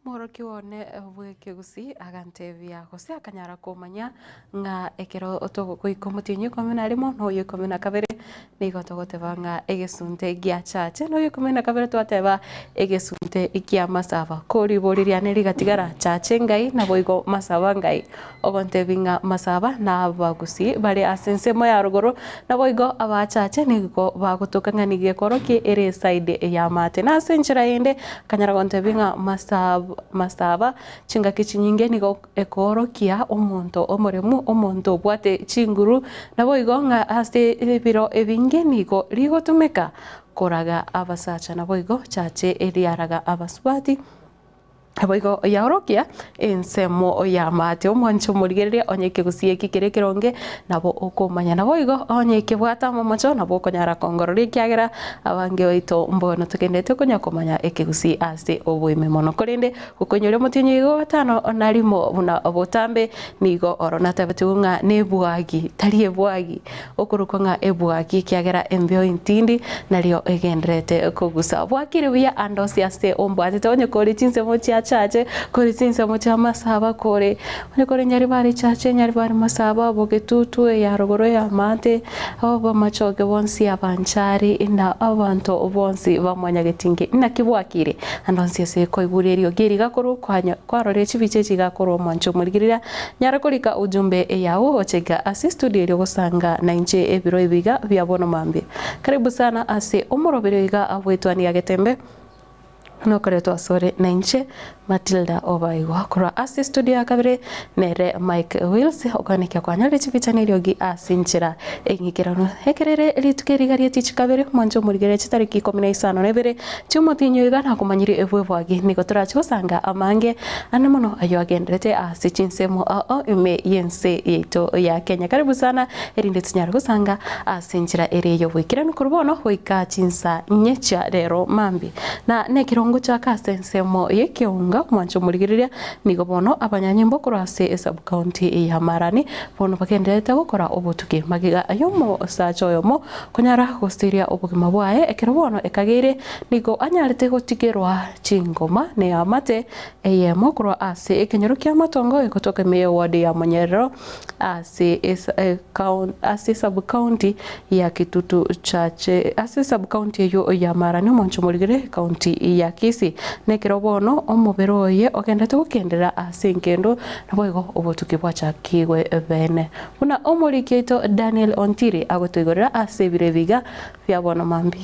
Omworokigwa one bw'ekegusii agantebia, gose akanyara komanya, ng'a ekero togoika omotienyi ikomi na rimo na oyo ikomi na kabere, nigo togoteba ng'a egesunte giachache, na oyo ikomi na kabere twateba egesunte kia masaba. Ko ribori riane rigatigara, chache ngai naboigo masaba ngai. Ogontebia ng'a masaba na abagusii bare ase ensemo ya rogoro, naboigo abachache nigo bagotoka ng'a nigo ekorokia ere eside y'amate. Na ase enchera ende, akanyara gontebia ng'a masaba chingaki chinyinge nigo ekoorokia omonto omoremu, omonto obwate chinguru, naboigo ng'a ase ebiro ebinge nigo rigotumeka koraga abasacha naboigo chache riaraga abasubati. Naboigo yaorokia ensemo y'amaate. Omwanche omorigereria onye ekegusii eki kere ekeronge nabo okomanya. Naboigo onye kebwate amamocho nabo okonyara kongororia ekiagera abange baito mbono togenderete konya komanya ekegusii ase oboime mono. Korende gokoinyoria omotienyi oyo gatano na rimo buna botambe nigo oro natebetigwe ng'a nebwagi tari ebwagi Okorokwa ng'a ebwaki, ekiagera embeo entindi nario egendererete kogusa. Bwakire buya ande onsi ase ombwatete, onye kore chinsemo chia chache, kore chinsemo chia masaba, kore onye kore nyaribari chache, nyaribari masaba, bogetutu, eya rogoro, eya maate, abamachoge bonsi, abanchari, na abanto bonsi ba mwanyagetinge. Naki bwakire ande onsi ase koigure eriogi eri igakorwa kwanya kwarorire chibicha echi igakorwa omwancho omorigereria Nyara korika ujumbe eyao gocha iga ase studio erio gosanga nainche ebiro ebi iga bia bono mambia. Karibu sana ase omoroberio iga bw'etwani ya Getembe nokoretwa asore nainche Matilda Obaigwa korwa ase studio ya kabere nere Mike Wills okoenekia kwanyorire chibicha na eriogi ase enchera eng'ikeranu. Ekerere rituko eri iga rietichi kabere mwanche omorigereria chitariki ikomi na isano na ibere Chi'omotienyi oiga nakomanyire bw'ebwagi, nigo torache gosanga amange ande mono ayio agenderete ase chinsemo ao ime y'ense yaito ya Kenya. Karibu sana erinde tonyare gosanga ase enchera ere y'oboikeranu korwa bono goika chinsa inye chia rero mambia. Na nekerongo chaka ase ensemo y'ekeunga omwancho omorigereria nigo bono abanyanyimbo korwa ase esub-county ya Marani bono bagendererete gokora obotuki magega y'omosacha oyomo Konyara gosiria obogima bwaye, ekero bono ekageire, nigo anyarete gotigerwa chingoma neamate eyemo korwa ase ekenyoro ki'amatongo egotoka ime y'eward ya Monyerero ase ase sub-county ya Kitutu Chache ase sub-county eyio ya Marani omonche omorigere ekaunti ya Kisii. Nekero bono omobere oye ogenderete gokenderera ase enkendo naboigo obotuki bwachakigwe bene. Buna omoriki oito Daniel Ontiri agotoigorera ase ebiro ebi iga bia bono mambia.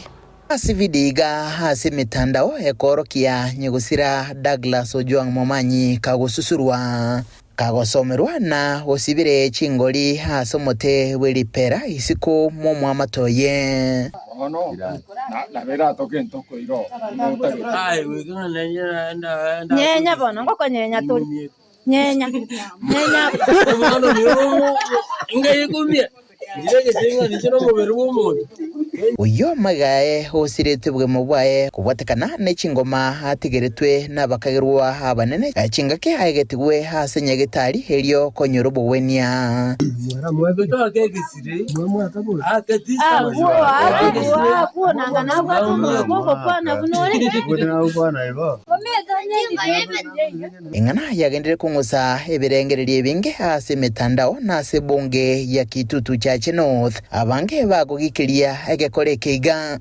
Ase video iga ase emetandao ekoorokia nyegosira Douglas Ojwang Momanyi kagosusurwa, kagosomerwa na gosibire chingori ase omote bwe ripera isiko mw'omwamate oye. Nyenya bono, ngokonyenya tore. Nyenya, nyenya. Omwana oyo ngaikumia, ndire egeteng'ani nomobere bw'omonto. Oyio magae osiretwe obogima bwaye kobwatekana ne chingoma atigeretwe nabakagerwa abanene, chingaki aegetigwe ase nyagetari erio konyora obogwenia. Eng'ana yagenderire kong'usa ebirengererio ebinge ase emetandao na ase ebunge ya Kitutu Chache North, abange bagogikiria egekora eke iga.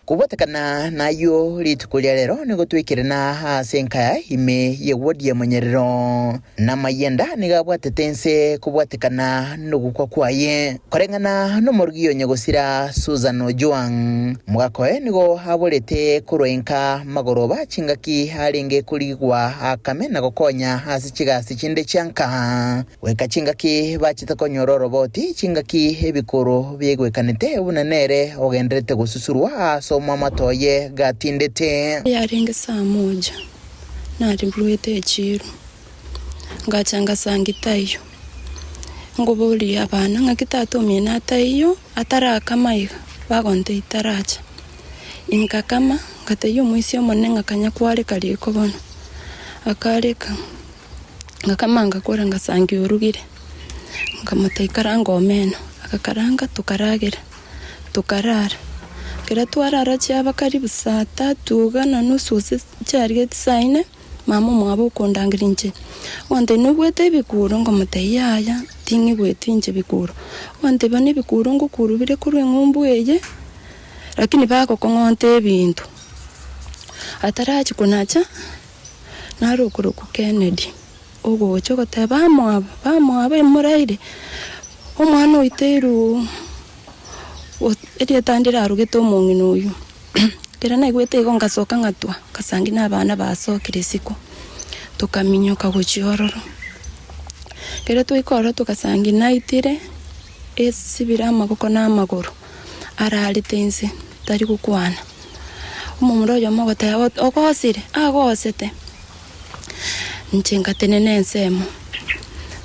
Kobwatekana nayio rituko ria rero nigo twaikerana ase enkaya ime ye ward ya Monyerero, na amayienda nigo abwatete ense kobwatekana nogokwa kwaye. Koreng'ana nomorugi o nyagosira Susan Ojwang, omogaka oye nigo aborete korwa inka magoroba chingaki arenge korigwa akame na gokonya ase chigasi chinde chia nka. Goika chingaki bachete konyora oroboti, chingaki ebikoro biaigwekanete buna nere ogendererete gosusurwa ase omwamato oye gatindete. Yarenge saa moja, nariruete echiiro, ngacha ngasangi taiyo. Nkoboria abana ng'aki tata omino ataiyo, atarakama iga, bagontebia taracha. Inkakama, ngatebia omoisia omonene ng'a kanya kwareka riko bono. Akareka, ngakama ngakora ngasangia orugire, nkamotebia karanga omeno, agakaranga tokaragera, tokarara. Ekero twarara chiaba karibu saa tatu iga na nusu gose chiarigeti saa ine. Mama omwabo okondangeria inche, ogontebia noigwete ebikuro? Nkomotebia yaya, ting'igweti inche bikuro. Ogontebia bono ebikuro ngokuru bire korwa eng'umbu eye, lakini bagokong'onta ebinto. Atarachia konacha, naro okorokwa Kennedy, ogocha ogoteba bamwabo, bamwabo emoraire, omwana oiteirwe erieta ndirarogete omong'ina oyio. Ekero naigwete igo ngasoka ng'atwa, ngasangi na abana basokire isiko, tokaminyoka gochia ororo. Ekero twaika ororo togasangi naitire, esibire amaboko na amagoro, ararete inse, tari gokwana. Omomura oyomo ogoteba ogosire, agosete. Inche ngatenena ensemo,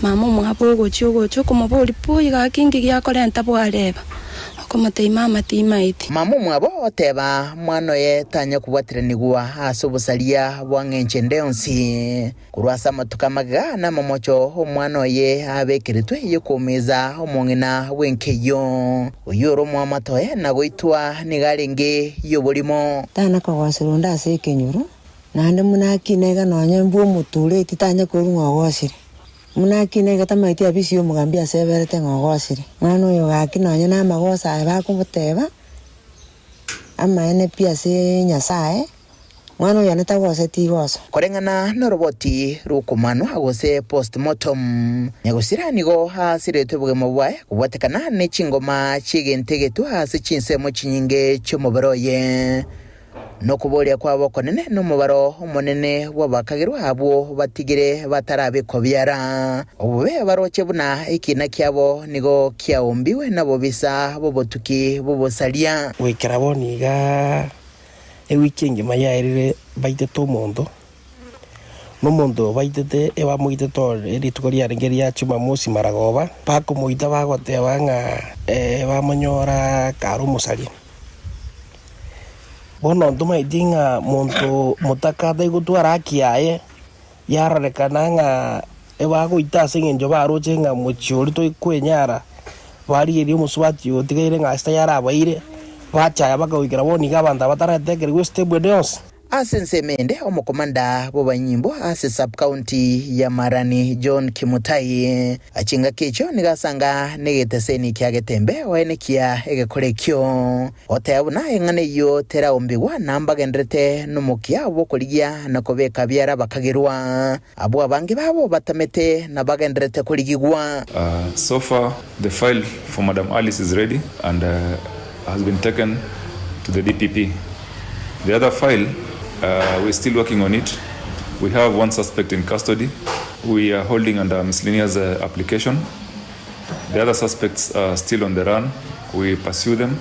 mama omwabo ogochia ogocha okomoboria, Boy gaki inki giakorenta bwareba? Okomotebia mama timaeti. Mama omwabo oteba, Mwana oye tanya kobwatiranigwa ase obosaria bwa ng'encho ende yonsi. Korwa ase amatuko amagega namamocho omwana oye abekeretwe y'okoumeza omong'ina bw'enka eyio. Oyio ore omoamate oye na goitwa nigo arenge y'oborimo. Tana kogosera onde ase ekenyoro, Naende buna akina iga nonya mbwe omotureti tanya korwa ng'a ogosire. Buna akina iga tamaeti abisi y'omogambi ase eberete ng'a ogosire. Mwana oyo gaki nonya namagoso aye bakoboteba, amaene pi ase Nyasaye, mwana oyo one tagoseti igoso. Koreng'ana noroboti rw'okomanwa gose post-mortem, nyagosira nigo aasiretwe obogima bwaye kobwatekana ne chingoma chi'egento egetwe ase chinsemo chinyinge chi'omobere oye. Nokoboria kwabo okonene nomobaro omonene bw'abakagerwa abwo batigire batarabekwa biara. Obobe baroche buna ekiina kiabo nigo kiaombigwe nabobisa b'obotuki bw'obosaria. Goikera bono iga ewiki engima yaerire baitete omonto, na omonto oyo baitete ebamoitete ore rituko riarenge ria Jumamosi maragoba, bakomoita bagoteba ng'a bamonyora kare omosaria. Bono ntomaeti ng'a monto motaka tari gotwara haki yaye, yarorekana ng'a ebagoita ase eng'encho baroche ng'a mochie oria tori kwenyara, barigereria omosubati oyo otigaire ng'a ase tayarabaire, bachaya bakagoikera bono iga abanto aba bataratekerigwa estep ende yonsi. Ase ensemo ende, omokomanda bw'abanyimbo ase sub-county ya Marani John Kimutai, chingaki echio nigo asanga negeteseni kia Getembe oenekia egekora ekio. Goteba buna eng'ana eyio teraombigwa na mbagenderete nomokia bw'okorigia na kobeka biara bakagerwa. Abwo abange babo batamete na bagenderete korigigwa. So far the file for Madam Alice is ready and has been taken to the DPP. The other file we're still working on it. We have one suspect in custody we are holding under miscellaneous application. The other suspects are still on the run. We pursue them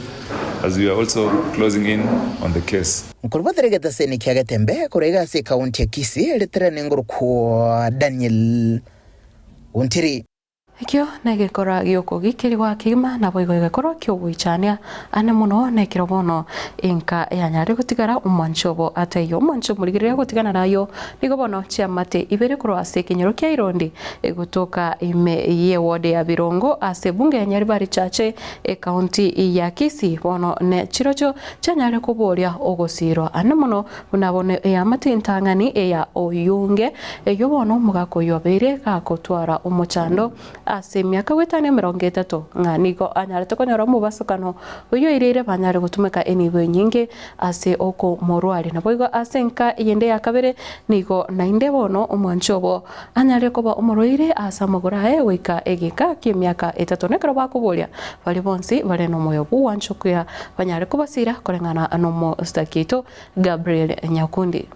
as we are also closing in on the case. Nkorwa egetaseni kia Getembe korwa iga ase ekaunti ya Kisii, ritere nengorokwa Daniel Ontiri. Ekio negekora gi'okogikerigwa kegima, naboigo egekorwa ki'ogoichania ane mono nekero bono enka yanyarire gotigara omwancho obo ataiyo. Omwancho omorigereria gotigana nayio nigo bono chiamate ibere korwa ase ekenyoro kia Irondi egotoka ime y'eward ya Birongo ase ebunge ya Nyaribari Chache ekaunti ya Kisii bono ne chirochio chianyare koboria ogosiirwa ane mono buna bono eamate entang'ani eya oyonge eyio bono omogaka oyio abeire gagotwara omochando ase emiaka goetania 30 ng'a nigo anyarete konyora omobasokano oyio oireire banyare gotumeka enibo enyinge ase okomorwaria. Naboigo ase enka eyende ya kabere nigo naende bono omwanchi obo anyare koba omorwaire ase amagoro aye goika egeka ki'emiaka etato. Nekero bakoboria baria bonsi bare nomoyo bw'ogwancha okuya banyare kobasira koreng'ana nomositaki oito Gabriel Nyakundi.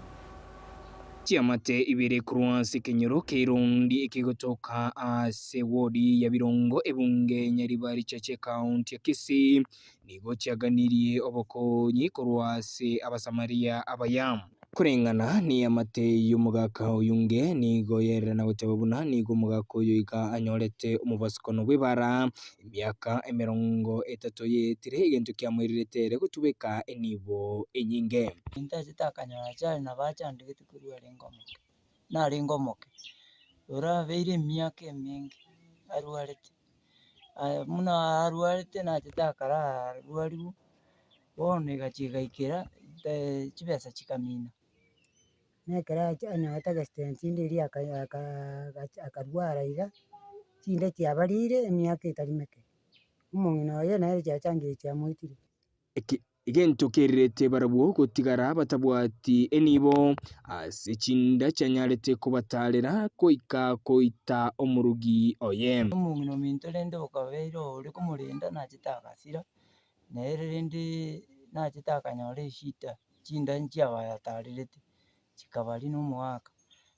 Chiamate ibere korwa ase ekenyoro kerondi ekegotoka ase wodi ya Birongo ebunge Nyaribari Chache ekaunti ya Kisii nigo chiaganirie obokonyi korwa ase Abasamaria abaya. Koreng'ana neamate y'omogaka oyonge nigo yerera na goteba buna nigo omogaka oyo iga anyorete omobasukono bw'ebara emiaka 30 yaetire egento kiamoirerete ere gotubeka enibo enyinge. Intachete akanyora achari nabo achandegete korwa arenge omoke, narenge omoke, orabeire emiaka emenge arwarete. Aya buna arwarete nachete akararwariwa, bono egachia egaikera chibesa chikamina. Na ekero acha anyorete accident ende eria aka aka agacha akarwara iga, chinde chiabarire emiaka etari meke. Omong'ina oye nere chiachangire chiamoitire. Eke egento kerirete barabwo gotigara batabwati enibo ase chinda chianyarete kobatarera goika koita omorugi oye. Omong'ina ominto rende okabeire ore komorenda nachete agasira, nere rende nachete akanyora eshida, chinda nchiabatarerete, chikabaria na omogaka.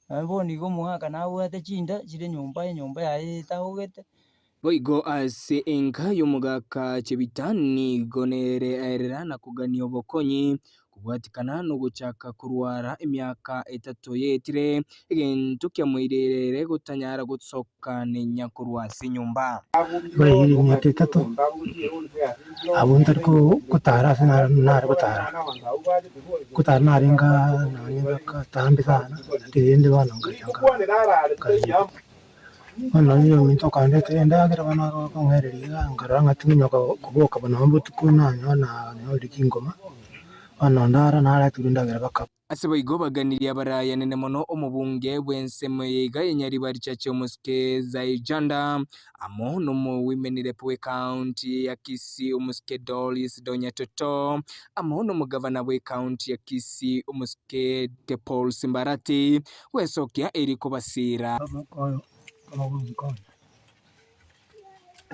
Nonye bono iga omogaka nabwate chinda chire nyomba, enyomba yaye etagogete. Boigo ase enka y'omogaka Chebita nigo nere aerera na kogania obokonyi kobwatikana nogochaka korwara emiaka etato yaetire, egento kiamoirire ere gotanyara gosoka nenya korwa ase enyomba. Igo yairire emiaka etato, abwo ntari gotara ase nare gotara, gotara narenge nonye gatambe sana, lakini rende bono ngacha nka. Bono nonye ominto okandetera endagera bono akong'ereria iga, nkarora ng'a timonyoka koboka bono nonye botuko nanyora nanyorire chingoma, bono ndara nareterwa endagera baka. Ase boigo baganirie abarayanene mono omobunge bw'ensemo eye iga ya Nyaribari Chache Omosike Zaijanda amo nomowomen rep bw'ecounty ya Kisii Omosike Doris Donya Toto amo nomogavana bw'ecounty ya Kisii Omosike Paul Simbarati gwesokia eri kobasiira.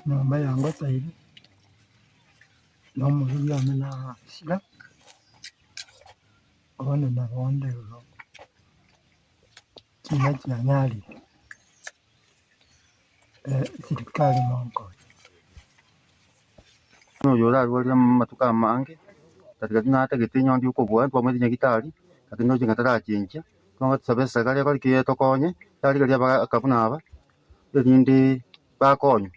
Enyomba yangoteire, na omorugi one naasira, bono nabo onde igo, ching'aki chianyarire, serikali monkonye. Oyo orarwarire amatuko amange, katika natagete inye okobua ntwamanyete nyagetari, lakini ndoche ng'a tarachenchia, bono tosabe eserikari ekore ki etokonye, yarigereria abagaka buna aba, erinde bakonywe.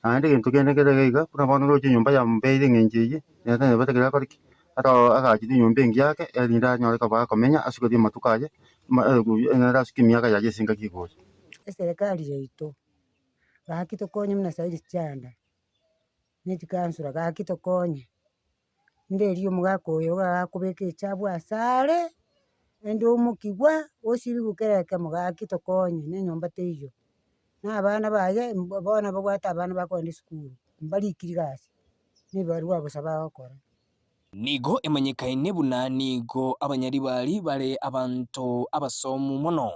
Naende egento kende nkere iga iga, buna bono oroche enyomba yamobeire eng'encho eye, nere tanyebete ekero akore ki, agachete enyomba engiya ake, erinde anyore koba akomenya asuketie amatuko aye, nere asuke emiaka yaye ase engaki egocha. Eserekari yaito, gaki tokonye buna sairi chianda. Ne chikansura gaki tokonye, nderie omogaka oyo iga akobeka echabu asare, ende omokigwa, osibigwe kera ekemo gaki tokonye na enyomba teiyo. Na abana baye bono babwate abana bakogenda esukuru, mbarikiri gasi, na ebibarua bosa bagokora. Nigo emanyekaine buna nigo abanyaribari bare abanto abasomu mono,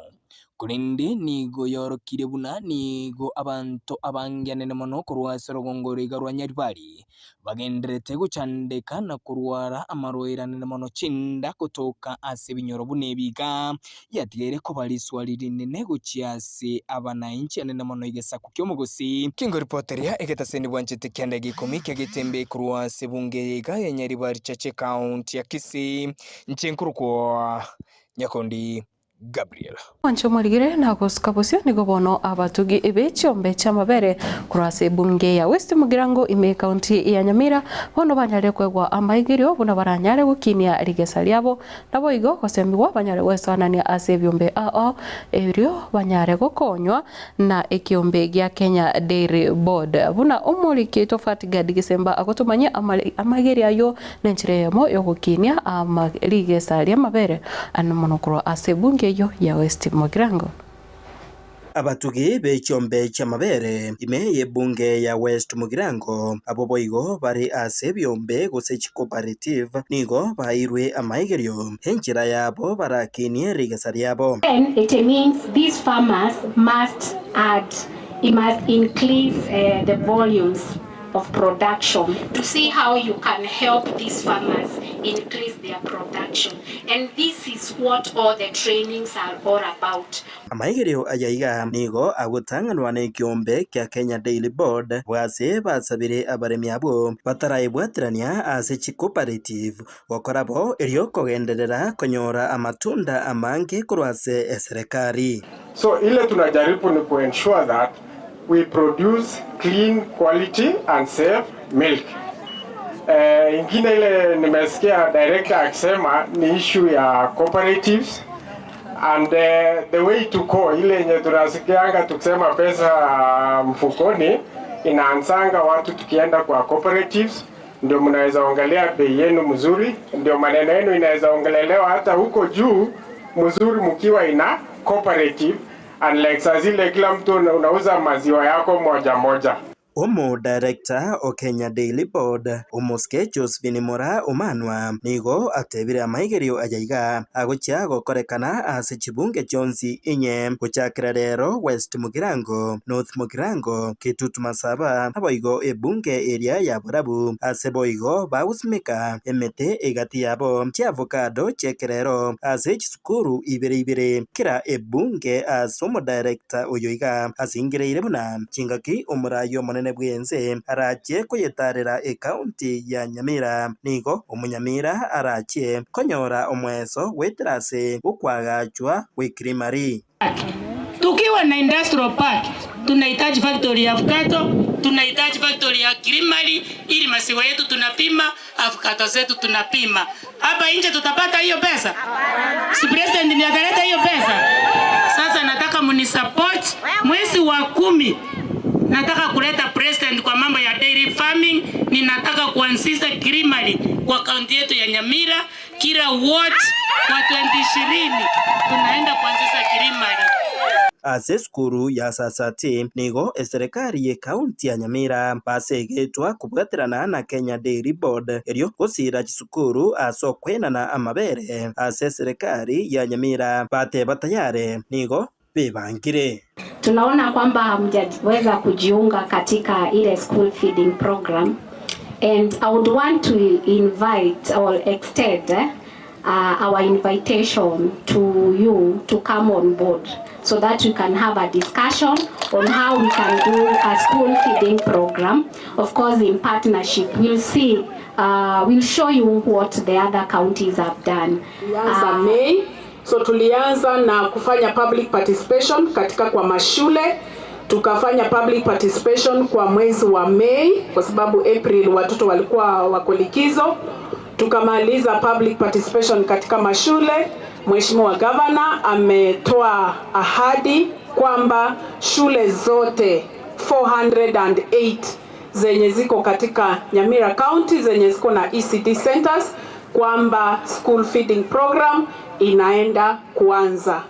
korende nigo yorokire buna nigo abanto abange anene mono korwa ase orogongo oro iga rwa Nyaribari bagendererete gochandeka na korwara amarwaire anene mono chinda gotoka ase ebinyoro buna ebi iga yatigaire koba riswari rinene gochia ase abanainchi anene mono egesaku ki'omogusii. Kingoripoteria egetaseni bwanchete kianda geikomi kia getembe korwa ase ebunge eye iga ya Nyaribari Chache County ya Kisii, inche nkorokwa Nyakondi Gabriel. Mwanche omorigire na gosuka bosio nigo bono abatugi be chiombe chi'amabere korwa ase ebunge ya West Mugirango ime ekaunti ya Nyamira bono banyarire koegwa amaigerio buna baranyare gokinia rigesa riabo Naboigo gosemigwa banyare gwesoanania ase ebiombe ao erio banyare gokonywa na ekiombe gia Kenya Dairy Board. Buna omoriki oito Fatgard Gisemba agotomanyia amageri ayio nenchera eyemo yogokinia rigesa ri'amabere ane mono korwa ase ebunge eyio ya West Mugirango. Abatugi be chiombe chi'amabere ime y'ebunge ya West Mugirango, abwo boigo bare ase ebiombe gose chicooperative, nigo baeirwe amaigerio enchera yabo barakinie rigesa riabo. Then it means these farmers must add, it must increase the volumes of production to see how you can help these farmers increase their production and this is what all the trainings are all about. Amaigerio aya iga nigo agotang'anwa nekiombe kia Kenya Dairy Board bwase basabire abaremi abwo bataraebwaterania ase chicooperative gokora bo erio kogenderera konyora amatunda amange korwa ase eserekari. So ile tunajaribu ni ku ensure that we produce clean quality and safe milk. Eh, ingine ile nimesikia director akisema ni issue ya cooperatives and the way to go ile yenye tunasikianga tukisema pesa mfukoni inaanzanga watu tukienda kwa cooperatives, ndio mnaweza ongelea bei yenu mzuri, ndio maneno yenu inaweza ongelelewa hata huko juu. mzuri mkiwa ina cooperative unlike saa zile kila mtu unauza maziwa yako moja moja. Omo director o Kenya Daily Board omosike Josephine Mora Omanwa nigo atebire amaigerio aya iga agochia gokorekana ase chibunge chionsi inye gochakera rero West Mugirango, North Mugirango, Kitutu Masaba naboigo ebunge eria ya Borabu ase boigo bagosimeka emete egati yabo chiavocado chiekerero ase chisukuru ibere ibere kera ebunge ase omodirector oyo iga asingereire buna chingaki omorai omonene bwense arachie koyetarera ekaunti ya Nyamira nigo omonyamira arachie konyora omweso gweterase gokwagachwa gwekirimari. Tukiwa na industrial park tunahitaji factory ya avocado, tunahitaji factory ya creamery ili maziwa yetu tunapima, avocado zetu tunapima. Hapa nje tutapata hiyo pesa? Si president ndiye ataleta hiyo pesa? Sasa nataka munisupport mwezi wa 10 nataka kuleta president kwa mambo ya dairy farming. Ninataka kuanzisha creamery kwa kaunti yetu ya Nyamira, kila ward kwa 2020 tunaenda kuanzisha creamery. Ase esukuru ya Sasati nigo eserekari ye kaunti ya Nyamira basegetwa kobwaterana na Kenya Dairy Board erio gosira chisukuru ase okwenana amabere ase eserekari ya Nyamira bateba tayari nigo bebangire. Tunaona kwamba hamjaweza kujiunga katika ile school feeding program and I would want to invite or extend our invitation to you to come on board so that we can have a discussion on how we can do a school feeding program. Of course, in partnership, we'll see, we'll show you what the other counties have done. Tulianza Mei, so tulianza na kufanya public participation katika kwa mashule, tukafanya public participation kwa mwezi wa Mei kwa sababu April watoto walikuwa wako likizo. Tukamaliza public participation katika mashule. Mheshimiwa Governor ametoa ahadi kwamba shule zote 408 zenye ziko katika Nyamira County zenye ziko na ECD centers kwamba school feeding program inaenda kuanza.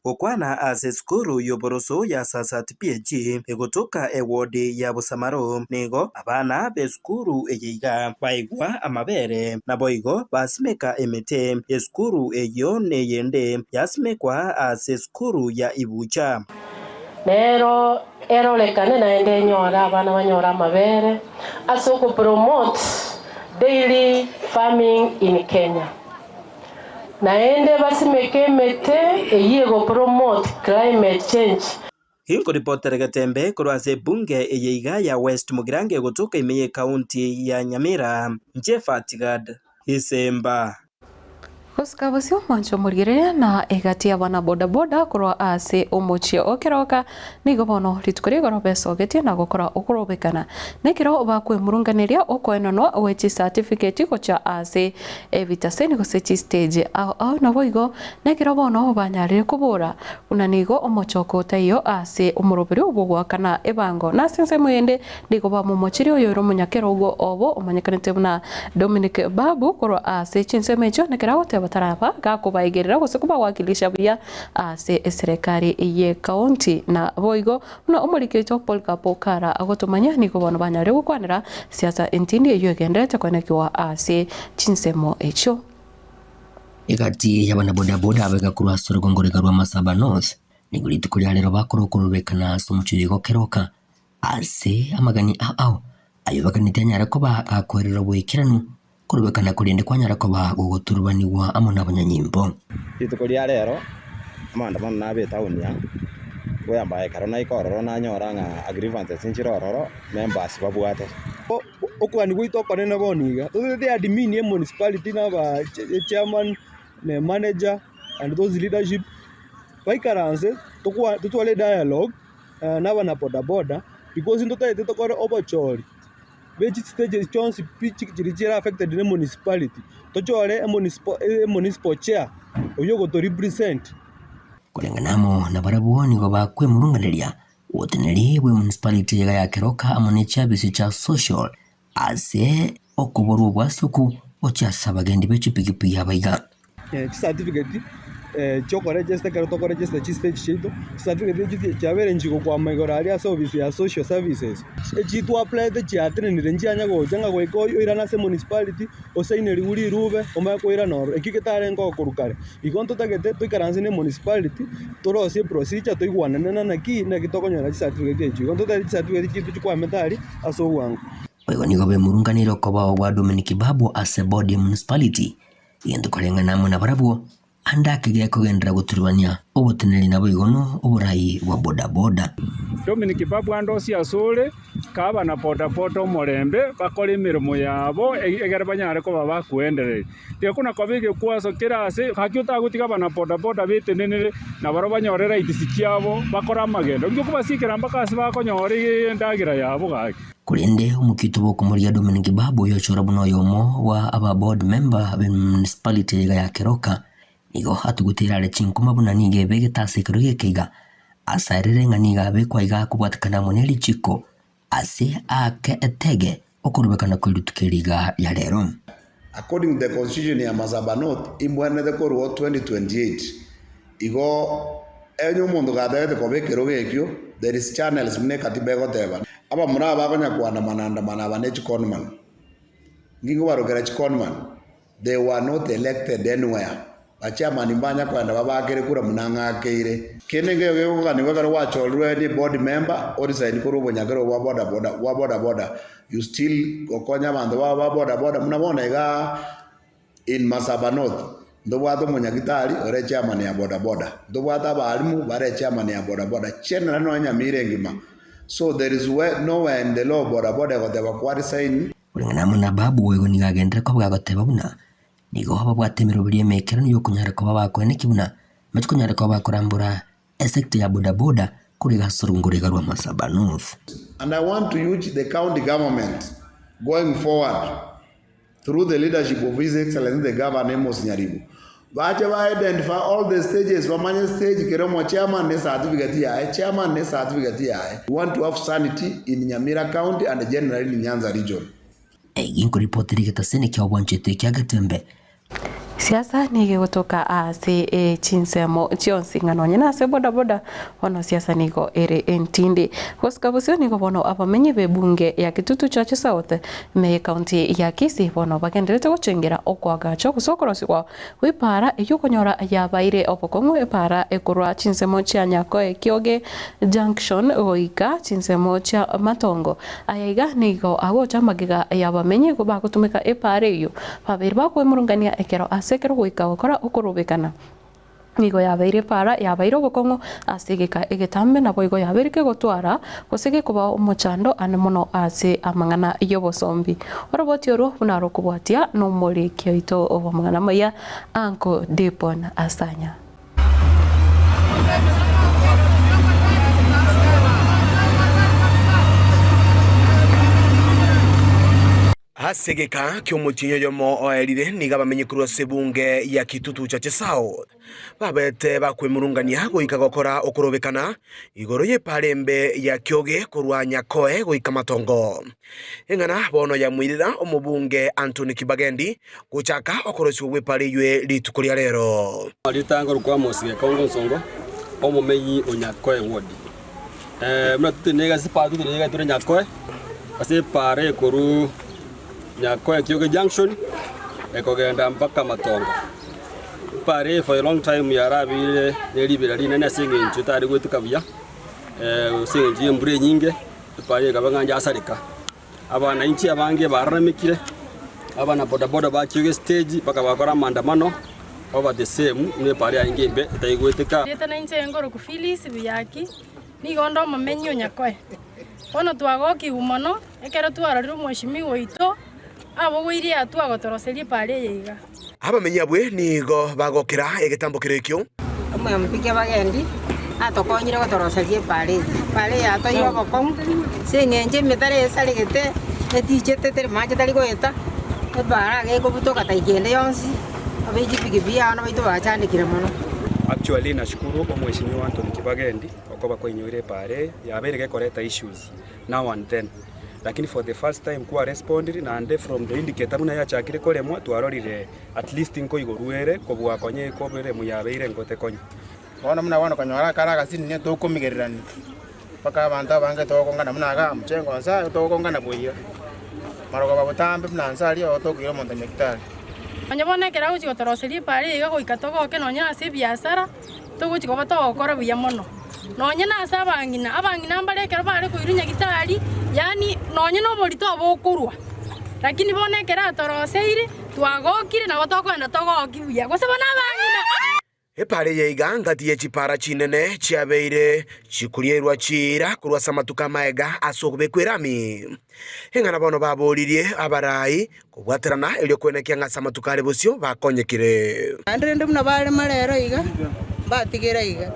Gokwana ase esukuru y'oboroso ya Sasat PG egotoka ewodi ya Bosamaro nigo abana b'esukuru eye iga baigwa amabere naboigo basimeka emete esukuru eyo neyende yasimekwa ase esukuru ya Ibucha. Nero erorekane naende enyora abana banyora amabere ase okopromote daily farming in Kenya. Naende basimeke emete eyie gopromote climate change. Hinkoripotera Getembe korwa ase ebunge eye iga ya West Mugirango egotoka ime ye ekaunti ya Nyamira Njefatigad Isemba. Gosika bosio mwancho omorigereria na egati abana bodaboda korwa ase omochie okeroka nigo bono rituko rigoro besogetie na gokora okorobekana nekero bakwemurunganeria okoenanwa gwe chicertificate gocha ase ebitaseni gose chistage ao ao nabo igo nekero bono banyarire kobora buna nigo omochoko otaiyo ase omoroberi obogwakana ebango na ase ensemo ende nigo bamomochirie oyoire omonyakero ogo obo omanyekanete buna Dominic Babu korwa ase chinsemo echio nekero agoteba taraba gakobaigerera gose kobawakilisha buya ase eserekari ye county na boigo buna omorikiri Paul Kapokara agotomanya nigo bono banyare gokwanera siasa entindi eyo egenderete kwenekiwa ase chinsemo echio. Egati y'abanabodaboda abega ase orogongorega rwa Masaba North nigo rituko ria rero bakorwa okorobekana ase omochie gokeroka ase amagani ao ao ayo baganete anyare koba gakoerera bwekeranu korobekana korende kwanyara koba gogoturubaniwa amo n'abanyanyimbo. Rituko ria rero amaandamano nabe etown ya goyamba ekero naika ororo nanyora ng'a grievances nchire ororo members babwate. Okwani gwaito okonene bono iga totete admin ya municipality na aba chairman na manager and those leadership baikaranse totware dialogue na abana bodaboda because ntotaete tokore obochori be chistages chionsi pi chiri chire affected na municipality tochore emunicipal chair oywo ogoto represent. Korenganamo na barabwo nigo bakwemurunganeria oboteneri bwe municipality iga ya Keroka amo ne chiabisi chia social ase okoborwa obwasoku gochia ase abagendi be chipikipiki abaiga. Chicertificate chiokoregesta ekero tokoregesta chistage chiaito, chicertificate echio chiabeire nchigokwama igoro aria ase ofisi ya social services. Echi twapplyete chiatenenire nchianya gocha ng'a goika oirane ase municipality osaineriwu rirube omanye koirana ororo, ekio getarenge okorwa kare. Igo ntotagete toikaranse ne municipality torosie eprocedure toigwanane na naki naki tokonyora chicertificate echio. Igo ntotagete chicertificate chiaito chikwamete aria ase obwango. Boigo nigo bemurunganeire okobao gwa Dominic Babu ase board ya municipality, egento koreng'ana amo nabarabwo ande ake gekogenderera goturubania oboteneneri naboigo no oborai bwa bodaboda. Dominic Babu ande osie asore, kaa abana bodaboda omorembe bakore emeremo yabo egere banyare koba bakoendereria. Tiga kona koba egekwaso kere ase gaki otagotiga abana bodaboda betenenere nabarabwo banyore rights chiabo bakore amagendo. Inki okobasikera mpaka ase bakonyora endagera yabo gaki. Korende omokito bw'okomoria Dominic Babu oyochorwa buna oyomo bwa aba board member be municipality iga ya Keroka, nigo atuguteire are chinkuma buna nigo ebegete ase ekero geke iga, asaerere ng'a nigo abekwa iga akobwatekana amo ne richiko ase aake etege okorubekana kwe rituko eri iga ria rero. According to the constitution ya Masaba North imbwenerete korwa 2028 igo onye omonto gatagete koba ekerogo ekio there is channels buna ekatiba egoteba. Abamura aba bakonya koandamana andamana aba ne chiconman. Inki nkobarokera chiconman? They were not elected anywhere. Bachairman mbanya koenda babakere kura buna ng'akeire. Kende nkeiyo gekoganigwa ekero gwachorirwe ni board member oresign korwa obonyakerogo bwa boda boda bwa boda boda you still gokonya abanto bao ba boda boda buna bono igaa in Masaba North ntobwate omonyagitari ore chairman ya boda boda, ntobwate abalimu bare chairman ya boda boda generally nonya Nyamira engima so there is where nowhere in the law boda boda egoteba kwa resign Koreng'ana amo na Ababu boigo nigo agenderere koba gagoteba buna nigo babwate emeroberi emekeranu y'okonyara koba bakoeneki buna mbache konyara koba bakorambora esector ya bodaboda korwa ase orogoro iga rwa Masaba North. And I want to urge the county government going forward through the leadership of His Excellency the Governor Amos Nyaribo bache ba identify all the stages bamanye stage kere omo chairman ne certificate yaye chairman ne certificate yaye we want to have sanity in Nyamira county and generally in Nyanza region. Egi nkoripoti rigetasini kia obwanchete ekia Getembe. Siasa nigo egotoka ase chinsemo chionsi ng'a nonye nase bodaboda bono siasa nigo ere entindi. Gosika bosio nigo bono abamenyi b'ebunge ya Kitutu Chache South ime y'ecounty ya Kisii bono bagenderete gochengera okoagachwa gose okorosigwa gw'epaara eyio okonyora yabaire obokong'u epaara ekorwa chinsemo chia Nyakoe Kioge Junction goika chinsemo chia Matongo. Aya iga nigo agocha amagega y'abamenyi bagotumeka epaara eyio babeire bakwemurungania ekero ase ekero goika gokora okorobekana. Nigo yabeire epaara yabaire obokong'u ase egeka egetambe naboigo yabeire kegotwara gose gekobao omochando ande mono ase amang'ana y'obosombi. Oroboti orwo buna rokobwatia nomoriki oito bw'amang'ana amaya Uncle Dipon Asanya. Ase egeka ki'omotienyi oyomo oerire nigo abamenyi korwa ase ebunge ya Kitutu Chache South babete bakwemurungania goika gokora okorobekana igoro y'epaara embe ya Kioge korwa Nyakoe goika Matongo. Eng'ana bono yamoirera omobunge Anthony Kibagendi gochaka okorosigwa gw'epaara eyio rituko ria rero. Ritango rokwa Amos Gekongo Nsongo, omomenyi o Nyakoe Ward. Buna totenenire ase epaara totenenire iga tore Nyakoe, ase epaara ekorwa Nyakoe Kioge Junction ekogenda mpaka Matongo. Epaara eye for a long time yarabeire ne ribera rinene ase eng'encho etari goeteka buya, ase eng'encho ya embura enyinge, epaara eye ekaba ng'a yasareka. Abananchi abange bararamekire, abana bodaboda ba Kioge stage mpaka bakora amaandamano over the same buna epaara yarenge embe etaigweteka. Erieta nainche ngoroku Phyllis Buyaki, nigo onde omomenyi o Nyakoe. Bono twagokigwa mono ekero twarorire omweshimiwa oito abogoirie atua agotoroseria epaara eye iga. Abamenyi abwe nigo bagokera egetambo keria ekio. Omwamopiki abagendi natokonyire gotoroseria epaara eye. Epaara eye yatoeire obokong'u ase eng'encho emetaro esaregete, etichete teri mache tari goeta, epaara iga ekobutoka taika ende yonsi, abe chipikipiki abana baito bachandekire mono. Actually nashukuru omweshimiwa Anthony Kibagendi okoba kwainyoire epaara eye, yabeire gekoreta issues now and then. Lakini for the first time kwa respondire naende from the indicator buna yachakire koremwa twarorire at least nkoigorwa ere kobua konya ekobe eremu yabeire ngote konya. Bono buna bono konyora akare agasini nigo tokomigererania, mpaka abanto abange togokongana buna igaa mchengo nse aye togokongana boiyo, marogoba botambe buna nse aria oo tokoira omonto nyagitari. Onye bono ekero agochia gotoroseria epaara eye iga goika togoke nonya ase ebiasara, togochia koba togokora buya mono. Nonye nase abang'ina, abang'ina mbare ekero bare koirwa nyagitari, yaani nonye na oborito obokorwa, lakini bono ekero atoroseire, twagokire nabo tokogenda togoki buya, gose bono abang'ina. Epaara eye iga ngati ye chipaara chinene chiabeire chikorierwa chiira korwa ase amatuko amaega ase okobekwa erami. Eng'ana bono baboririe abarai kobwaterana erio kwenekia ng'a ase amatuko are bosio bakonyekire. Naende rende buna barema rero iga, mbatigere iga,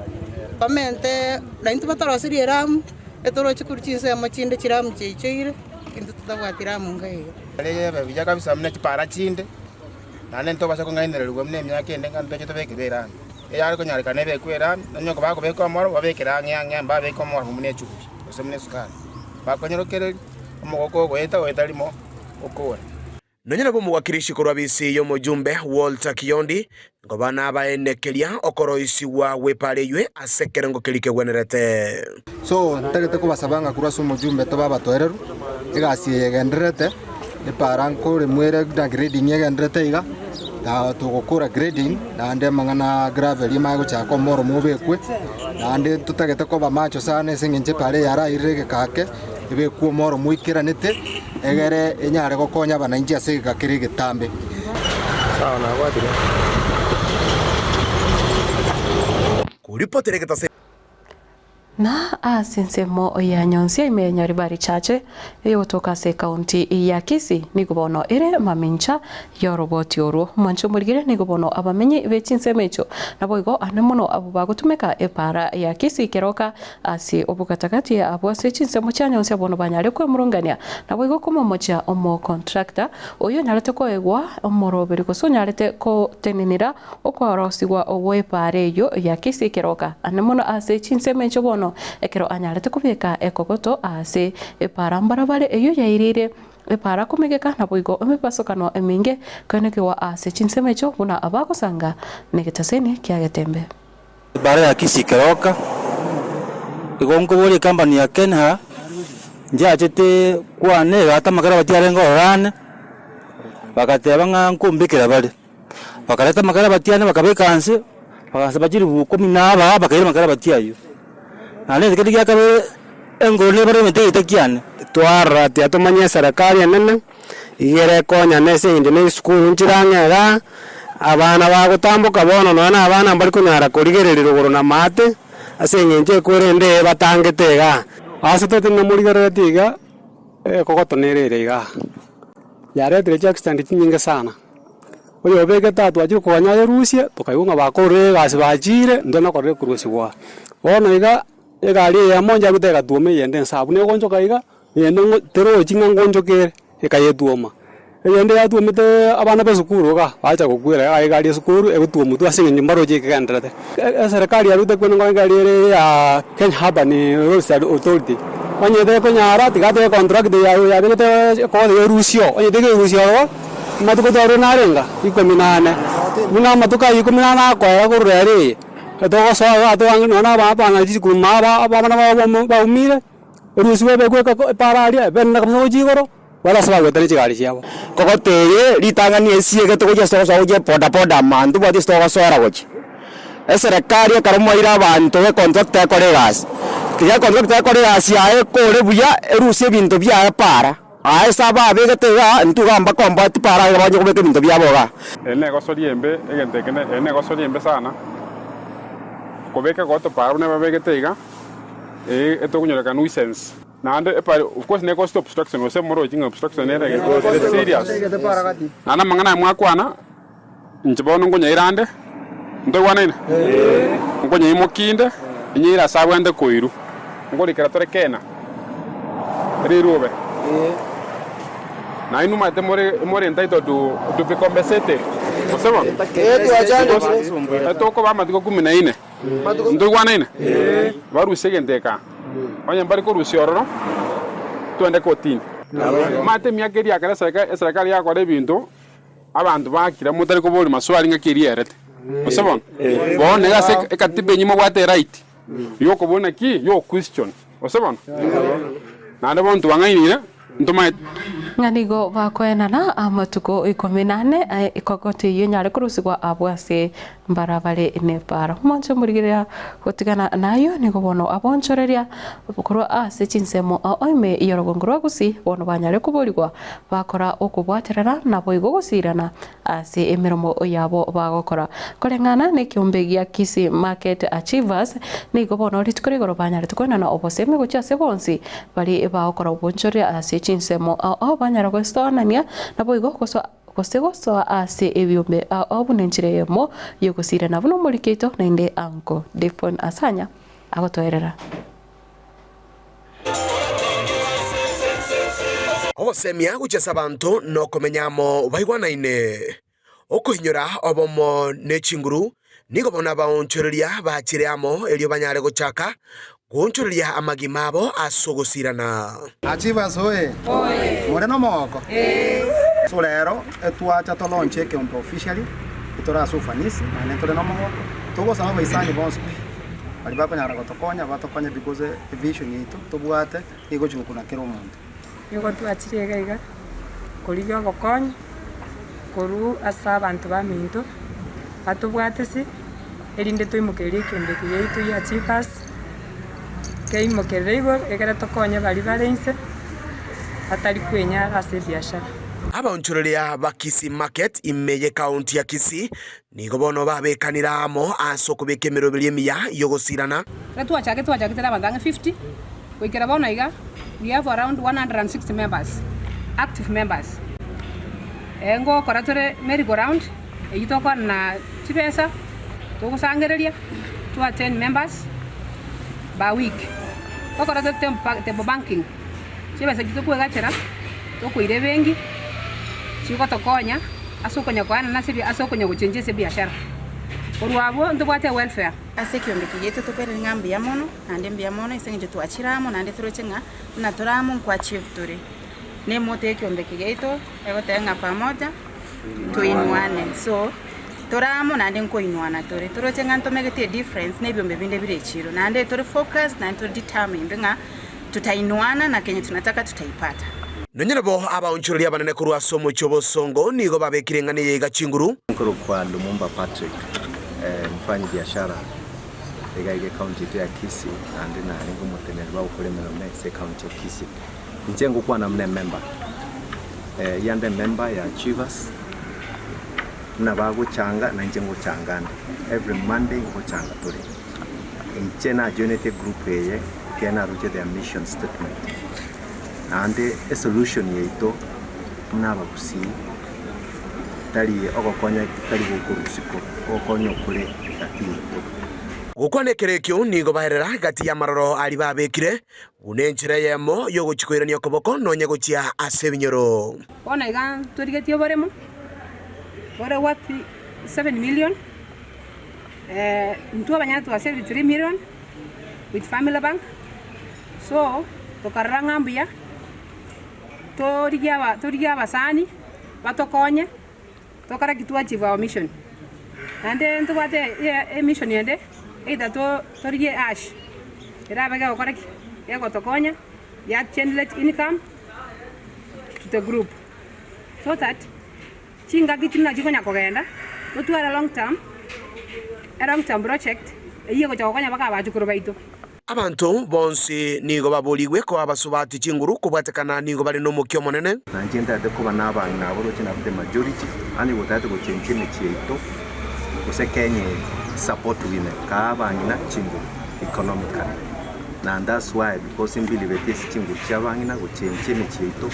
bamente naintwe batoroserie eramu, etoroche korwa chinsemo chinde chiramu chiaichoire, intwe totabwati ramu nka iga. Ere buya kabisa buna chipaara chinde. Naende ntobasa kong'ainererigwa buna emiaka ende ng'a ntoche tobekere erami. Eyare konyarekana ebekwe erami, nonya okobaa kobeka omoro, babekere ang'e ang'e mbabeke omoro buna echumbi, gose buna esukari. Bakonyorokereria, omogoko ogoeta goeta rimo okore. Nonya nabo omowakilishi korwa bisi y'omojumbe Walter Kiyondi nkoba nabaenekeria okoroisigwa gw'epaara eywe ase ekerengo keria kegwenerete. So ntagete kobasaba ng'a korwa ase omojumbe tobe abatoereru, egasi eye egendererete, epaara nkoremwa ere na grading egendererete iga, na togokora grading naende amang'ana gravel amanye gochaka omoromo obekwe, naende totagete koba macho sana ase eng'encho epaara eye yarairire egeka ake, ebekwe omoromo oikeranete, egere enyare gokonya abananchi ase egeka kere egetambe. Sawa nabwatire. Koripotera egetase. Na ase ensemo ya Nyonsia ime ya Nyaribari Chache eyogotoka ase ekaunti ya Kisii nigo bono ere mamincha y'oroboti orwo. Omwancho omorigere nigo bono abamenyi be chinsemo echio naboigo ande mono abwo bagotumeka epaara ya Kisii keroka ase obogatagati abwo ase chinsemo chia Nyonsia bono banyare kwemurungania naboigo komomochia omocontractor oyio onyarete koegwa omoroberi gose onyarete gotenenera Okorosigwa gw'epaara eyio ya Kisii keroka ande mono ase chinsemo echio bono, ekero anyarete kobeka ekogoto ase epaara mbarabare eyio yairire epaara komegeka, naboigo emebasokano emenge koenekigwa ase chinsemo echio buna abagosanga negetaseni kia Getembe. Epaara ya Kisii keroka, igo nkoboria ecompany ya Kenha, nchiachete kwane egata amakara batiarenge ororo ane, bagateba ng'a nkombekera bare. Bakareta amakarabati ane bakabeka inse, bagasaba chilifu ikomi na abaa bakaira amakarabati ayio. Naende ekero gia kabere, engoro nebare emete egeita kiane. Twarora tiga tomanye eserekari enene, iga ere ekonyana ase eng'encho na esukuru nchire ang'e igaa, abana bagotamboka bono nonya na abana mbari konyara korigereria rogoro na maate, ase eng'encho ekwerende eye batangete igaa. Ase totenena morigereretie iga, ekogoto nere ere igaa, yaretire chiaccident chinyinge sana. Oyobegete aa twachire koganya ayerusie, tokaigwa ng'a bakorire egasi bachiire, intwe nakorire korusigwa. Bono iga, egari eyemo nchiarwete egatuoma eyende ensa abwo negonchoka iga, eyende ngo terochi ng'a ngonchoka ere, ekayetuoma. Eyende yatuometeee abana ba esukuru iga, bacha gokwera iga egari ya esukuru egotuomwa tu ase eng'encho mbaroche ekegenderete. Eserekari yarwete kwene nkorwa egari ere ya Kenya Urban Roads Authority, onye tekonyara tiga atoe econtract yabegete ekogoto yerusio, onye tekerusia ororo. Amatuko twarure narenga ikomi na ane, buna amatuko ayio ikomi na ane akoera korwa ere eye, etogosoa igaa toange nonya na abana chisukuru maba abana babo baumire, orusia obekwe ekeko epara aria ebenene kabisa gochia igoro, baria ase bagoeta ne chigari chiabo. Kogotebie ritang'ani esiegete gochia ase togosoa gochia ebodaboda ama ntobwati ase togosoera gochia. Eserekari ekero mwaire abanto econtractor ekore egasi, tiga econtractor ekore egasi yaye ekore buya erusie ebinto biaye para. Aa ase ababegete igaa, intwe igaa mbakomboa tipara iga banye kobeka ebinto biabo igaa. Ere negosori embe, egento eke ere negosori embe sana, kobeka egoto para buna babegete iga, ee etokonyoreka nuisance. Naende epara of course ne cost obstruction gose moroche ng'a obstruction nere egento serious. Naende amang'ana aya mwakwana, inche bono nkonyaira ande, ntoigwanaine? Nkonyaimokia inde, inyeire ase abwenerete koirwa, nkorikera tore kena. Rirube. Na inwe omanyete more more entitled to, to be compensated. Gose bono? Because etokoba amatuko kumi na ine. Ntoigwanaine? Barusie egento eke aa. Onye mbari korusia ororo, twende kotini. Omanyete emiaka eria ekero eserekari yakora ebinto, abanto bakira motari koboria maswali ng'aki eria erete. Gose bono? Bono iga ase ekatiba enyia mobwate eright yokobua naki? Yo question. Gose bono? Naende bono twang'ainire, ntomanyete. Ng'a nigo bakoenana amatuko ikomi na ane, ekogoto eyio enyare korusigwa abwo ase mbarabare nepara. Omonto omorigereria gotigana nayio nigo bono abonchoreria korwa ase chinsemo ao ime y'orogongo rwa Gusii bono banyare koborigwa bakora okobwaterana naboigo gosirana ase emeremo yabo bagokora. Koreng'ana nekeombe gia Kisii Market Achievers nigo bono rituko rigoro banyarete koenana obosemi gochia ase bonsi baria bagokora obonchoreria ase chinsemo ao ao banyara gosoanania naboigo gosoa gose gosoa ase ebiombe ao ao buna enchera eyemo y'ogosirana buna omoriki oito naende Uncle Devon Asanya agotoerera. Ogosemia gochia ase abanto nokomenya amo baigwanaine. Okoinyora obomo ne chinguru nigo bono abaonchoreria bachire amo erio banyare gochaka goonchoreria amagima abo ase ogosirana. Achievers oye! More nomogoko? So rero etwacha to launch ekeombe officially, etore ase ufanisi naende ntore nomogoko, togosaba abaisani bonsi pi baria bakonyara gotokonya batokonye because evision yaito tobwate egochi gokuna kera omonto. Nigo twachire iga iga korigia obokonyi korwa ase abanto baminto batobwatisi, erinde toimokererie ekeombe eke giaito gia Achievers, keimokerere igoro egere tokonye baria bare inse batari kwenyara ase ebiashara. Abaonchoreria ba Kisii Market ime y'ekaunti ya Kisii nigo bono babekanire amo ase okobeka emeroberio emiya y'ogosirana. Ekero twachakire twachakete na abanto ang'e 50, goikera bono iga we have around 160 members, active members. Ngokora tore merry go round eyio tokoanana chibesa, togosangereria to attend members per week. Tokora tore table banking, chibesa echio tokoegachera, tokoira ebenki, chigotokonya ase okonya koanana ase ase okonya gochenjia ase ebiashara. Korwa abwo ntobwate ewelfare. Ase ekeombe eke giaito tokwerire ng'a mbuya mono, naende mbuya mono ase eng'encho twachire amo naende toroche ng'a buna tore amo nkoachieve tore. Na emoto ya ekeombe eke giaito egoteba ng'a pamoja toinuane, so tore amo naende nkoinuana tore. Toroche ng'a ntomegete edifference na ebiombe binde bire echiro, naende tore focused naende tore determined ng'a tutainuana na kenye tunataka tutaipata. Nonya nabo abaonchoreria abanene korwa ase omochie o bosongo nigo babekire eng'ana eye iga chinguru. Nkorokwa Lumumba Patrick, omofanyi biashara iga iga ecounty yaito ya Kisii naende narenge omoteneneri bwa gokora emeremo ase ecounty ya Kisii. Inche ngokwana buna emember, eyande emember ya Achievers, buna bagochanga nainche ngochanga nde, every Monday ngochanga tore. Inche najoinete egroup eye ekero naroche their mission statement, naende esolution yaito buna abagusii tari ogokonya tari gokorwa isiko, ogokonya okore gati yaito. Gokwana ekero ekio nigo baerera gati y'amaroro aria babekire, Buna enchera eyemo y'ogochia koirania okoboko nonya gochia ase ebinyoro. Bono iga ntorigetie oboremo bore worth 7 million, intwe abanyene twasavire 3 million with family bank, so tokarora ng'a mbuya torigie aba torigie abasani batokonye tokore ki to achieve our mission. Naende ntobwate emission ende either torigie ash erabe gegokora ki? Gegotokonya ya generate income to the group so that chingaki chimuna chikonya kogenda totware long term, a long term project eyio egocha gokonya mpaka abachukuru baito. Abanto bonsi nigo baborigwe koa abasubati chinguru kobwatekana nigo bare nomokia omonene. Na inche ntagete koba nabang'ina abo roche nabwo the majority, onye gotagete gochenchia emechie yaito gose Kenya eye, support women, kaa abang'ina chinguru economically. Na that's why because mbeliveti ase chinguru chia abang'ina gochenchia emechie yaito,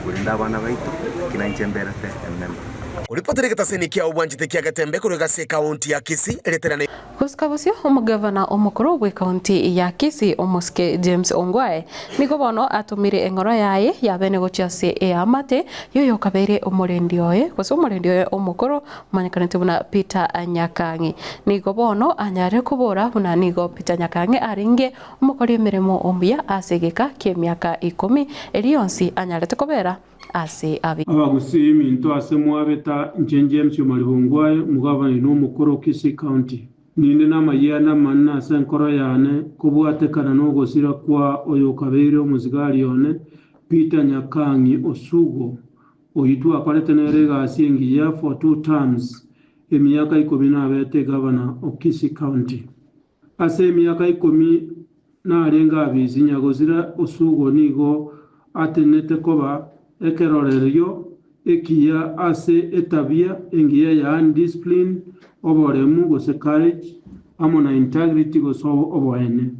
korenda abana baito, ekio na inche mberete emember. Koripotera egetaseni kia obwanchete kia Getembe korwa egasi ekaunti ya Kisii, erieta riane. Gosika bosio, omogavana omokoro bw'ekaunti ya Kisii, omosike James Ongwae, nigo bono atomire eng'oro yaye yabene gochia ase eamate y'oyokabeire omorendi oye, gose omorendi oye omokoro omanyekanete buna Peter Nyakang'i. Nigo bono anyare kobora buna nigo Peter Nyakang'i arenge omokori emeremo omuya ase egeka ki'emiaka ikomi, erio yonsi anyarete kobera ase abi. Abagusii minto ase mwabeta inche James Omariba Ongwae, omogavana oino omokoro o Kisii County. Ninde namayianda amanene ase enkoro yane kobwatekana nogosira kwa oyokabeire omosigari one Peter Nyakang'i Osugo, oyio twakorete nere egasi engiya for two terms, emiaka ikomi nabete egavana o Kisii County. Ase emiaka ikomi narenge abisi, nyagosira Osugo nigo atenenete koba ekerorerio ekiya ase etabia engiya yaani discipline, oboremu gose courage, amo na integrity gose oboene.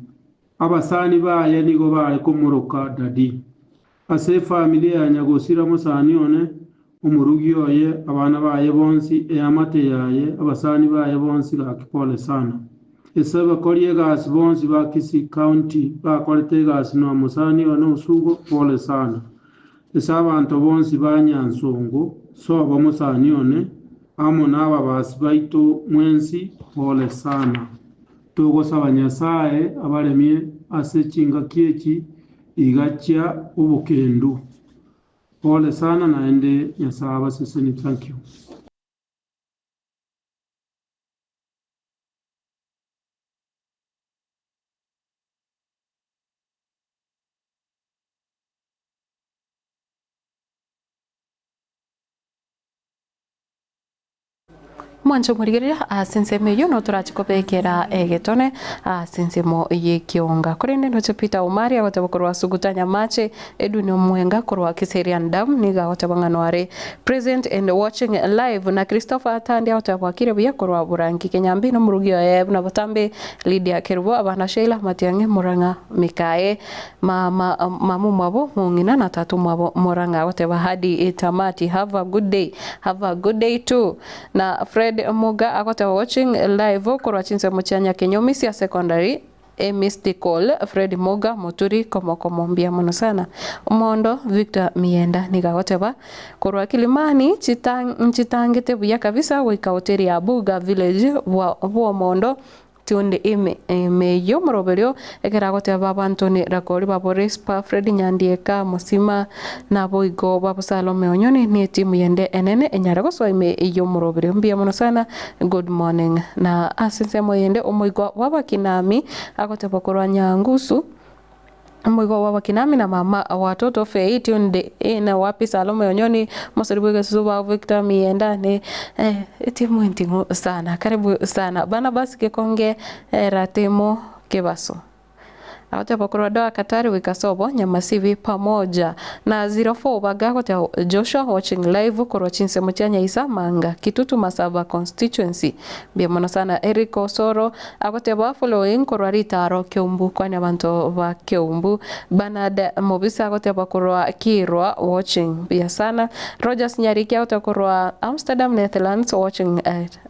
Abasani baye nigo bare komoroka Daddy. Ase efamilia ya nyagosira mosani one, omorugi oye, abana baye bonsi, eamate yaye, abasani baye bonsi gaki pole sana. Ase abakori egasi bonsi ba Kisii County bakorete egasi noa mosani one Osugo pole sana. Ase abanto bonsi ba Nyansongo sobo mosani one amo na ababasi baito mwensi pole sana. Togosaba Nyasae abaremie ase chingaki echi Igachia obokendu. Pole sana naende Nyasae abaseseni thank you. Mwanche omorigereria ase ensemo eyio notorache kobekera egetone ase ensemo y'ekionga. Korende ndoche Peter Omari agoteba korwa Suguta Nyamache, Edwin Omwenga korwa Kiserian Dam nigo agoteba ng'a noare present and watching live na Christopher Atandi agoteba bwakire buya korwa Burangi Kenyambi nomorugi oye buna botambe Lydia Kerubo abana Sheila Matiang'i Murang'a Mikae Mama mama omwabo mong'ina na tata omwabo Murang'a agoteba hadi tamati have a good day have a good day too na Fred Muga agoteba watching live korwa chinsemo chia Nyakenyomisia secondary a missed call Fred Muga Muturi komokomo mbuya mono sana Omondo Victor Mienda nigo agoteba korwa Kilimani nchitangete buya kabisa goika hoteli ya Buga village bwa bwomondo Tunde ime emeyio omoroberio, ekero agoteba abanto ni Rakori babo Rispa, Fred Nyandieka, Mosima, naboigo babo Salome Onyoni ne etimu yende enene enyare gosoa ime y'omoroberio. Mbuya mono sana, good morning. Na ase ensemo yende omoigwa bw'abakinami agoteba korwa Nyangusu, Omoigwa bw'abakinami na mama watoto Fei tuned in wapi Salome Onyoni mosori bw'egesusu ba Victor Mienda ne eh, etimu enting'u sana karibu sana Barnabas Gekonge eh, Ratemo Kebaso agoteba korwa Doha Qatar goika sobo Nyamasibi pamoja na 04 Baga agoteba Joshua watching live korwa chinsemo chia Nyaisa Manga Kitutu Masaba constituency Mbuya mono sana Eric Osoro agoteba following korwa ritaro Keumbu kwani abanto ba Keumbu. Bernard Mobisa agoteba korwa Kirwa watching mbuya sana. Rogers Nyariki agoteba korwa Amsterdam Netherlands watching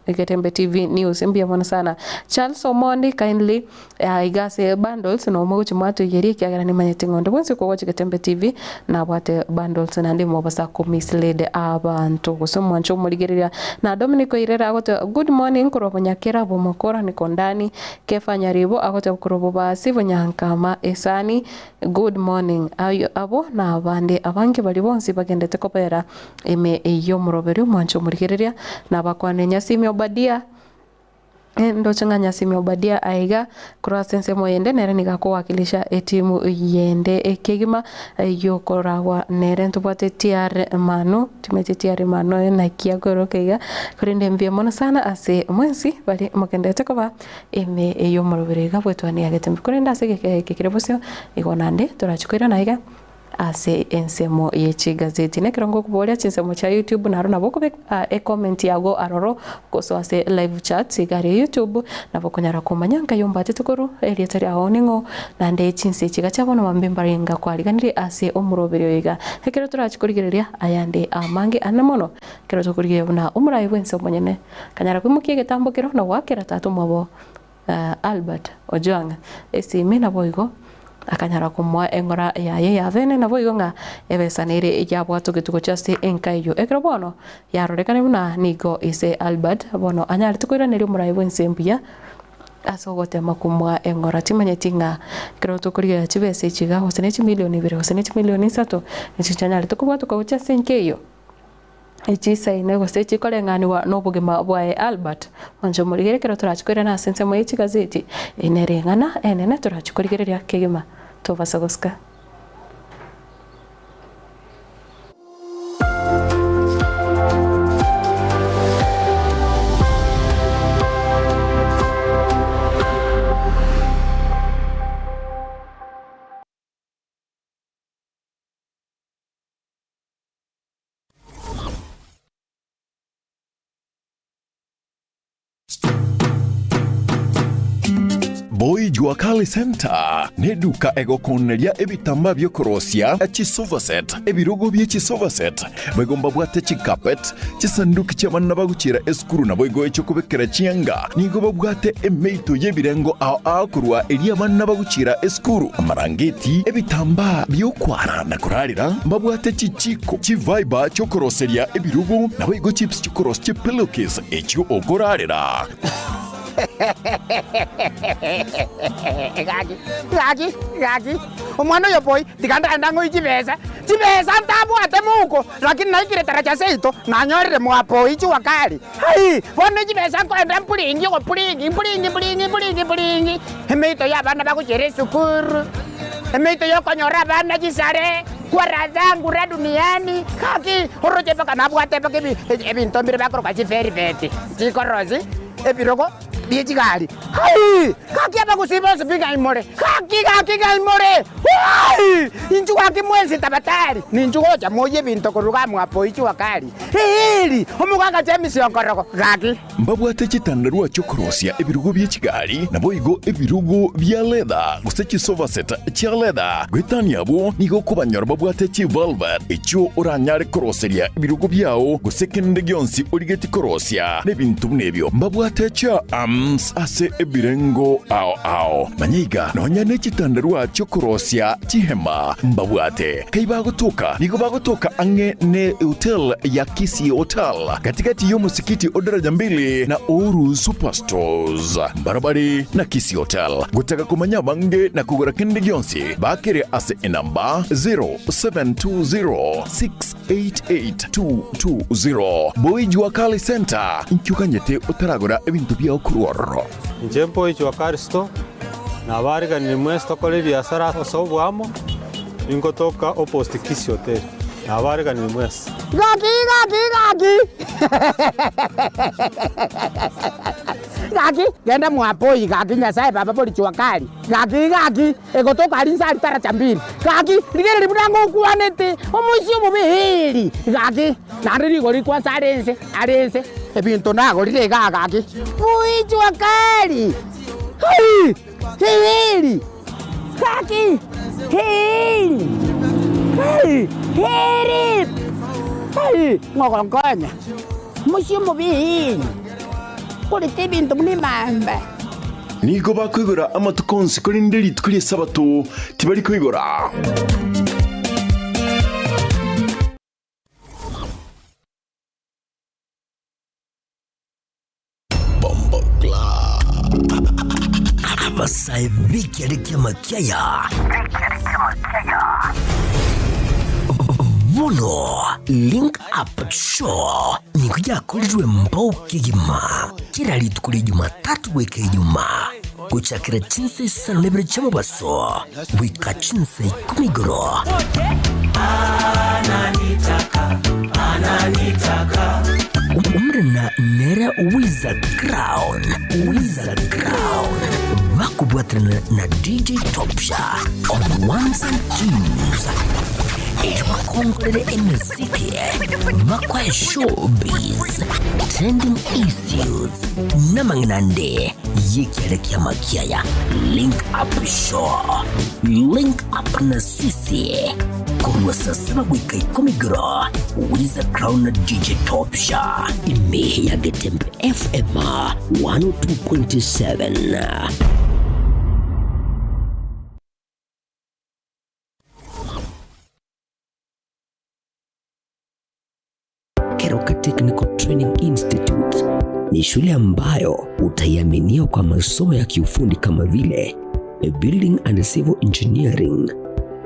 Getembe TV news mbuya mono sana. Charles Omondi kindly Aiga ase bundles nomo gochia mwatoiyeria ekiagera nimanyete ng'a onde bwensi okogocha Getembe TV nabwate bundles naende mobasa ko mislead abanto gose omwancho omorigereria na Dominic Oirere agoteba good morning korwa Bonyakera Bomokora niko ndani Kefa Nyaribo agoteba korwa Bobasi Bonyankama Esani good morning ayio abwo na abande abange baria bonsi bagendete kobera ime y'omoroberio omwancho omorigereria nabakwane Nyasimi Obadia. Ndoche ng'a Nyasimi Obadia aiga korwa ase ensemo eyende nere nigo akowakilisha etimu yende ekegima yokoragwa nere ntobwate TR Manu timanyeti TR Manu naki akoroka iga korende mbuya mono sana ase mwensi baria mogenderete koba ime y'omoroberi iga bwetwania getembe korende ase egeka eke kere bosio igo naende torachi koirana iga. Ase ensemo ye chigazeti. Nekero ngokoboria chinsemo chia YouTube naro nabo okobeka ecomment yago aroro gosoa ase live chat iga aria YouTube nabo okonyara komanya nkai ombatete korwa erieta riao ning'o naende chinse echi iga chia bono mambia mbarenga kwariganirie ase omoroberio oyo iga. Ekero torachi korigereria ayande amange ane mono ekero tokorigereria buna omorai bwense omonyene akanyara koimokia egetambo kero na goakera tata omwabo Albert Ojwang esimi naboigo akanyara komoa eng'ora yaye ya bene naboigo ng'a ebesa nere yabwatogetwe gochia ase enka eyio. Ekero bono yarorekane buna nigo ise Albert bono anyarete koiraneria omorai bw'ense mbuya ase ogotema komoa eng'ora. Timanyeti ng'a ekero tokorigereria chibesa echi iga gose ne chimilioni ibere gose ne chimilioni isato nichio chianyarete kobwatoka gochia ase enka eyio. Chisaine gose chikoreng'anigwa nobogima bwaye Albert. Mwanche omorigererie ekero torache koirana ase ensemo ye chigazeti, eye nere eng'ana enene torache korigereria kegima tobasa gosika. Boy Jua Kali Center neduka egokoneria ebitambaa biokorosia chisofa set, ebirogo bie chisofa set, boigo mbabwate chicarpet, chisanduki chi'abana bagochiera esukuru naboigo echiokobekera chianga. Nigo babwate emeito y'ebirengo ao ao korwa eria abana bagochiera esukuru, amarangeti, ebitambaa bi'okwara na korarera, mbabwate chichiko, chiviber chi'okoroseria ebirogo, naboigo chips chi'okorosia chipillowcase echio okorarera. Gaki, gaki, gaki, omwana oyo boy, tiga ndagende ang'oe chibesa, chibesa ntabwate mouko, lakini naikire taracha seito, nanyorire mwapoi jua kali. Hai! Bono chibesa nkoenda mpuringi ogopuringi, mpuringi mpuringi mpuringi mpuringi, emeito y'abana bagochiera esukuru, emeito y'okonyora abana chisare, kwara zangu ra duniani, gaki oroche mpaka nabwate mpaka ebi ebinto mbire bakoroka chivelvet, chikorosi ebirogo bie chigari. Hai! Gaki abagusii bonsi pi ng'ai more? Gaki gaki ng'ai more? Hai! Inchuo gaki mwensi tabatari, ninchuo gocha moyie ebinto korwa iga mwapoi jua kali. Eeri! Omogaka James Onkorogo, gaki. Mbabwate chitandarua chi'okorosia ebirogo bie chigari, naboigo ebirogo bia leather, gose chisofa set chia leather. Goetania abwo, nigo okobanyora babwate chivelvet, echio oranyare koroseria ebirogo biao, gose kende gionsi origetie korosia nebinto buna ebio. Mbabwate chia arms ase ebirengo ao ao. Manya iga, nonya ne chitandarua chi'okorosia chihema mbabwate. Kai bagotoka? Nigo bagotoka ang'e ne hotel ya Kisii Hotel, gati-gati y'omosikiti o Daraja Mbili na Uhuru Superstores. Mbarabare na Kisii Hotel. Gotaka komanya abange na kogora kende gionsi, bakere ase enamba 0720688220. Boy Jua Kali Center, inki oganyete otaragora ebinto biao korwa ororo? Inche Boy Jua Kali Store, nabariganirie mwensi tokore ebiasara ase oboamo. Ningotoka opposite Kisii Hotel. Nabareganire mwensi. Gaki gaki gaki gaki genda mwapoi gaki nyasaye baba bori jua kali gaki gaki egotoka aria inse aria taracha mbili gaki rigereria buna ngokwanete omoisia omobe eeri gaki naende rigori kwanza are inse are inse ebinto nagorire igaa gaki bui jua kali hai eeri. Gaki! Heri! Heri! Heri! Heri! Ng'ogonkonya, mochie omobe, korete ebinto buna emamba. Nigo bakoigora amatuko onsi, korende rituko ri'Esabato tibari koigora. Abasae b'ekiare ki'amakiaya bono Link Up Show nigo yakorirwe mbao kegima kera rituko ria Jumatatu goika Ijumaa gochakera chinsa isano na ibere chi'omobaso goika chinsa ikomi igoro. Omorena nere Wiza Crown, Wiza Crown, bakobwaterana na DJ Topsha on ones and twos. Erio bakongorere emesiki, bakoe showbiz, trending issues, n'amang'ana ande y'ekiare ki'amakiaya. Link Up Show. Link Up na sisi korwa saa saba goika ikomi igoro Wiza Crown na DJ Topsha ime ya Getembe FM 102.7. Keroka Technical Training Institute ni shule ambayo utaiaminia kwa masomo ya kiufundi kama vile Building and Civil Engineering,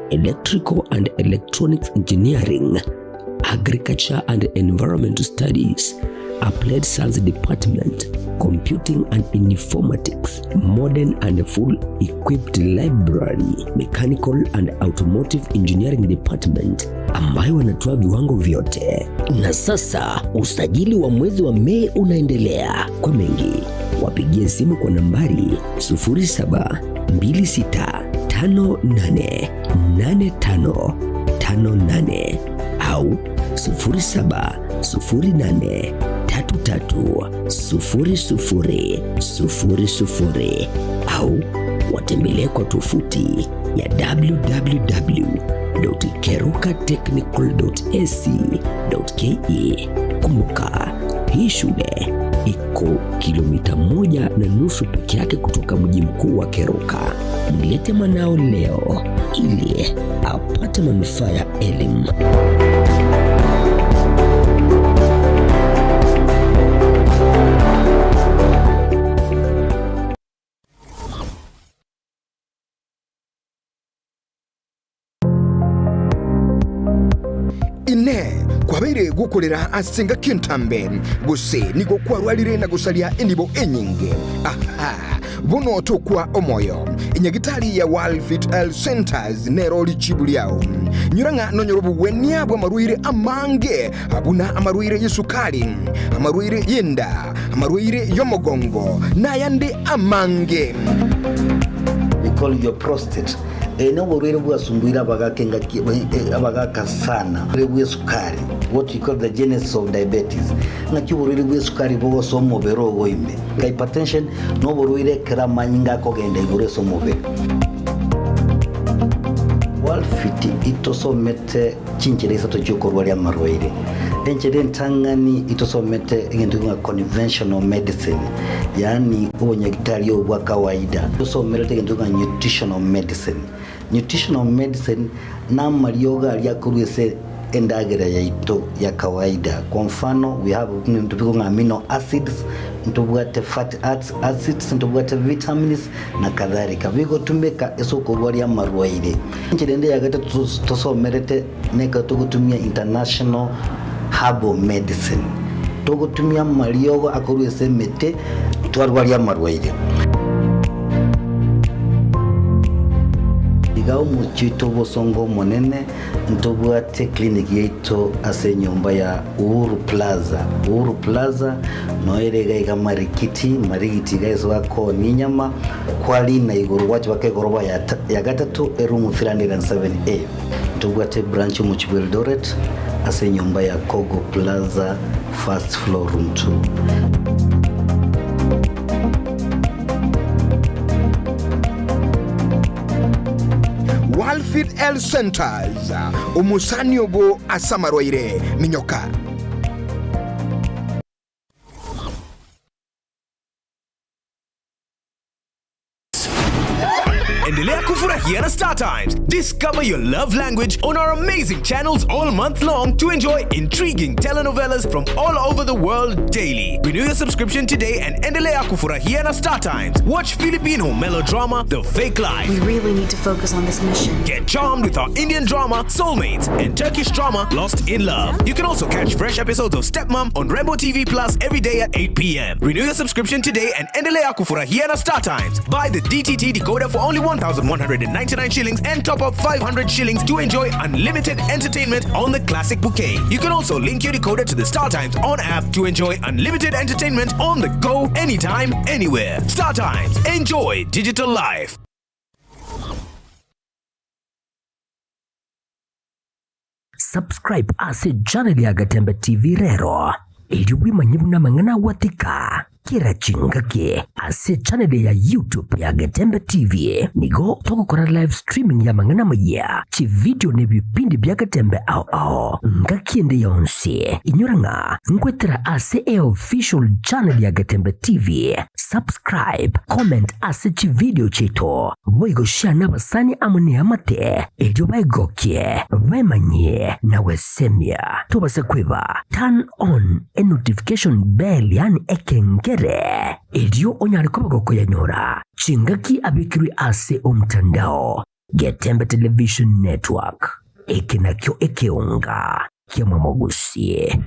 Electrical and Electronics Engineering, Agriculture and Environmental Studies, Applied Science Department, Computing and Informatics, Modern and Full Equipped Library, Mechanical and Automotive Engineering Department ambayo wanatoa viwango vyote. Na sasa usajili wa mwezi wa Mei unaendelea. Kwa mengi wapigie simu kwa nambari 0726588558 au 0708330000 au watembelee kwa tovuti ya www.kerukatechnical.ac.ke. Kumbuka, hii shule iko kilomita 1.5 peke yake kutoka mji mkuu wa Keroka. Mlete mwanao leo ili apate manufaa ya elimu. Inee! Kwabeire gokorera ase engaki entambe, gose nigo kwarwarire na gosaria enibo enyinge? Aha! Bono tokwa omoyo. Enyagitari ya World Health Centers nero richibu riao. Nyora ng'a nonyore obogwenia bw'amarwaire amange, buna amarwaire y'esukari, amarwaire y'enda, amarwaire y'omogongo, nayande amange. We call your prostate. Eye noborwaire bwasumbuire abagaka engaki abagaka sana. Oborwaire bw'esukari, what we call the genesis of diabetes. Ng'aki oborwaire bw'esukari bogosoa omobere ogo ime. Hypertension noborwaire ekero amanyinga akogenda igoro ase omobere. Walfit itosomete chinchera isato chiokorwaria amarwaire. Enchera entang'ani itosomete egento ng'a conventional medicine, yaani obonyagitari obo bwa kawaida. Tosomerete egento ng'a nutritional medicine. Nutritional medicine namariogo aria akorwa ase endagera yaito ya kawaida. Kwa mfano, we have ebinto bikong'a amino acids, ntobwate fatty acids, ntobwate vitamins na kadhalika, bigotumeka ase okorwaria amarwaire. Enchera ende ya gatato tosomerete Nekero togotumia international herbal medicine, togotumia amariogo akorwa ase emete twarwaria amarwaire. Iga omochie oito obosongo omonene ntobwate clinic yaito ase enyomba ya Uhuru Plaza. Uhuru Plaza noyo ere iga iga Marikiti, Marigiti iga ase bakoonia enyama, kwarina igoro gwacha baka egoroba ya gatato eroom 307A. Ntobwate ebranch omochie bwa Eldoret ase enyomba ya Kogo Plaza first floor room 2. Walfit Health Centers, omosani obo ase amarwaire, minyoka. Endelea kufurahia na Star Times. Discover your love language on our amazing channels all month long to enjoy intriguing telenovelas from all over the world daily. Renew your subscription today and endelea kufurahia na Star Times. Watch Filipino melodrama The Fake Life. We really need to focus on this mission. Get charmed with our Indian drama Soulmates and Turkish drama Lost in Love. You can also catch fresh episodes of Stepmom on Rainbow TV Plus every day at 8 p.m. Renew your subscription today and endelea kufurahia na Star Times. Buy the DTT decoder for only 1,199 shillings and top up 500 shillings to enjoy unlimited entertainment on the classic bouquet. You can also link your decoder to the Star Times on app to enjoy unlimited entertainment on the go anytime, anywhere. Star Times. Enjoy digital life. Subscribe ase channel ya Getembe TV rero, erio bwemanye buna amang'ana agwatika. Kera chingaki ase channel ya YouTube ya Getembe TV nigo togokora live streaming y'amang'ana amayia, chividio na ebipindi bia Getembe ao ao ngaki ende yonsi. Inyora ng'a nkwetera ase eofficial channel ya Getembe TV. Subscribe, comment ase chividio chiaito, boigo share nabasani amo neamate erio baegokie, bemanyie na gwesemia. Tobasa kweba turn on enotification bell yaani ekengere, erio onyare koba gokoyanyora chingaki abekirwe ase omtandao. Getembe Television Network, eke nakio ekeonga ki'amamogusie.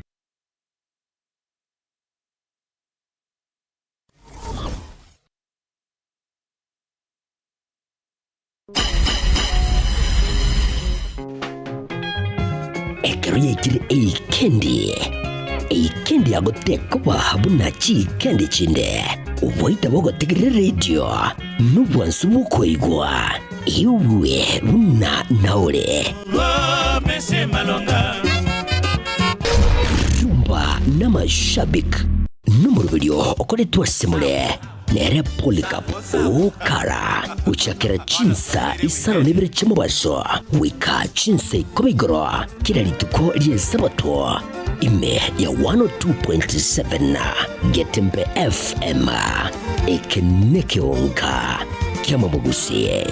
Ekero yaikire eikendi, eikendi yagotekoba buna chiikendi chinde, oboita bogotegerera eredio nobwansu bw'okoigwa, igwe buna naore. Rumba n'amashabik nomoroberio okoretwe ase more. Nere Polycarp okara gochakera chinsa isano na ibere chi'omobaso goika chinsa ikomi igoro kera rituko ri'Esabato, ime ya 102.7 Getembe FM. Eke nekeonga ki'amabogusi.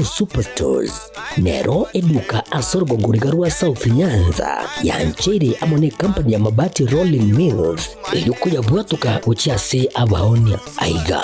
Superstores nero eduka ase orogongo riga rwa South Nyanza yancheire amo ne company ya Mabati Rolling Mills erio koyabwatoka gochia ase abaonia. Aiga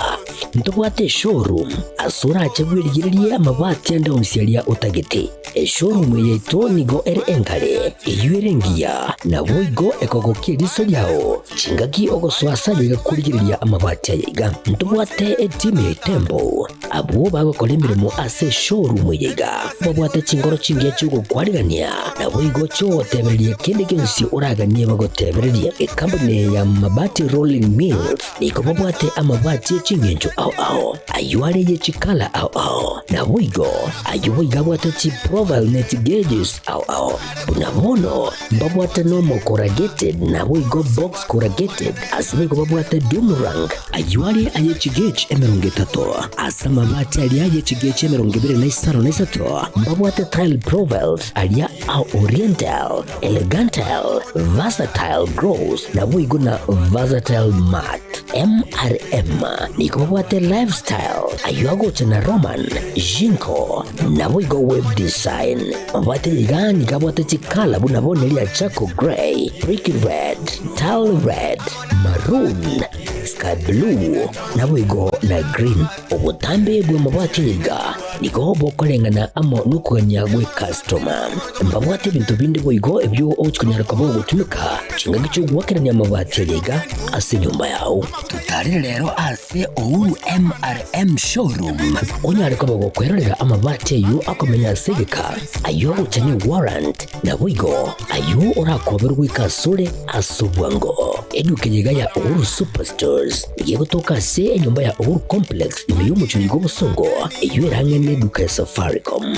ntobwate eshowroom ase orache bwerigererie amabati ande onsi aria otagete. Eshowroom yaito nigo ere engare, eyio ere engiya, naboigo ekogokia eriso riao. Chingaki ogosoa ase aya iga korigereria amabati aya iga. Ntobwate etimu ya Itembo, abwo bagokora emeremo ase eshowroom eye iga. Babwate chingoro chingiya chi'ogokwarigania, naboigo chi'ogotebereria kende gionsi oraganie bagotebererie. Ekampuni eye ya Mabati Rolling Mills nigo babwate amabati e ching'encho ao ao, ayio are ye chikala ao ao, naboigo ayio boigo abwate chiprofile ne chigeges ao ao. Buna bono mbabwate nomo corrugated naboigo box corrugated, ase boigo babwate doom rank, ayio are aye chigauge 30, ase amabati aria aye chigauge 25, mbabwate tile profiles aria a oriental, elegantal, versatile gloss, naboigo na versatile matte. MRM nigo babwate lifestyle, ayio agocha na Roman, Jinko, naboigo web design. Mabwate iga nigo abwate chikala buna bono eria charcoal grey, brick red, tile red, maroon, sky blue, naboigo na green. Obotambe bw'amabwate iga nigo bokoreng'ana amo nokogania gw'ecustoma. Mbabwate ebinto binde boigo ebio ogochia konyara koba ogotumeka chingaki chi'ogoakerania amabati aya iga ase enyomba yao. Totarere rero ase Uhuru MRM Showroom onyare koba gokwerorera amabati ayio akomenya ase egeka, ayio agocha ne warrant, naboigo ayio orakoberwe goika asore ase obwango. Eduka eye iga ya Uhuru Superstores nigo egotoka ase enyomba ya Uhuru Complex ime y'omochie oyo bw'obosongo, eyio ere ang'e neduka ya Safaricom.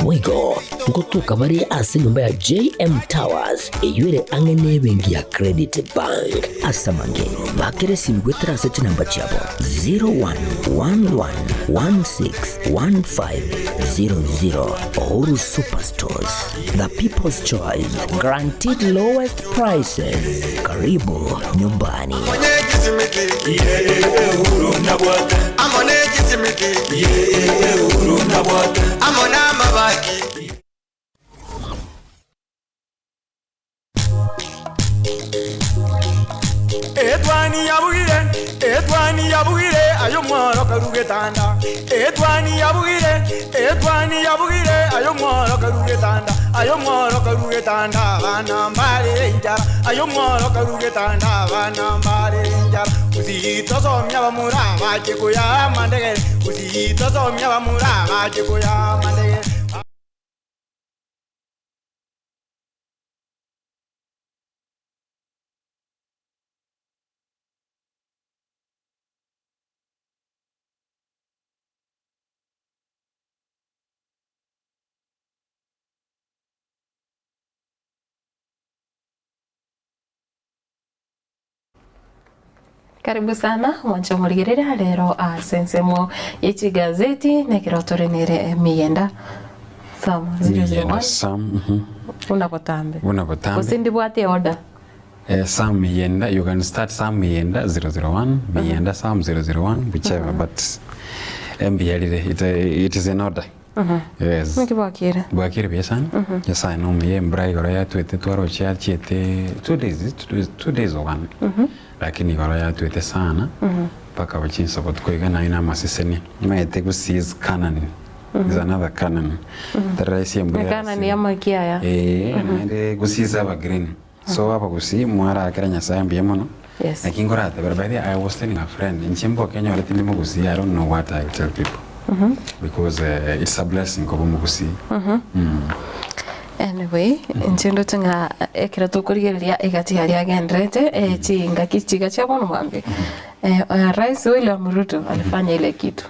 Boigo ngotoka bare ase enyomba ya JM Towers eyio ere ang'e nebenki ya Credit Bank. Ase amange, bakera esimi goetera ase chinamba chiabo 0111161500. Uhuru Superstores, the people's choice, guaranteed lowest prices. Karibu nyumbani. Etwani yabugire, etwani yabugire, ayo mworo karugetanda. Etwani yabugire, etwani yabugire, ayo mworo karugetanda. Ayo mworo karugetanda, bana mbare injara. Ayo mworo karugetanda, bana mbare injara. Usitosomya bamura bache kuya mandegere. Usitosomya bamura bache kuya mandegere. Karibu sana mwanche omorigereria rero ase ensemo ye chigazeti nekero tore nere emiyenda Sam Miyenda 001 Sam buna botambe Buna botambe. gose ndibwate order Eh, Sam Miyenda, you can start Sam Miyenda 001, Miyenda Sam 001, whichever, but embiyarire, it, it is in order. Yes. Naki bwakire? Bwakire buya sana. Nyasaye nomuya embura igoro yatwete twaroche yachiete 2 days, 2 days or 1. Lakini igoro yatwete sana. Mpaka bachinsa botukoiga nayo na amaseseni. Maete guseize Canaan. Is another Canaan. Taraisi embura. Canaan ya makiaya. Eh, naende gusiza aba green. So abagusi mwarakera Nyasaye mbuya mono. Lakini ngoratebera by the way, I was telling a friend inche mboke nyorete ndi mugusi I don't know what I will tell people. Because it's a blessing koba mugusi. Anyway, inche ndoche ng'a ekero tokorigereria egati aria agenderete eh, chingaki chiga chia bono mwambie Rais William Ruto alifanya ile kitu.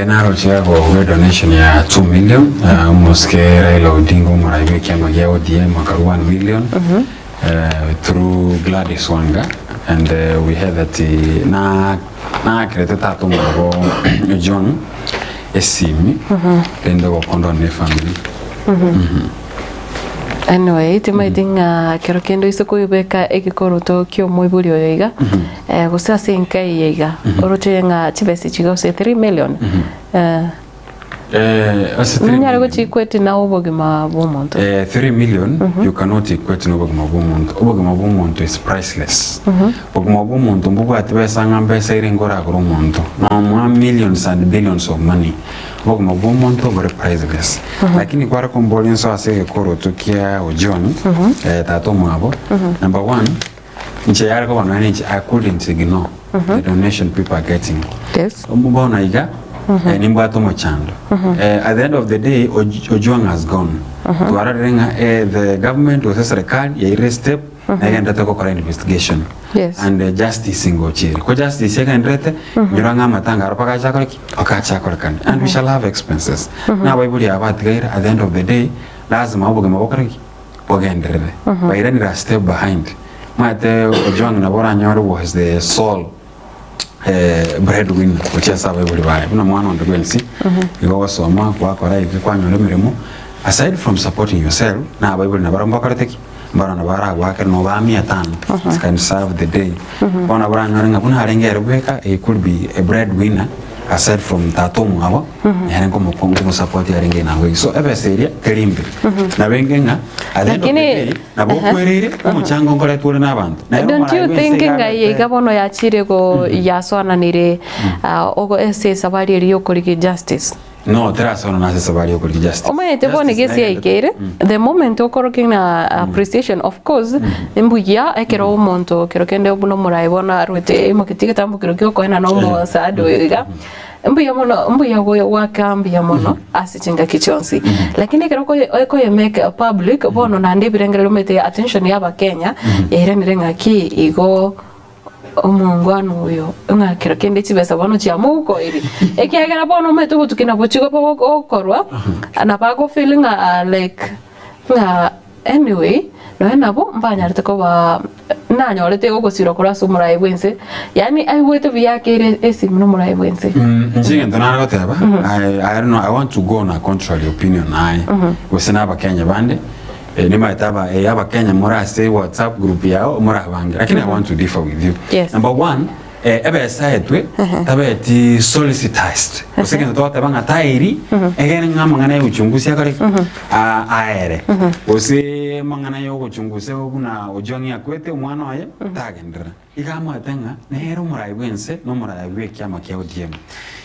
Naroche gogwe donation ya 2 million omosike Raila Odinga omorai bwa ekiama gia ODM akarwa 1 million through Gladys Wanga and we heard that na nakerete tata omwabo John esimi rende gokondana ne family. Anyway, timaeti ng'a kero kende oise koibeka egekoroto kia omoibori oyo iga, gose ase enka eye iga, oroche ng'a chibesa echi gose 3 million, Ase 3 nonyare million gochikweti na obogima bwa omonto. 3 million you cannot equate na obogima bwa omonto. Obogima bwa omonto is priceless. Obogima bwa omonto mbobwati besa ng'a mbesa ere nkoragore omonto. Nomoa millions and billions of money. Obogima bwa omonto bore priceless. Lakini kware komboria nso ase egekoroto kia Ojwang, tata omwabo, number one, inche yare koba nonya ninche I couldn't ignore the donation people are getting. Bono iga, nimbwate omochando. At the end of the day, Ojwang has gone. Twarorire ng'a the government gose serikali yairire step negenderete gokora investigation. And justice ngochire. Ko justice egenderete, nyora ng'a amatanga aro mpaka ache akore ki? Mpaka ache akorekane. And we shall have expenses. Na abaibori aba batigaire at the end of the day, lazima obogima bokore ki? Bogenderere. Bairanire a step behind. Omanyete Ojwang nabo oranyore was the sole breadwinner gochia ase abaibori baye. Buna omwana onde bwensi, igo ogosoma, gwakora eke, kwanyora emeremo, aside from supporting yourself, na abaibori nabarabwo mbakorete ki? Mbarabwo nabo baragoakere noba mia tano, it can serve the day. Bono nabo oranyore ng'a buna arenge ere bweka, he could be a breadwinner aside from tata omwabo, nere nkomo nkomosupport arenge nabo iga. So ebesa eria teri mbe. Nabo enge ng'a at the end of the Lakini day, nabo okwereire, omochango nkoretwa ore na abanto. Nere Don't you omorai bwense think iga ng'a abete iga bono yachire go yasoananire ogo ase esabari eria yokorigia justice? No, terasoana nase esabari yokorigia justice. Omanyete bono Justice gese negenderete. yaikeire the moment okorokia ng'a appreciation of course mbuya ekero omonto kero kende buna omorai bono arwete aimoketie egetambo kero kia okoenana omosaada oyo iga mbuya mono mbuya goaka mbuya mono ase chingaki chionsi lakini ekero okoye okoyemake public bono naende ebirengererio omanyete attention ya abakenya yairanire ng'aki igo Omongwana oyo ng'a kero kende chibesa bono chiamogokoirie, ekiagera bono omanyete obotuki nabo chigoba gokorwa, nabo ago feel ng'a like ng'a anyway nonya nabo mbanyarete koba nanyorete ogosirwa korwa ase omorai bwa ense, yaani aigwete buya akeire esimi na omorai bwa ense. Inche egento nare goteba, I, I don't know, I want to go on a contrary opinion naye, gose na abakenya bande, Nimaete aba eh, abakenya more ase whatsapp group yao more abange lakini I want to differ with you. Yes. Number one, ebesa etwe tabeti solicitized gose egento togoteba ng'a tairi egere ng'a amang'ana ya uchunguzi akore ki? A- aere gose amang'ana ya ogochungusa buna Ojwang'i akwete omwana oye tagenderera. Iga amaete ng'a nere omorai bw'ense na omorai bw'ekiama kia ODM.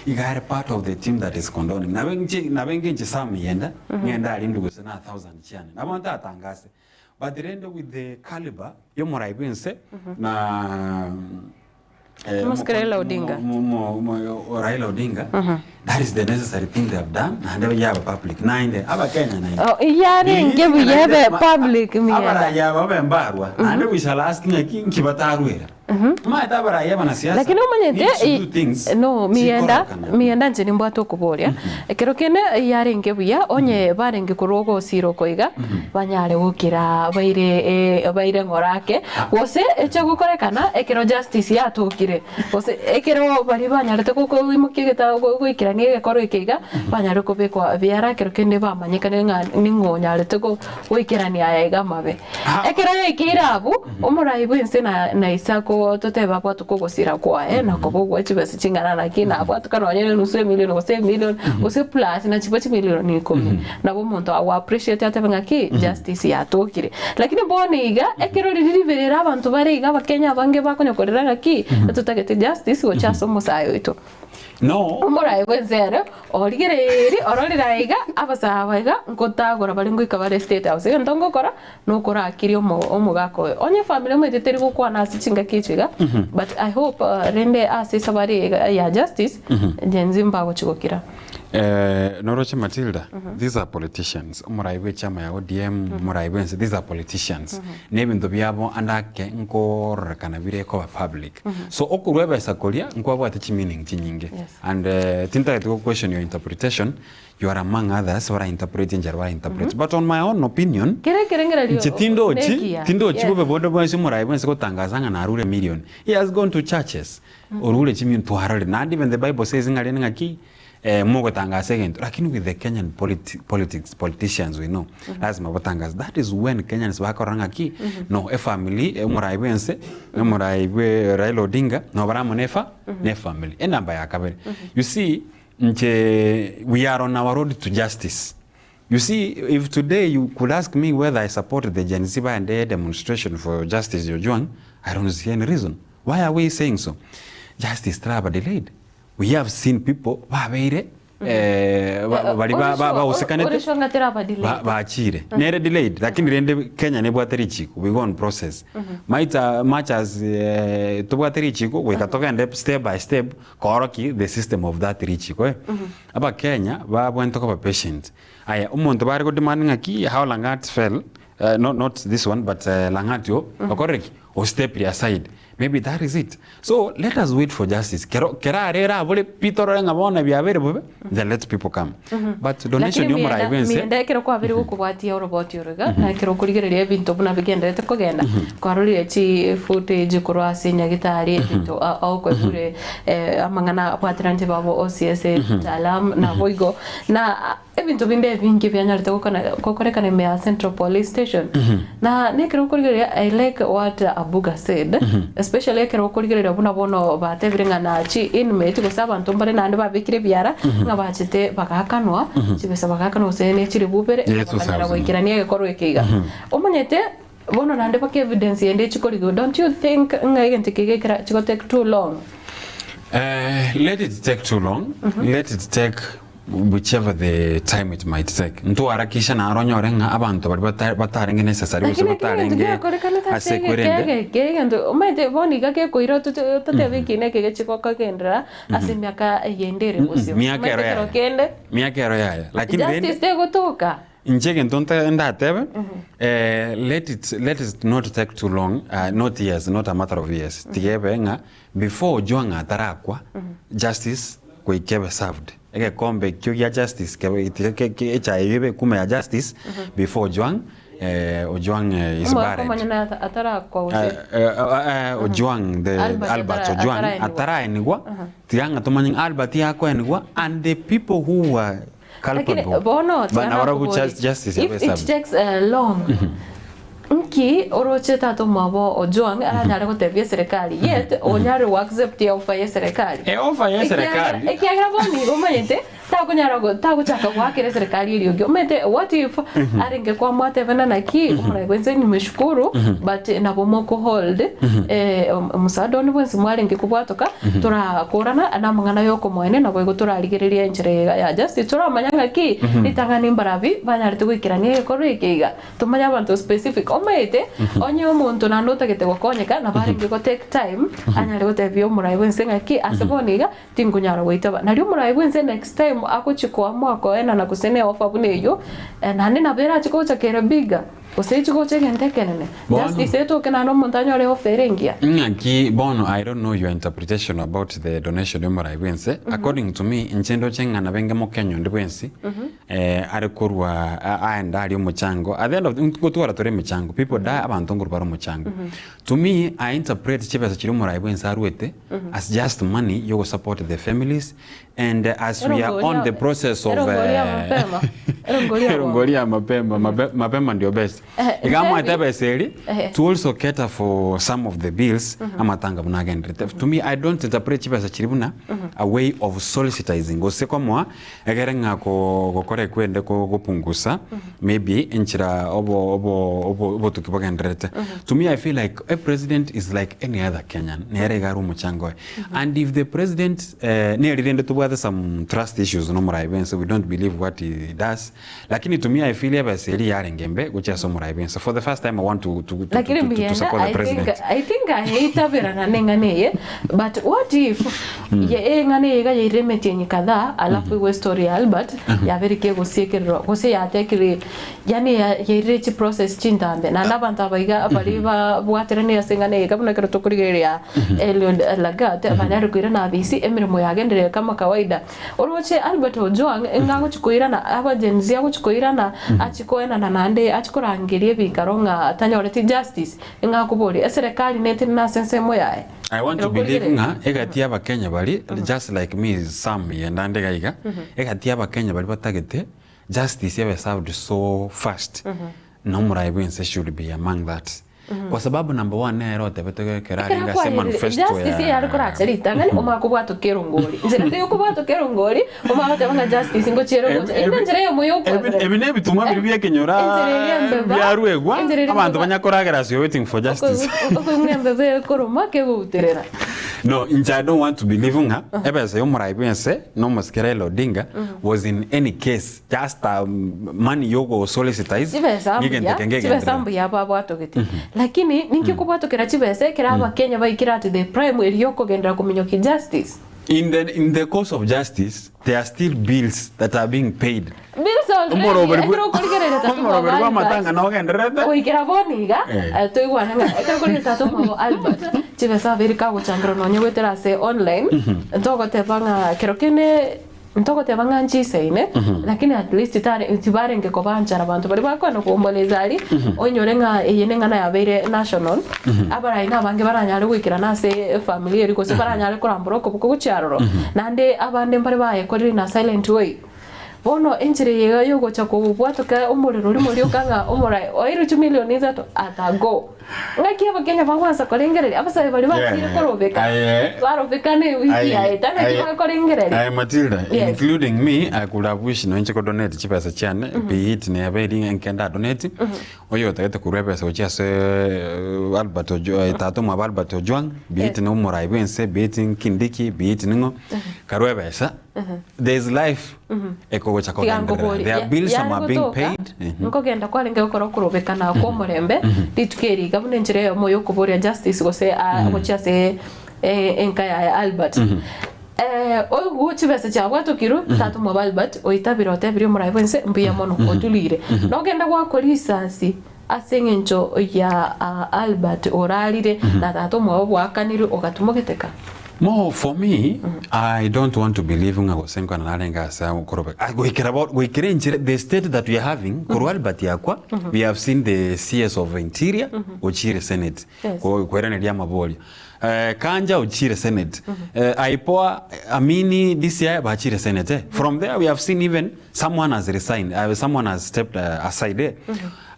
Iga are part of the team that is condoning. Nabe inche nabe ngenche Sam yenda, ng'ende arindwe gose na thousand chiane. Nabo ntatangase. But rende with the caliber y'omorai bw'ense na Omosike Raila Odinga. Raila Odinga, that is the necessary thing they have done, naende yaba public. Naende abakenya naende. Oh, yarenge buya ebe public miyega. Abarai aba babe mbarwa, naende we shall ask ng'aki nki batarwera. Omanyete abarai abanasiasa Lakini omanyete need to do things no mienda chikororekana. mienda inche nimbwate okoboria ekero kende yarenge buya onye barenge korwa ogosira oko iga banyare gokira baire baire ng'ora ake gose eche gokorekana ekero justice yatokire gose ekero baria banyarete gokoimokia egetabu goikerania egekoro eke iga banyare kobekwa biara ekero kende bamanyekane ng'a ning'o onyarete goikerania aya iga amabe. Ekero yaikeire abwo, omorai bw'ense na na Isako totebe abwatoke ogosira kwaye na koba ogwa chibesa ching'ana naki na abwatoka nonye na enusu emilion gose emilion gose plus na chiba chimilion ikomi. Nabo omonto ago appreciate atebe ng'aki justice yatokire. Lakini bono iga ekero riria riberera abanto bare iga abakenya abange bakonya korera ng'aki totagete justice gocha ase omosae oito. No. Omoraai bw'ense ere origereirie ororire aiga abasae iga nkotagora bare ngoika bare state house egento ngokora nokorakiria omo omogaka oyo. Onye efamiri omanyete teri gokwana ase chingaki echi iga but I hope rende ase esabari eye iga ya justice Gen Z mbagochi gokira. Noroche Matilda, these are politicians, omorai bw'echama ya ODM, omorai bw'ense, these are politicians. Na ebinto biabo ande ake nkororekana bire koba public. So okorwa ebesa koria nkwabwate chimeaning chinyinge. And tintagete go question your interpretation, you are among others bara interpret enchera bara interpret. But on my own opinion, Kere ekerengererio inche tindochi, nekiya. tindochi Yes. bobe bonde bwensi omorai bwensi gotangaza ng'a narure emillion. He has gone to churches, orure chimillion twarorire. Naende even the bible says ng'a rende ng'aki mogotangasa egento lakini with the Kenyan politi politics politicians we know lazima botangase that is when Kenyans bakorora ng'aki no efamily omorai bwense omorai bwe Raila Odinga nobare amo na efa na efamily. Enamba ya kabere you see inche we are on our road to justice you see if today you could ask me whether I support the Gen Z baende demonstration for justice Ojwang I don't see any reason why are we saying so justice traba delayed We have seen people babeire eh, ba- bari ba- ba- bagosekanete Orishwa ng'a teraba delayed. ba- bachire nere delayed lakini rende Kenya nebwate richiko we go on process maita much as eh, tobwate richiko goika togende step by step kooroki the system of that richiko eh. Abakenya babwenerete koba patient aya omonto bare godemand ng'aki how Langat fell eh, not, not this one but eh, Langat yo okorire ki ostepire aside Maybe that is it. So let us wait for justice. Kero kerare erabore pi torore ng'a bono biabeire bobe, then let people come. But donation Lakini y'omorai mienda bwense mienda ekero kwabeire gokobwatia oroboti oro iga, na ekero okorigereria ebinto buna bigendererete kogenda, kwarorire chi footage korwa ase nyagitari ebinto a- aokoigure amang'ana abwateranete babo OCS Talam naboigo na Ebinto binde ebinge bianyarete gokana gokorekana ime ya Central Police Station. Na nekero okorigereria I like what Abuga said, especially ekero okorigereria buna bono batebire ng'a na chi inmate gose abanto mbare naende babekire ebiara ng'a bachete bagakanwa, chibesa bagakanwa gose ne chilifu ibere, Yeah, bakanyara 2000. goikerania egekorwa eke iga. Omanyete bono naende mpaka evidence ende echikorigwa, don't you think ng'a egento eke gekera chigo take too long? Eh, let it take too long, let it take whichever the time it might take. Ntwarakisha naro onyore ng'a abanto baria bata batarenge necessary gose Lakini ekero egento batarenge gekorekanete ase ase egeke kwerende egeke egento omanyete bono iga gekoira tote totebe eki na eke gechigokogenderera ase emiaka eyende ere bosio. Miaka Omanyete ero ekero yaya. kende Miaka ero yaya. Lakini rende justice tegotoka. Inche egento nta ndatebe let it let it not take too long not years not a matter of years tiga ebe ng'a before Ojwang atarakwa justice goika ebe served egekombe ekio gia justice kebe tiga ke ke echae eyio ebe ekume ya justice before Ojwang Ojwang is Omogaka buried. omonyene ata- atarakwa gose Ojwang the Albert Albert atara- Ojwang ataraenigwa. ataraenigwa tiga ng'a tomanye ng'a Albert yakoenigwa and the people who were Lakini culpable bono tiga Ba- nabarabwo nakobori, just- justice if yabe it served. takes long nki oroche tata omwabo Ojwang aranyare gotebia eserekari yet onyare go accept eoffer ya eserekari E offer ya eserekari. Ekiagera bono igo omanyete takonyara go tagochaka goakera eserekari eriogi omanyete what if arenge kwamwatebana naki omorai bwense nimeshukuru but nabo moko hold omosaada onde bwensi mwarenge kobwatoka torakorana namang'ana yokomoenia naboigo torarigereria enchera eye ya justice toramanya ng'aki ritang'ani mbarabi banyarete goikerania egekorwa eke iga tomanye abanto specific omanyete onye omonto naende otagete gokonyeka nabo arenge go take time anyare gotebia omorai bwense ng'aki ase bono iga Tinkonyara goitaba. Nario omoraai bw'ense next time agochia koamua koenana gose ne offer buna eyio, naende nabo erache gocha kere bigger. Gose chigocha egento ekenene. Bono. Justice etoke naende omonto anyore offer ere engiya. Ng'aki bono I don't know your interpretation about the donation yomorai bwense. According to me, inche ndoche ng'a nabe inge Mokenya onde bwensi are korwa aende aria omochango at the end of the ngotwara tore emechango people die abanto nkorwa bare omochango. To me I interpret chibesa chiria omorai bwense arwete as just money yogosupport the families And as we are on the process of Erongori ya mapema. Erongori ya erongori ya mapema mapema ndio best. Iga amwete ebesa eri to also cater for some of the bills amatanga buna agenderete. To me I don't interpret chibesa chiri buna a way of solicitizing gose komoa egere ng'a gokora ekwende gopungusa maybe enchera obo obo obo obotuki bogendererete. To me I feel like a president is like any other Kenyan nere iga are omochango oye. And if the president eh, neri rende tobwate some trust issues nomorai bwense we don't believe what he does lakini to me I feel ebesa eri yarenge embe gochia ase omorai bwense for the first time I want to, to, to, to, Lakini to, to Mbienda, support the I think, president I think aheitaberana neng'ana eye but what if ye eng'ana eye iga yairire emetienyi kadhaa alafu igwe story ya Albert yabere kegosiekererwa gose yatekire Yaani yairire chiprocess chintambe naende abanto aba iga baria babwateranie ase eng'ana eye iga buna ekero tokorigereria Eliud Lagat banyare koirana abisi emeremo yagenderire kama kawaida. Oroche Albert Ojwang ng'a agochi koirana aba Gen Z agochi koirana achi koenana naende achi korangeria ebikaro ng'a tanyoreti justice ng'a akoboria eserekari netenene ase ensemo yaye. I want to Ekero believe okorigereria. ng'a egati y'abakenya baria just like me Sam yenda nde iga iga egati y'abakenya baria batagete Justice ebe served so fast na omorai bwense should be among that kwa sababu number one nere otebete ekero arenge ase manifesto Justice ya yare koracha ritang'ani omanye kobwatoka erongori nchera teiyo kobwatoka erongori omanye goteba ng'a justice ngochiere gocha ende enchera eyemo ya okwaberana Ebi nebitumwa biria bia ekenyoro Enchera eria embeba, biaruegwa enchera eria abanto embeba. banya koragera as you're waiting for justice. Okoigwa embeba ekoroma kegouterera. No, inche I don't want to believe ng'a ebesa ya omorai bwense na omosike Raila Odinga was in any case just a money yogo solicitize Chibesa ng'egento mbuya, eke chibesa ngegenderere. mbuya babwatogete. Lakini ninki okobwatokera chibesa ekero abakenya baikire at the prime eria yokogenderera kominyokia justice? In the, in the course of justice there are still bills that are being paid. Bills already, Omoroberi bwe- ekero okorigereria tata omoroberi omwabo bw'amatanga Albert, nogendererete. goikera bono iga, Eh. toigwane ng'a ekero okorigereria tata omwabo Albert, chibesa abere kagochangera nonye goetera ase online, ntogoteba ng'a kero kende ntogoteba ng'a nchisaine, lakini at least tare tibarenge kobanchara abanto baria bakoenda koomboleza aria, oinyore ng'a eye neng'ana yabeire national, abarai na abange baranyare goikerana ase efamiri eria gose baranyare korambora okoboko gochia aroro, naende abande mbare bayekorire in a silent way. Bono enchera eye iga yogocha kobwatoka omorero rimo rioka ng'a omorae oeirwe chimilioni isato atago. Ng'aki abakenya bagwansa korengereria abasae baria bachire korobeka barobekana ewiki yaeta ng'aki bakorengereria. Aye Matilda, Yes. including me, I could have wished noinche ko donate chibesa chiane, be it neba eri ng'a nda donate, oyo otagete korwa ebesa gochia ase Albert Ojo tata omwabo Albert Ojwang, be it Yes. na omorai bwense, be it Kindiki, be it ning'o, karwa ebesa, There is life ekogocha Tiga kogenderera. nkobori, There are bills some yare are being gotoka, paid. nkogenda kwarenge gokora okorobekana kwa omorembe, rituko eri iga buna enchera eyemo ya okoboria justice gose gochia ase enka yaye Albert. Oigwe chibesa chiabwatokirwe, tata omwabo Albert oitabire otebirie omorai bwense mbuya mono oturire. Nogenda gwakwa risasi ase eng'encho ya Albert orarire na tata omwabo bwakanirwe ogatumogete ka. Mo for me, I don't want to believe ng'a gose nkwana narenge ase okorobe ah, goikera bo goikera enchera the state that we are having korwa Albert akwa we have seen the CS of interior ochire senate Yes. ko- koiraneria amaborio eh, Kanja ochire senate eh, IPOA Amini DCI bachire senate eh. From there we have seen even someone has resigned someone has stepped aside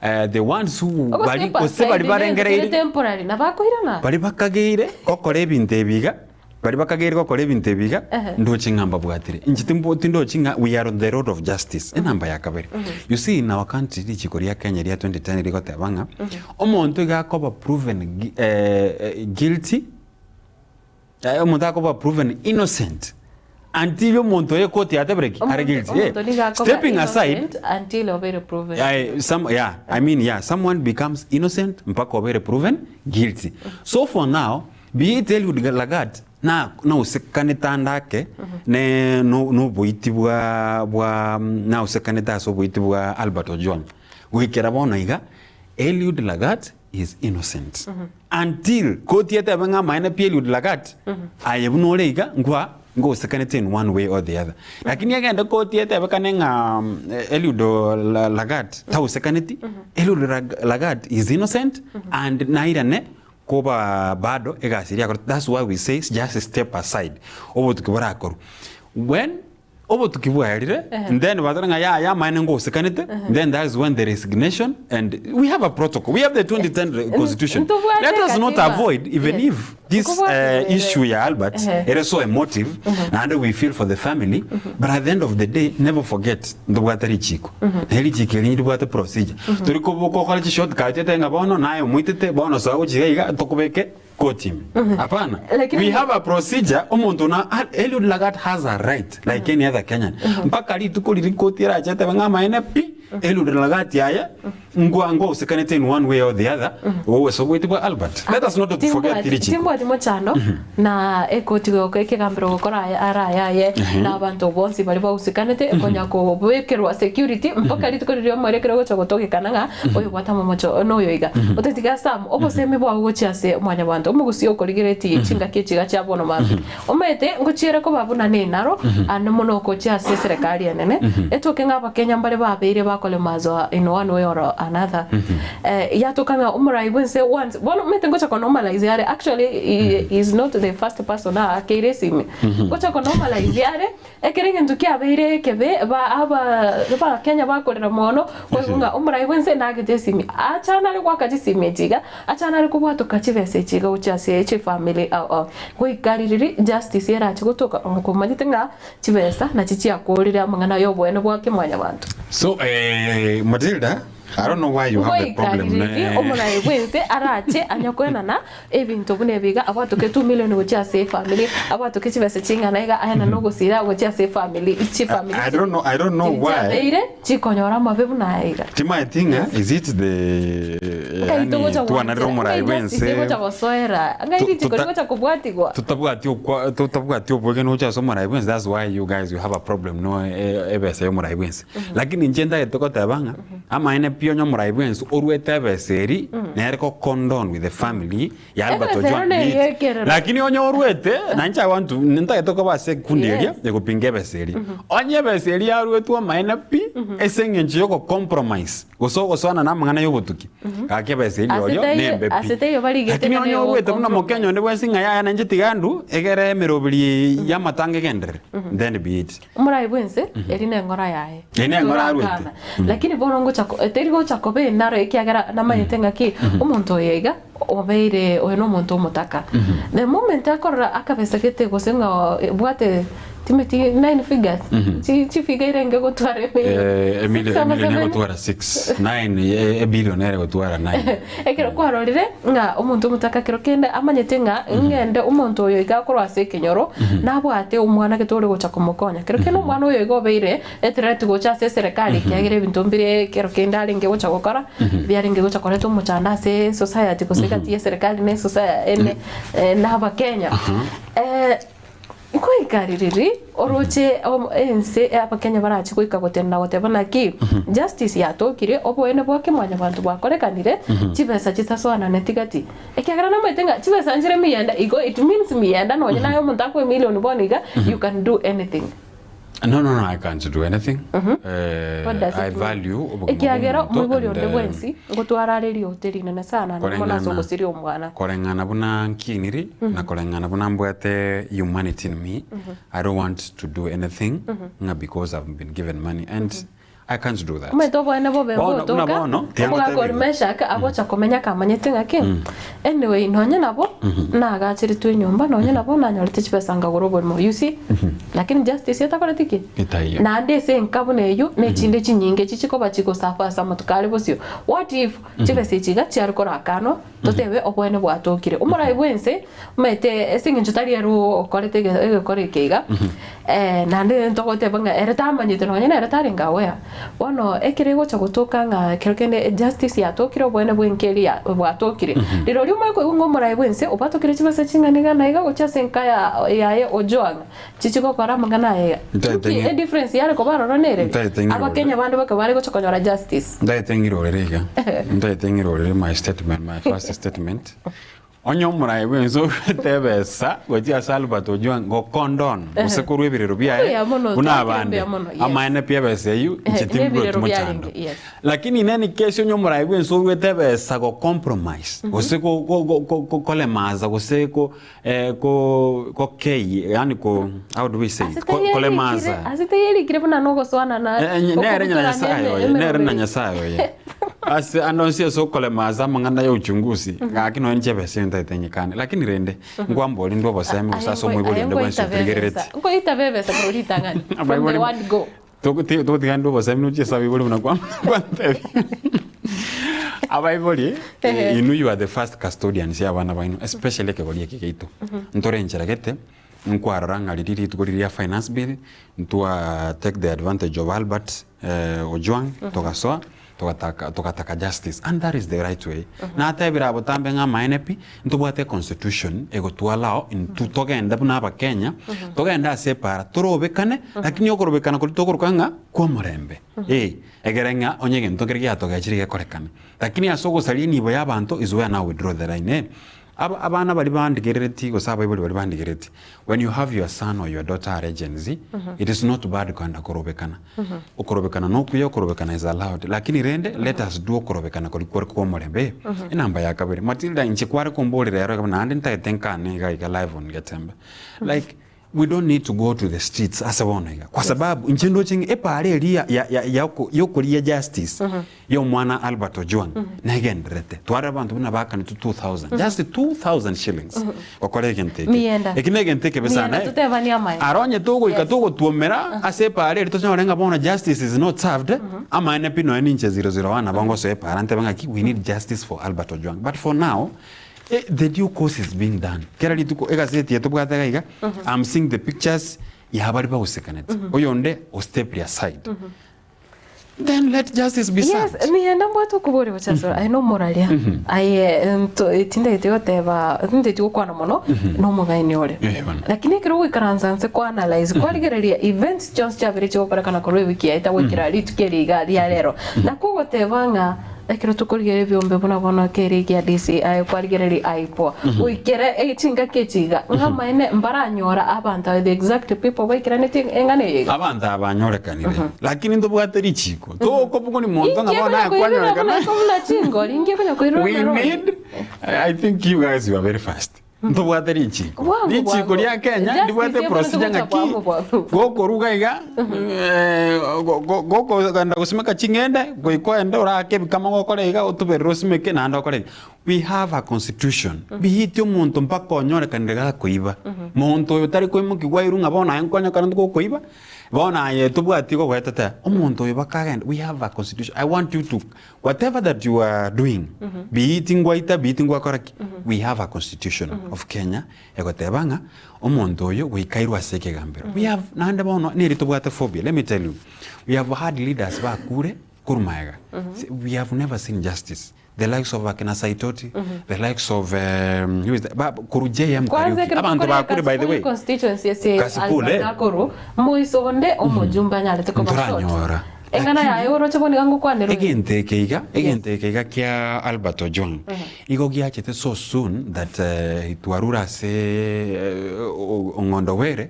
eh. The ones who bari gose bari barengereire temporary na bakoirana bari bakageire gokora ebinto ebi iga bari bakageire gokora ebinto ebi iga ndoche ng'a mbabwatire inche timbo tindochi ng'a we are on the road of justice enamba ya kabere you see in our country richiko ria Kenya ria 2010 rigoteba ng'a omonto iga akoba proven guilty Omonto akoba proven innocent until omonto oye court yatebire ki are guilty. Omonto nigo akoba Stepping aside innocent until obeire proven I, some, yeah, I mean, yeah, someone becomes innocent mpaka obeire proven guilty. So for now, be it Eliud Lagat na nausekanete ande ake ne no noboiti bwa bwa nausekanete ase oboiti bwa Albert Ojwang goikera bono iga. Eliud Lagat is innocent until koti etebe ng'a amaene pi Eliud Lagat aye buna ore iga nkwa ngosekanete in one way or the other. Lakini egende koti etebekane ng'a Eliud Lagat tagosekaneti, Eliud Lagat is innocent and nairane koba bado egasi eria akorete that's why we say just step aside obotuki borakorwe. When obotuki bwaerire then batore ng'a yaya amaene ngosekanete then that is when the resignation and we have a protocol we have the 2010 constitution Ntobwate let us not katiba. avoid even Yes. if this Nkobwate issue ya Albert ere so emotive naende we feel for the family but at the end of the day never forget ntobwate richiko naye richiko eri ndibwate procedure tori koboka okore chishortcut otebe ng'a bono naye omoitete bono soa gochia iga iga tokobeke koti ime hapana Lakini- we have a procedure omonto na Eliud Lagat has a right like any other Kenyan mpaka rituko riria koti erache etebe ng'a amaene pi Eliud Lagat aye ngwa ngousekanete in one way or the other ase oboiti bwa Albert let us not forget richiko Timbwati mochando na ekoti goka ekegambero gokora aya arayaye na abanto bonsi baria bausikanete konya kobekerwa security mpaka rituko riria omoerio ekero ogocha gotogekana ng'a oyo obwate amamocho noyo iga. Otatiga Sam obosemi bwao gochia ase mwanyabanto omogusi okorigeretie chingaki echi iga chia bono mambia. Omanyete ngochiere koba buna nenaro ande mono ogochia ase eserekari enene etoke ng'a abakenya mbare babeire bakolemazwa in one way or another. Yatoka ng'a omorai bwense once bono omanyete ngocha ko normalize are actually he is not the first person aakeire esimi. Ngocha ko normalize are Ekero egento kiabeire ekebe, ba aba abakenya bakorera mono, koigwa ng'a omorai bwense nagete esimi, achane are goaka chisimi echi iga, achane are kobwatoka chibesa echi iga gochia ase chifamiri ao ao. Goika ririri justice erache gotoka komanyete ng'a chibesa nachi chiakorire amang'ana ya oboene bwa kemwanyabanto. So Matilda, I don't know why you have a Goika problem ririri ne omorai bwense arache anya koenana Ebinto buna ebi iga abwatoke 2 million gochia ase efamiri, abwatoke chibesa ching'ana iga aye na ogosira gochia ase efamiri, chifamiri I don't know, I don't know chiria why. chiabeire chikonyora amabe buna aya iga. Timaeti ng'a is it the Ngai yani togocha twanarire gwanchera, omorai ngai justice bwense egocha gosoera, ngai Tu- richiko tuta- rigocha kobwatigwa. tutabwati okwa tutabwati obwegenu gocha ase omorai bwense that's why you guys you have a problem no e- ebesa ya omorai bwense lakini inche ntagete goteba ng'a Amaene pi onye omorai bwensi oruete ebesa eri nere ko condone with the family ya Albert Ebesa ero Ojwang neye Leeds. ekerero. Lakini onye oruete nainche I want to ntagete koba ase ekundi eria Yes. egopinga ebesa eria. Onye ebesa eria yaruetwe amaene pi ase eng'encho ya ogocompromise gose ogosoana na amang'ana ya obotuki gaki ebesa eria Ase orio taiyo- nembe pi. ase taiyo barigete Lakini ng'a onye neye oruete buna ogocompromise. Mokenya onde bwensi ng'a yaya nainche tiga ndwe egere emeroberi ya amatanga egenderere then be it. Omorai bwense, eri neng'ora yaye. Eri neng'ora arwete. Torakana. Lakini bono ngocha ko- teri gocha koba enaro ekiagera namanyete ng'aki, omonto oyo iga, obeire oyo na omonto omotaka. The moment akorora akabesa gete gose ng'a bwate timeti nine figures, chi chifigure irenge gotwara emillion. Eh, emillion Six ama emillion seven. egotwara 6 9 ebillion ere egotwara 9 Ekero kwarorire ng'a omonto omotaka kero kende amanyete ng'a ng'ende omonto oyo iga akorwa ase ekenyoro, nabwate omwana gete ore gocha komokonya. Kero kende omwana oyo iga obeire ethreat gocha ase eserekari ekiagera ebinto mbire kero kende arenge gocha gokora, biarenge gocha koreta omochando ase esociety gose egati ya eserekari na esocie ene na abakenya. Nkoika ririri oroche ense Abakenya barache goika gotenena goteba naki justice yatokire, oboene bwa kemwanyabanto bwakorekanire, chibesa chitasoananeti gati. Ekiagera namaete ng'a chibesa nchire miyenda igo it means miyenda nonye naye omonto akoe million bono iga you can do anything. No, no, no, I can't do anything. What does I it mean? value obogima Ekiagera bw'omonto omoibori and, onde bwensi ngotwara are riote rinene sana naende mono ase Koreng'ana- ogosiria omwana. koreng'ana buna nkiniri na koreng'ana buna mbwate humanity in me I don't want to do anything ng'a because I've been given money and I can't do that. Omanyete oboene bobe Bono, buna mbotoka, bono, tiga omogaka ngotebi oria iga. Meshak agocha komenya kamanyete ng'aki, anyway nonye nabo nagacheretwe enyomba, nonye nabo nanyorete chibesa nkagora oborimo, you see? Lakini justice etakoreti ki? Etaiyo. Naende ase enka buna eyio, na echinde chinyinge echi chikoba chigosuffer ase amatuko are bosio. What if chibesa echi iga chiare korakanwa, totebe oboene bwatokire. Omorai bwense, omanyete ase eng'encho tari ere okorete egekora eke iga, naende ntogoteba ng'a ere tamanyete nonye nere tarenge aware. Bono ekero egocha gotoka ng'a ekero kende justice yatokire oboene bw'enka eria bwatokire, rirorio omanye koigwa ng'a omoraai bw'ense obatokire chibesa ching'ana iga na iga gochia ase enka ya yaye Ojwang, chichi gokora amang'ana aya iga. Ntaete Nki ng'i- edifference yare koba aroro nere? Ntaete ng'irore. Abakenya bande bake bare gocha konyora justice. Ntaete ng'irorere iga, ntaete ng'irorere my statement, my first statement. Onye omoraai bw'ense oruete ebesa gochia ase Albert Ojwang gokondon gose korwa ebirero biaye Mbuya mono, buna twakire abande, mbuya mono, yes. amaene pi ebesa eyio inche Eh, timbweti nebirero mochando. biarenge, yes. Lakini in any case onye omoraai bw'ense oruete ebesa go compromise gose go- go- go- go- go- kolemaza gose ko eh, ko gokei yaani ko how do we say it? Ko- kolemaza Ase teyerikire buna nogosoanana Eh, eh, nere na okobutorana Nyasaye eme- oye, nere na emeroberi. Nyasaye oye. Ase ande onsi ase okolemaza amang'ana ya uchunguzi, gaki nonya inche ebesa eye ntaete nyekane. Lakini rende, nkwambori ndwe obosemi gose ase omoibori onde bwensi otorigerereti. Nkoita bebesa korwa ritang'ani from the Abaibori- word go. Togotiga togotiga ndwe obosemi nochie ase abaibori buna kwa- kwantebia. Abaibori, Ehe. inwe you are the first custodians ya abana baino, especially ekegori eke giaito. Ntore enchera gete, nkwarora ng'a riria rituko riria ria finance bill, ntwa take the advantage of Albert Ojwang, togasoa, togataka togataka justice and that is the right way. Natebire abotambe ng'a amaene pi, ntobwate econstitution egotwalao intwe togende buna abakenya, togende ase epaara torobekane, lakini okorobekana koria tokoroka ng'a kwa omorembe, eh, egere ng'a onye egento nkere giatogechire gekorekane. Lakini ase ogosaria enibo ya abanto is where now we draw the line eh. Aba abana baria bandigerereti gose abaibori baria bandigerereti, when you have your son or your daughter are Gen Z, it is not bad kogenda korobekana. Okorobekana nokuya, okorobekana is allowed, lakini rende let us do okorobekana koria kore kwa omorembe. Enamba ya kabere, Matilda inche kware komborera ero iga naende ntagete nkane iga iga live on Getembe. Like We don't need to go to the streets ase bono iga kwa sababu inche ndoche ng'a epaara eria ya ya ya oko yokoria justice ya omwana Albert Ojwang negendererete. Tware abanto buna bakanetwe 2000 just 2000 shillings gokora egento eke. Mienda. Eki na egento ekebe sana Mienda eh. totebanie amaene. Aro onye togoika Yes. togotwomera ase epaara eria tonyore ng'a bono justice is not served, amaene pi nonya ninche 001 nabo ngosoa epaara ntebe ng'aki we need justice for Albert Ojwang. But for now, The due course is being done. Kera rituko egaseti eye tobwate iga iga, I'm seeing the pictures ya baria bagosekaneti. Oyonde o step aside. Then let justice be Yes, served. nienda mbwate okoboria gocha ase aye nomoraria aye nto tindagete goteba tindagete gokwana mono nomong'aini ore Eh, bono. lakini ekero ogoikaransa nse ko analyze kwarigereria events chionsi chiabeire chigokorekana korwa ewiki yaeta goikera rituko eri iga ria rero nakogoteba ng'a Ekero tokorigereria ebiombe buna bono kere egia DCI kwarigereria IPOA goikera e- chingaki echi iga ng'a amaene mbaranyora abanto aba the exact people baikeranetie eng'ana eye iga. Abanto aba banyorekanire, lakini ntobwate richiko. Tokobuguni monto ng'a Inki bono konya aye koirora kwanyorekana. buna buna chingori, inki konya koirora We buna rori. need, I think you guys you are very fast. Ntobwate richiko. Bwango, Richiko bwango. ria Kenya Justice ndibwate ebwenerete procedure gocha ng'aki bwango, bwango. gokoruga iga eh, go- go- gokogenda gosimeka ching'ende goika oende orake ebikama gokora iga otuberere osimeke naende okore iga. We have a constitution. Biitie omonto mpaka onyorekanire gakoiba. Monto oyo tari koimokigwa airwe ng'a bono aye nkonyokana gokoiba, bono aye tobwati gogoetetea. Omonto oyo bakagenda, we have a constitution. I want you to Whatever that you are doing, be it ngwaita, be it ngwakora ki, we have a constitution of Kenya egoteba ng'a omonto oyo goika airwe ase ekegambero. We have naende bono neri tobwate phobia, let me tell you, we have had leaders bakure korwa magega, we have never seen justice. The likes of akina Saitoti, the likes of who is the, ba, korwa JM Kwanza Kariuki, ekero abanto tokore bakure by the Kasipul way. constituency ase Kasipul, Albert eh. Akoru, moiso onde omojumbe anyarete koba short. Ntoranyora. Eng'ana yaye oroche bono iga ngokwanera oyo. Egento eke iga, egento eke iga kia Albert Ojwang, igo giachete so soon that twarure ase Ong'ondo Were,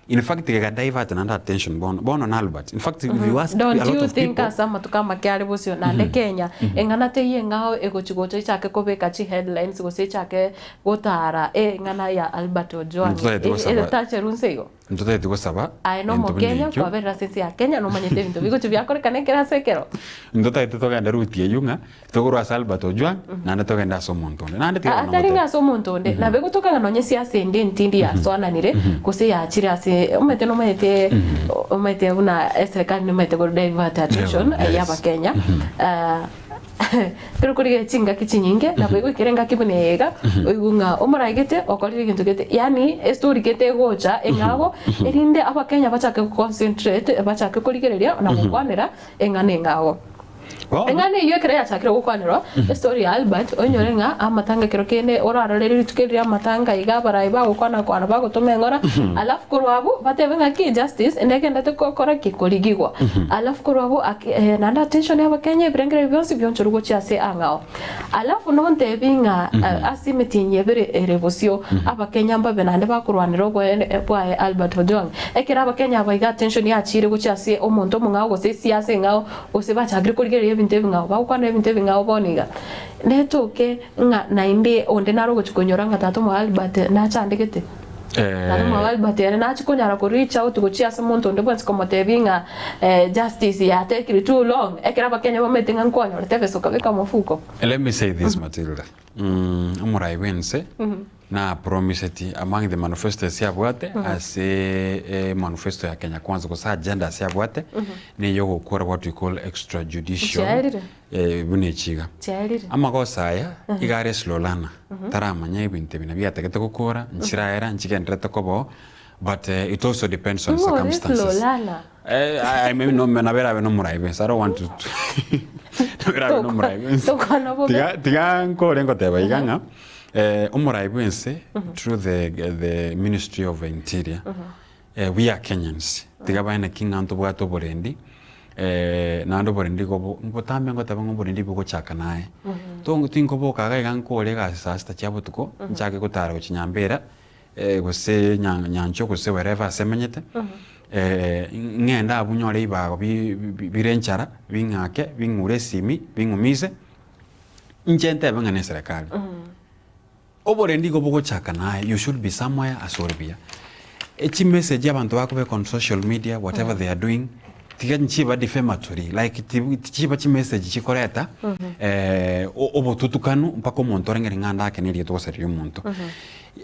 in fact gega divert naende attention bono, bono na Albert, in fact if you ask a Don't lot you of think people, ase amatuko amake are bosio naende Kenya, eng'ana teiyo eng'ao egochi gocha echake kobeka chiheadlines gose echake gotara eng'ana ya Albert Ojwang, Ntotagete gosaba- etacherwe nse igo? Ntotagete gosaba Aye ebinto buna nomokenya, ekio. kwaberire ase ense ya Kenya, nomanyete ebinto bigochia biakorekana ekero ase ekero. Ntotagete togende route eyio ng'a togorwe ase Albert Ojwang, naende togende ase omonto onde. Naende tiga Ah, bono tari ng'a ngotebe. ase omonto onde, nabo egotoka ng'a nonye esiasa ende entindi yasoananire, gose yachire ase omanyete nomanyete omanyete buna eserekari nomanyete go divert attention Yes. ya abakenya. Ah. Ekero okorigereria chingaki chinyinge, nabo egoikera engaki buna eye iga, oigwe ng'a omoraigete okorire egento gete, yaani estory gete egocha eng'ao, erinde abakenya bachake goconcentrate, bachake korigereria na gokwanera eng'ana eng'ao. Eng'ana eyio ekero yachakire gokwanerwa, estory ya Albert, oinyore ng'a amatanga ekero kende orarore rituko eri ri'amatanga iga abarai bagokwana kwana bagotoma eng'ora, alafu korwa abwo batebe ng'aki justice negendete gokora ki? Korigigwa. Alafu korwa abwo ak naende attention y'abakenya ebirengererio bionsi bionchorwe gochia ase ang'ao. Alafu nontebi ng'a ase emetienyi ebere ere bosio, abakenya mbabe naende bakorwanera oboene bwaye Albert Ojwang. Ekero abakenya aba iga attention yachiire gochia ase omonto omong'ao gose esiasa eng'ao, Gose bachakire korigereria ebinto ebing'ao, bagokwana ebinto ebing'ao bono iga. Netoke ng'a naende onde nare ogochia konyora ng'a tata omwabo Albert nachandegete. Tata omwabo Albert ere nachia konyara ko reach out gochia ase omonto onde bwensi komotebia ng'a justice yatekire too long, ekero abakenya bamaete ng'a nkwanyorete ebesa okabeka mofuko. Let me say this Matilda, omorai bwense Na promiseti among the manifesto ase abwate ase e manifesto ya Kenya Kwanza gose agenda ase abwate neyogokora what we call extrajudicial Chiaerire. eh, buna echiga. Chiaerire. Amagoso aya iga are slow learner taramanya ebinto ebi nabio atagete gokora nchiraera nchigendererete kobao but eh, it also depends on Ng'o ore slow circumstances. learner? Eh, I, I maybe no nabera abe nomorai bwensi. I don't want to nabera abe nomorai bwensi. Tokwana bobe. Tiga tiga nkore ngoteba iga ng'a eh, omorai bwensi through the the Ministry of Interior eh, we are Kenyans. Tiga baene ki ng'a ntobwate oborendi eh, naende oborendi igo bo botambe ngoteba ng'a oborendi bogochaka naye. Tong tinkoboka iga iga nkore egasi saa sita chia botuko nchake gotara gochia Nyambera gose Nyanchwa gose wherever ase emenyete, ng'ende abwo nyore ebibago bire enchara, bing'ake, bing'ure esimi, bing'umise, inche ntebe ng'a ne eserekari. Oborendi igo bogochaka naye, you should be somewhere ase ore buya. Chimessage abanto bakobeka on social media, whatever they are doing, tiga nchiba defamatory, like tichiba chimessage chikoreta obotutukanu mpaka omonto orengere ng'a ndake nerieta ogosareria omonto.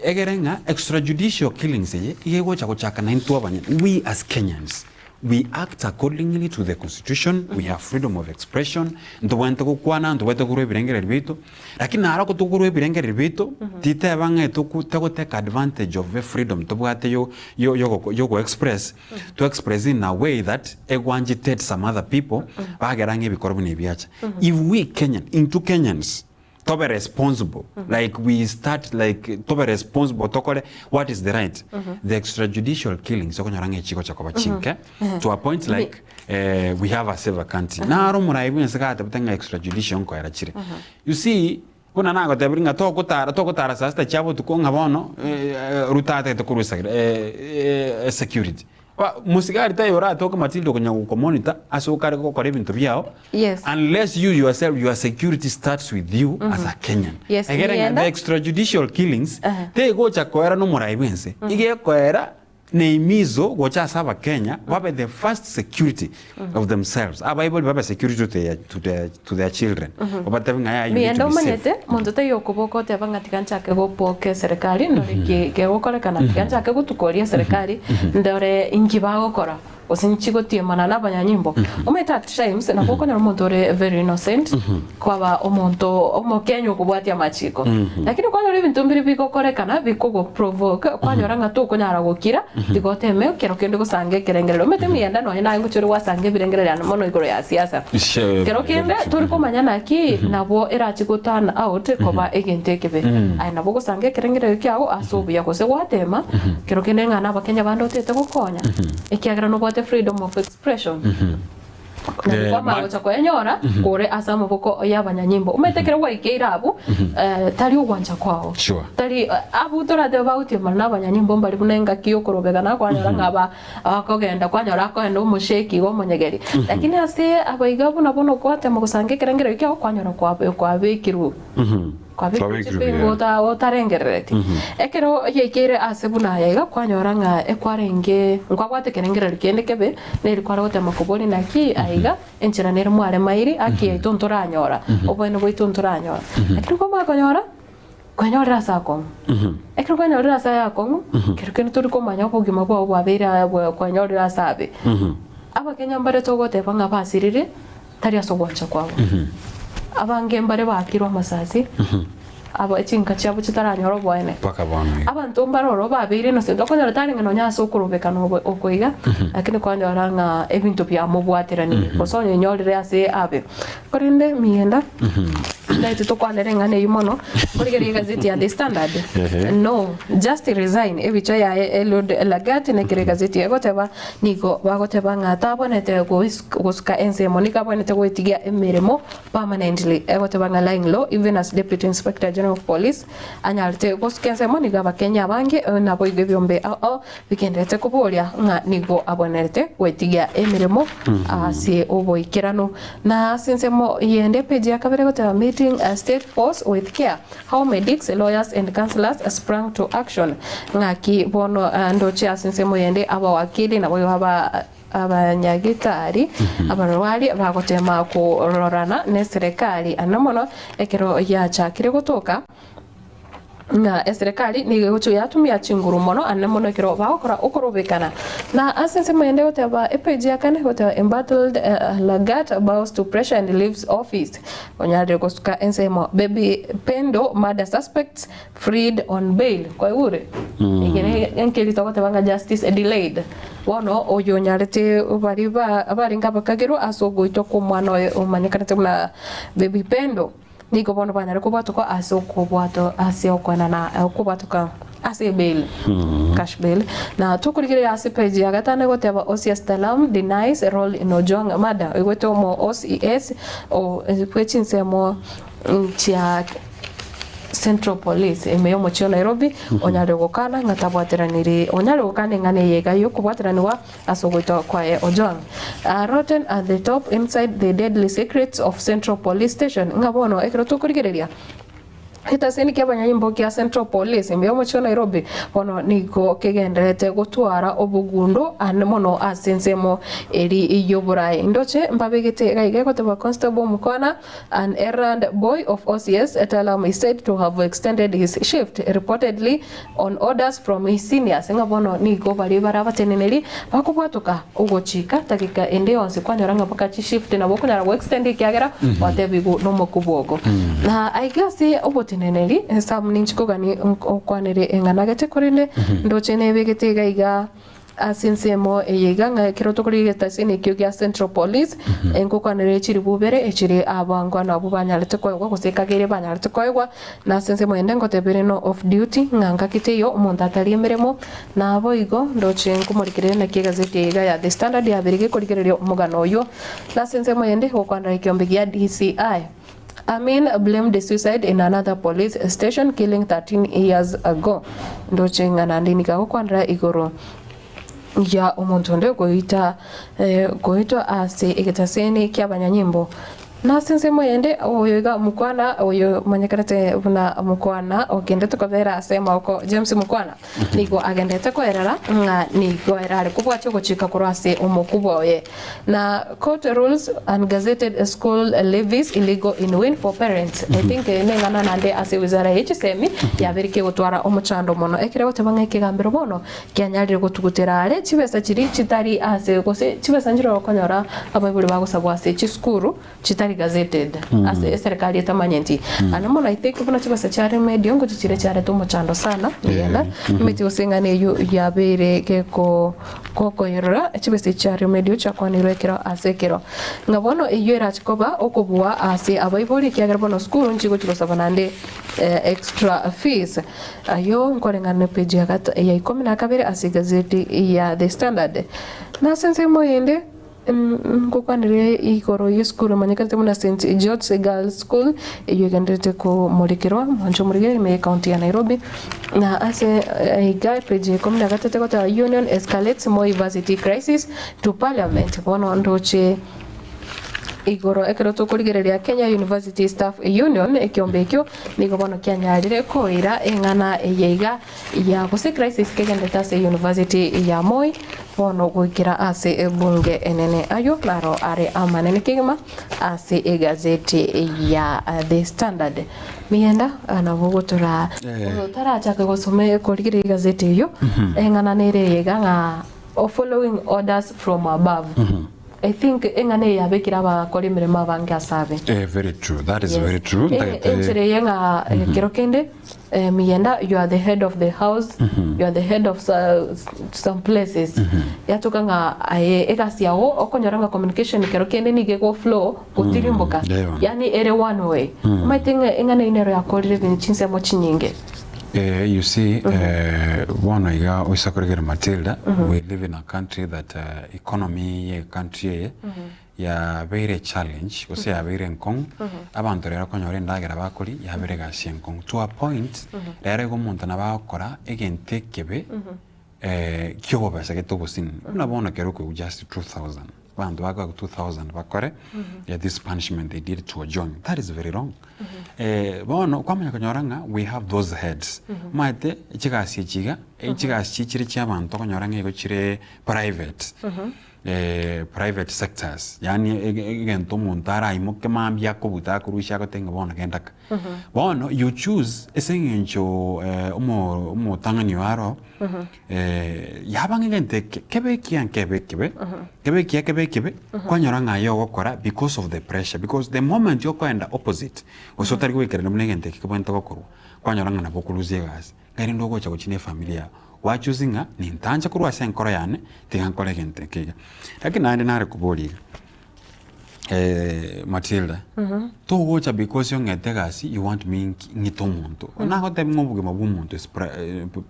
Egere ng'a extrajudicial killings eye iga egocha gochaka naintwe abanyene, we as Kenyans, we act accordingly to the constitution, we have freedom of expression, ntobwenerete gokwana, ntobwenerete korwa ebirengererio biaito, lakini naro oko tokorwa ebirengererio biaito, titeba ng'a etoku togotake advantage of efreedom tobwate yo yo yogoko yogo express, to express in a way that egoagitate some other people, bagera ng'a ebikorwa buna ebi biacha. If we Kenyan, intwe Kenyans, tobe responsible like we start like tobe responsible tokore what is the right the extrajudicial killings okonyora ng'a echigocha koba chinke to a point like eh, we have a safer country naro omorai bwensi gatebete ng'a extrajudicial nkoera chire you see buna nagotebirie ng'a togotara togotara saa sita chia botuko ng'a bono eh, Ruto atagete korwa esagera eh, eh, security Ba mosigari taiyo oratoke Matilda okonya gokomonitor ase okare gokora ebinto biao Yes. unless you yourself your security starts with you as a Kenyan. Yes, Egere ng'a nienda. the extrajudicial killings tegocha koera nomorai bwense iga ekoera neimizo gocha ase abakenya babe the first security of themselves abaibori babe security to their, to their, to their children obatebi ng'a yaya you need Miyende to be safe. omanyete, monto taiyo okoboka oteba ng'a tiga nchake gopoka eserekari ndore ki kegokorekana, tiga nchake gotukoria eserekari ndore inki bagokora, gose nchi gotiemana na abanyanyimbo. Omanyete at times nabo okonyora omonto ore very innocent, kwaba omonto omokenya okobwatia amachiko, lakini kwanyora ebinto mbire bigokorekana bikogoprovoke, kwanyora ng'a tokonyara gokira, tiga oteme kero kende gosanga ekerengererio. Omanyete miyende nonye naye ngochia ore gwasanga ebirengererio ande mono igoro ya siasa. Kero kende tori komanya naki nabo erache go turn out koba egento ekebe. Aye nabo ogosanga ekerengererio kiago ase obuya gose gwatema kero kende ng'a nabakenya bande otete gokonya ekiagera nobwate freedom of expression. Na Eh, kwamanya ma- gocha koenyora kore ase amaboko y'abanyanyimbo. Omanyete ekero gwaikeire abwo eh, tari ogwancha kwao. Sure. Tari eh, abwo toratebe bagotiemana na abanyanyimbo mbari buna engaki yokorobegana kwanyora ng'a ba Akogenda kwanyora akoenda omosheki iga omonyegeri. Lakini ase abaiga buna bono gwatema gosanga ekerengererio kiao kwanyora kwabekirwe kwabekirwe chipingo otarengerereti. Ekero yaikeire ase buna aya iga kwanyora ng'a ekwarenge nkwabwate ekerengererio kende kebe neri kware gotema koboria naki aiga enchera nere mwaremairi haki yaito ntoranyora oboene bwaito ntoranyora. Lakini kwamanya konyora Kwanyorire ase akong'u. Ekero kwanyorire ase aya akong'u, kero kende tori komanya obogima bwao bwabeire aya bwa kwanyorire ase abe. Abakenya mbare togoteba ng'a basirire tari ase ogwancha kwabo. Abange mbare baakirwe amasasi, aba chinka chiabo chitaranyora oboene. Mpaka bono iga. Abanto mbare ororo babeire innocent, okonyora tarenge nonya ase okorobekana obo oko iga, lakini kwanyora ng'a ebinto biamobwateranire, gose onyenyorire ase abe. Korende miyenda, naintwe tokwanere eng'ana eyio mono, origererie egazeti ya The Standard, Ehe. no, just resign, ebichwa yaye Eliud Lagat nekero egazeti egoteba, nigo bagoteba ng'a tabwenerete gois gosuka ensemo, nigo abwenerete goetigia emeremo permanently, egoteba ng'a lying low even as Deputy Inspector General of Police anyarete gosuka ensemo, nigo abakenya abange naboigo ebiombe ao ao bigendererete koboria ng'a nigo abwenerete goetigia emeremo ase oboikeranu. Na ase ensemo yende page ya kabere egoteba meeting state force with care, how medics, lawyers and counsellors sprang to action. Ng'aki bono ndoche ase ensemo yende abawakili naboigo aba Abanyagitari abarwari bagotema kororana neserekari ane mono ekero yachakire gotoka ng'a eserekari nigo egochia yatumia chinguru mono ane mono ekero bagokora okorobekana. Na ase ensemo ende goteba epage ya kane goteba embattled Lagat bows to pressure and leaves office onyarire gosuka ensemo Baby Pendo murder suspects Freed on bail kwaigure? Eke ne enkeri togoteba ng'a justice delayed. Bono oyo onyarete baria ba abarenge abakagerwa ase ogoitwa kwa omwana oye omanyekanete buna Baby Pendo, nigo bono banyare kobwatokwa ase okobwatwa ase okoenana okobwatoka ase ebail, cash bail. Na tokorigereria ase page ya gatano egoteba OCS Talam denies role in Ojwang murder, oigwete omo OCS o bwe chinsemo chia Central Police ime y'omochie o Nairobi, onyare gokana ng'a tabwateraniri onyare gokana eng'ana eye iga y'okobwateranigwa ase ogoitwa kwaye Ojwang. Rotten at the top inside the deadly secrets of Central Police Station ng'a bono ekero tokorigereria egetaseni ki'abanyanyimbo kia Central Police ime y'omochie o Nairobi bono nigo kegendererete gotwara obogundo ande mono ase ensemo eri y'oboraai. Ndoche mbabegete iga iga egoteba Constable Mukwana An errand boy of OCS Talam is said to have extended his shift reportedly on orders from his seniors ng'a bono nigo baria bare abateneneri bakobwatoka ogochika tageka ende yonsi kwanyora ng'a mpaka chishift nabo okonyara go extend ekiagera gwatebigwe nomokubwa ogo. Na aiga ase oboteneneri Sam ninchi kogani okwanere eng'ana gete korende ndoche nebegete iga iga Ase ensemo eye iga ng'a ekero tokorigia egetasini ekio gia Central Police, engokwanera chiribu ibere echire abangwana nabwo banyarete koegwa gose ekagere banyarete koegwa, na ase ensemo ende ngotebere no off duty ng'a ngaki teiyo omonto atari emeremo, naboigo ndoche nkomorigereria naki egazeti eye iga ya The Standard yabeire gekorigereria omogano oyio. Na ase ensemo ende gokwanera ekeombe gia DCI. Amin blamed suicide in another police station killing 13 years ago. Ndoche ng'a naende nigo agokwanera igoro ya omonto onde goita eh, goitwa ase egetaseni ki'abanyanyimbo. Na ase ensemo eyende oyo iga mokwana oyo omanyekanete buna mokwana ogendete kobera ase amaboko James Mukwana Nigo agenderete koerera ng'a nigo ere are kobwatia ogochika korwa ase omokubwa oye. Na court rules ungazetted school levies illegal in win for parents. I think eye neng'ana naende ase wizara ye chisemi yabeire kegotwara omochando mono ekere goteba ng'a ekegambero bono kianyarire gotugutera are chibesa chiria chitari ase gose chibesa nchire okonyora abaibori bagosabwa ase chisukuru chitari gazetted ase eserekari etamanyeti. Ande mono I think buna chibesa chia remedial ngochi chire chiareta omochando sana rigena emeti gose eng'ana eywo yabeire geko gokoirora chibesa echi chia remedial chiakwanirwe ekero ase ekero. Ng'a bono eywo erache koba okobua ase abaibori ekiagera bono sukuru nchigochi gosaba naende extra fees. Ayio nkoreng'ana na epage ya gata ya ikomi na kabere ase egazeti ya The Standard. Na ase ensemo eyende. Ngokwanere igoro y'esukuru emanyekanete buna St George's Girls School eyio egendererete komorekerwa mwanche omorige ime y'ecounty ya Nairobi na ase iga epage ya ikomi na gatato egoteba Union escalates Moi Varsity crisis to parliament bono ndoche igoro ekero tokorigereria Kenya University Staff Union ekiombe ekio nigo bono kianyarire koira eng'ana eye iga ya gose crisis kegenderete ase University ya Moi bono goikera ase ebunge enene. Ayio naro are amanene kegima ase egazeti ya The Standard. Miyenda nabo gotora otarachake gosoma korigereria egazeti eyio eng'ana nere eye iga ng'a following orders from above. I think eng'ana eye yabekire abakori emeremo abange ase abe. Eh, very true. That is Yes. very true. Eh, Ntagete- enchera eye ng'a Mhm. ekero kende eh, miyenda you are the head of the house Mhm. you are the head of some places Mhm. yatoka ng'a aye egasi yago okonyora ng'a communication ekero kende nigo ego flow gotirimboka Mm, yeah. yani ere one way Mm. omanyete ng'a eng'ana eyio nero yakorire ebinto chinsemo chinyinge Eh, you see, eh, bono iga oisa koregera Matilda, Mhm. we live in a country that uh, economy ye country eye yabeire challenge gose yabeire enkong'u abanto rero okonyora endagera bakoria yabeire egasi enkong'u to a point rero igo omonto nabo agokora egento ekebe eh, kiobobesa gete obosini buna bono ekero okoigwa just 2000 abanto bakoegwa 2000 bakore eh, this punishment they did to Ojwang that is very wrong eh, bono kwamanya konyora ng'a we have those heads omanyete chigasi echi iga chigasi chichire chia abanto okonyora ng'a igo chire private eh, private sectors yaani egento omonto araimoke mambia akobuta akorusia agote ng'a bono genda ka. Bono you choose ase eng'encho omo omotang'ani oyo aro yaba ng'a egento eke kebe ekiya nkebe ekebe, kebe ekiya kebe ekebe, kwanyora ng'a aye ogokora because of the pressure because the moment okoenda opposite gose otari goikerania buna egento eke kebwenerete gokorwa, kwanyora ng'a nabo okolusia egasi. Erinde ogocha gochia nefamiri yao, gwachusi ng'a nintanche korwa ase enkoro yane, tiga nkore egento eke iga. Lakini naende nare koboria iga, Matilda, togocha because ong'ete egasi you want me ng'ite omonto. Nagotebia ng'a obogima bwa omonto is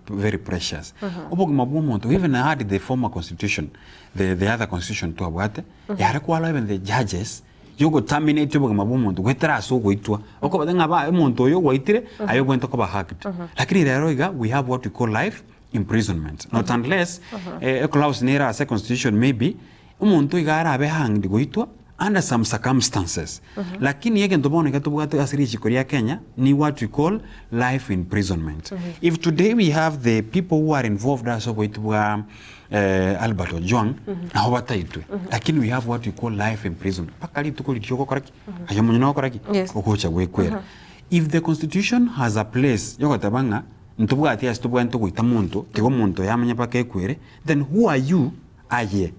very precious. Obogima bwa omonto, even had the former constitution, the other constitution twabwate, yare kwallow even the judges yogoterminate obogima bw'omonto goetera ase ogoitwa, okobata ng'a ba omonto oyo gwaitire aye obwenerete koba hacked. Lakini rero iga we have what we call life imprisonment not unless eclause nere ase constitution maybe omonto iga arabe hanged goitwa under some circumstances. Lakini egento bono iga tobwate ase richiko ria Kenya ni what we call life imprisonment. If today we have the people who are involved ase oboiti bwa Albert Ojwang nabo bataitwe lakini we have what we call life in prison mpaka rituko riria ogokora ki aye omonyene ogokora ki Yes. ogocha gwekwera if the constitution has a place yogoteba ng'a ntobwati ase tobwenerete goita monto tiga omonto oyo amanye mpaka ekwere then who are you aye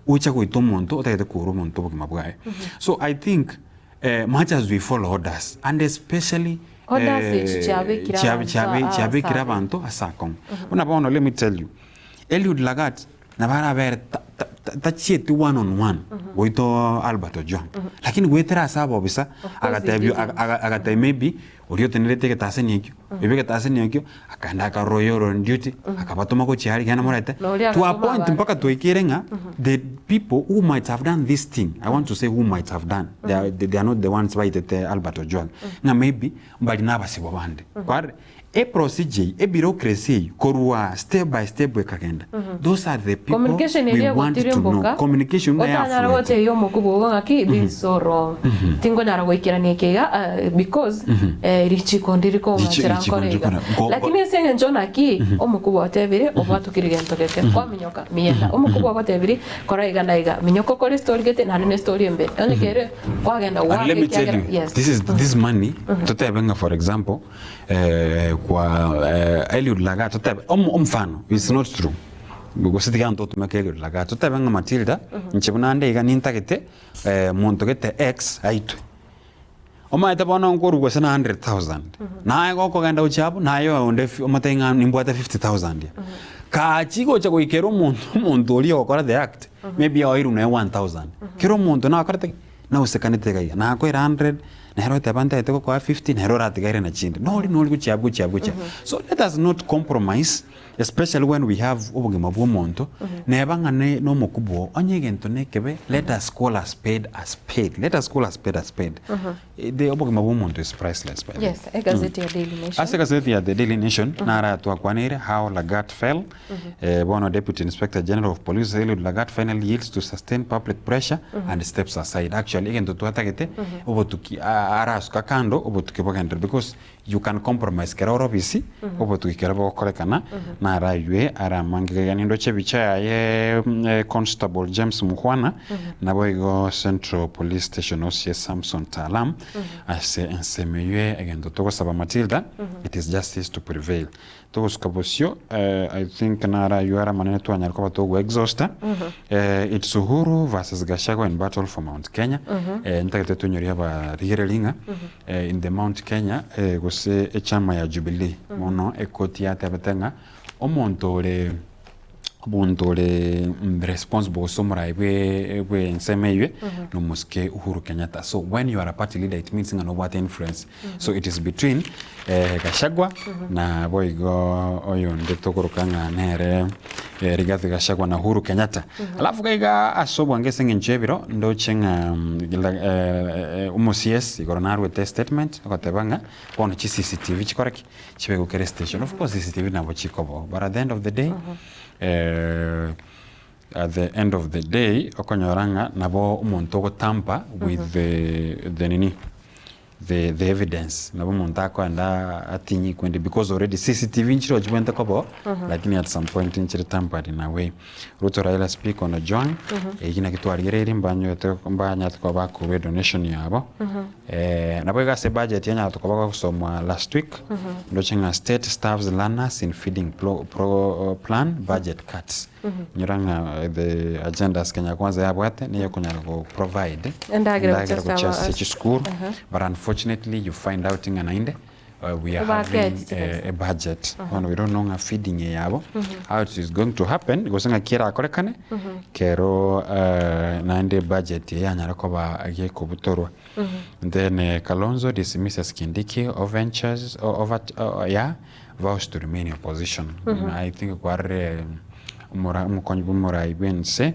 ocha goita omonto otagete koura omonto obogima bwaye so I think much as we follow orders and especially Orders echi chiabekire abanto chiabekire aase abanto ase akong'u buna bono let me tell you Eliud Lagat nabo arabere tachieti one on one goita Albert Ojwang lakini goetera ase abobisa agatebia agatebia maybe oria otenerete egetaseni ekio oibe egetaseni ekio akaenda akarora oyo ore on duty akabatoma gochia aria genda morete Na oria to a agatoma point abande. mpaka twaikire ng'a the people who might have done this thing I want to say who might have done they are, they are not the ones baitete Albert Ojwang ng'a maybe mbari na abasibwa bande kwarire Eprocedure eye, ebureaucracy eye, korwa step by step ekagenda, those are the people Communication we eria want to know. egotirimboka Communication buna otanyara yafuete. gotebia omokubo ogo ng'aki this is so wrong tinkonyara goikerania eke iga ah, because eh, richiko ndiri kong'achera Richiko nkore iga ndiri kora- lakini ase eng'encho naki omokubo otebire obwatukire gento geke kwaminyoka miyenda omokubo ogotebiri kora iga na iga minyoka okore story gete naende ne story embe onye kere kwagenda And gwaka let me tell ekiagera you, yes this is this money, totebe ng'a for example, kwa Eliud Lagat totebe omfano it's not true gose tiga ntotumeke Eliud Lagat totebe ng'a Matilda inche buna nde iga nintagete monto gete X aitwe omanyete bono nkorwa gose na 100,000 naye gokogenda gochia abwo naye onde omotebi ng'a nimbwate 50,000 iga kachi gocha goikera omonto omonto oria ogokora the act maybe oirwe nonya 1000 kera omonto nakorete ki? Nausekanete iga iga, nakoira 100, nere oteba ntagete gokoa 50, nere oratigaire na chinde. Nori nori gochia abwo gochia abwo gochia abwo. So let us not compromise especially when we have obogima bwa omonto, neba ng'a ne na omokubwa oo, onye egento na ekebe, let us call a spade a spade, let us call a spade a spade. The obogima bwa omonto is priceless by the way. Yes, egazeti ya Daily Nation. Ase egazeti ya The Daily Nation, naro atwakwaneire how Lagat fell, Bono Deputy Inspector General of Police Eliud Lagat finally yields to sustained public pressure and steps aside. Actually egento twatagete obotuki arasuka kando obotuki bogenderere because you can compromise kera ore obisi obotuki kera bogokorekana. Naraywe are amange gaiga nindoche ebicha yaye Constable James Mukhwana naboigo Central Police Station OCS Samson Talam ase ensemo eywo egento togosaba Matilda it is justice to prevail. Togosuka bosio I think naraywe are amanene twanyara koba togo exhausta it's Uhuru versus Gachagua in battle for Mount Kenya ntagete tonyorie abarigereria ng'a in the Mount Kenya gose echama ya Jubilee mono ekoti yatebete ng'a omonto ore omonto ore responsible gose omorai bwe bwe ensemo eywe nomosike Uhuru Kenyatta. So when you are a party leader it means ng'a nobwate influence. So it is between Gachagua na boigo oyonde tokoroka ng'a nere Rigathi Gachagua na Uhuru Kenyatta. Alafu gaiga ase obwango ase eng'encho y'ebiro ndoche ng'a omo CS igoro narwete statement ogoteba ng'a bono chi CCTV chikore ki? Chibe gokera estation. Of course CCTV nabo chikoba but at the end of the day at the end of the day okonyora ng'a nabo omonto ogotamper with the nini the the evidence nabo omonto akoenda atinye kwende because already CCTV nchire ochibwente koba oo lakini at some point nchire tampered in a way. Ruto Raila speak on Ojwang eyio naki twarigereirie mbanywete mbanyarete koba bakorwa edonation yabo nabo iga ase ebudget yanyarete koba gosomwa last week ndoche ng'a state staffs learners in feeding pro pro plan budget cuts. Nyora ng'a the agendas Kenya Kwanza yabwate niyo okonyara go provide Endagera endagera gochia gochia ase ase aba- chisukuru Aha. but unfortunately you find out ng'a naende we are Ebaketi having chibesa. a budget Aha. bono we don't know ng'a feeding eye yabo Mhm. how it is going to happen gose ng'aki erakorekane Mhm. kero naende ebudget eye yanyara koba gekobutorwa. Mhm. Then Kalonzo dismisses Kindiki of ventures over yeah vows to remain in opposition. Mhm. I think kwarire omora omokonyi bwa omorai bwa ense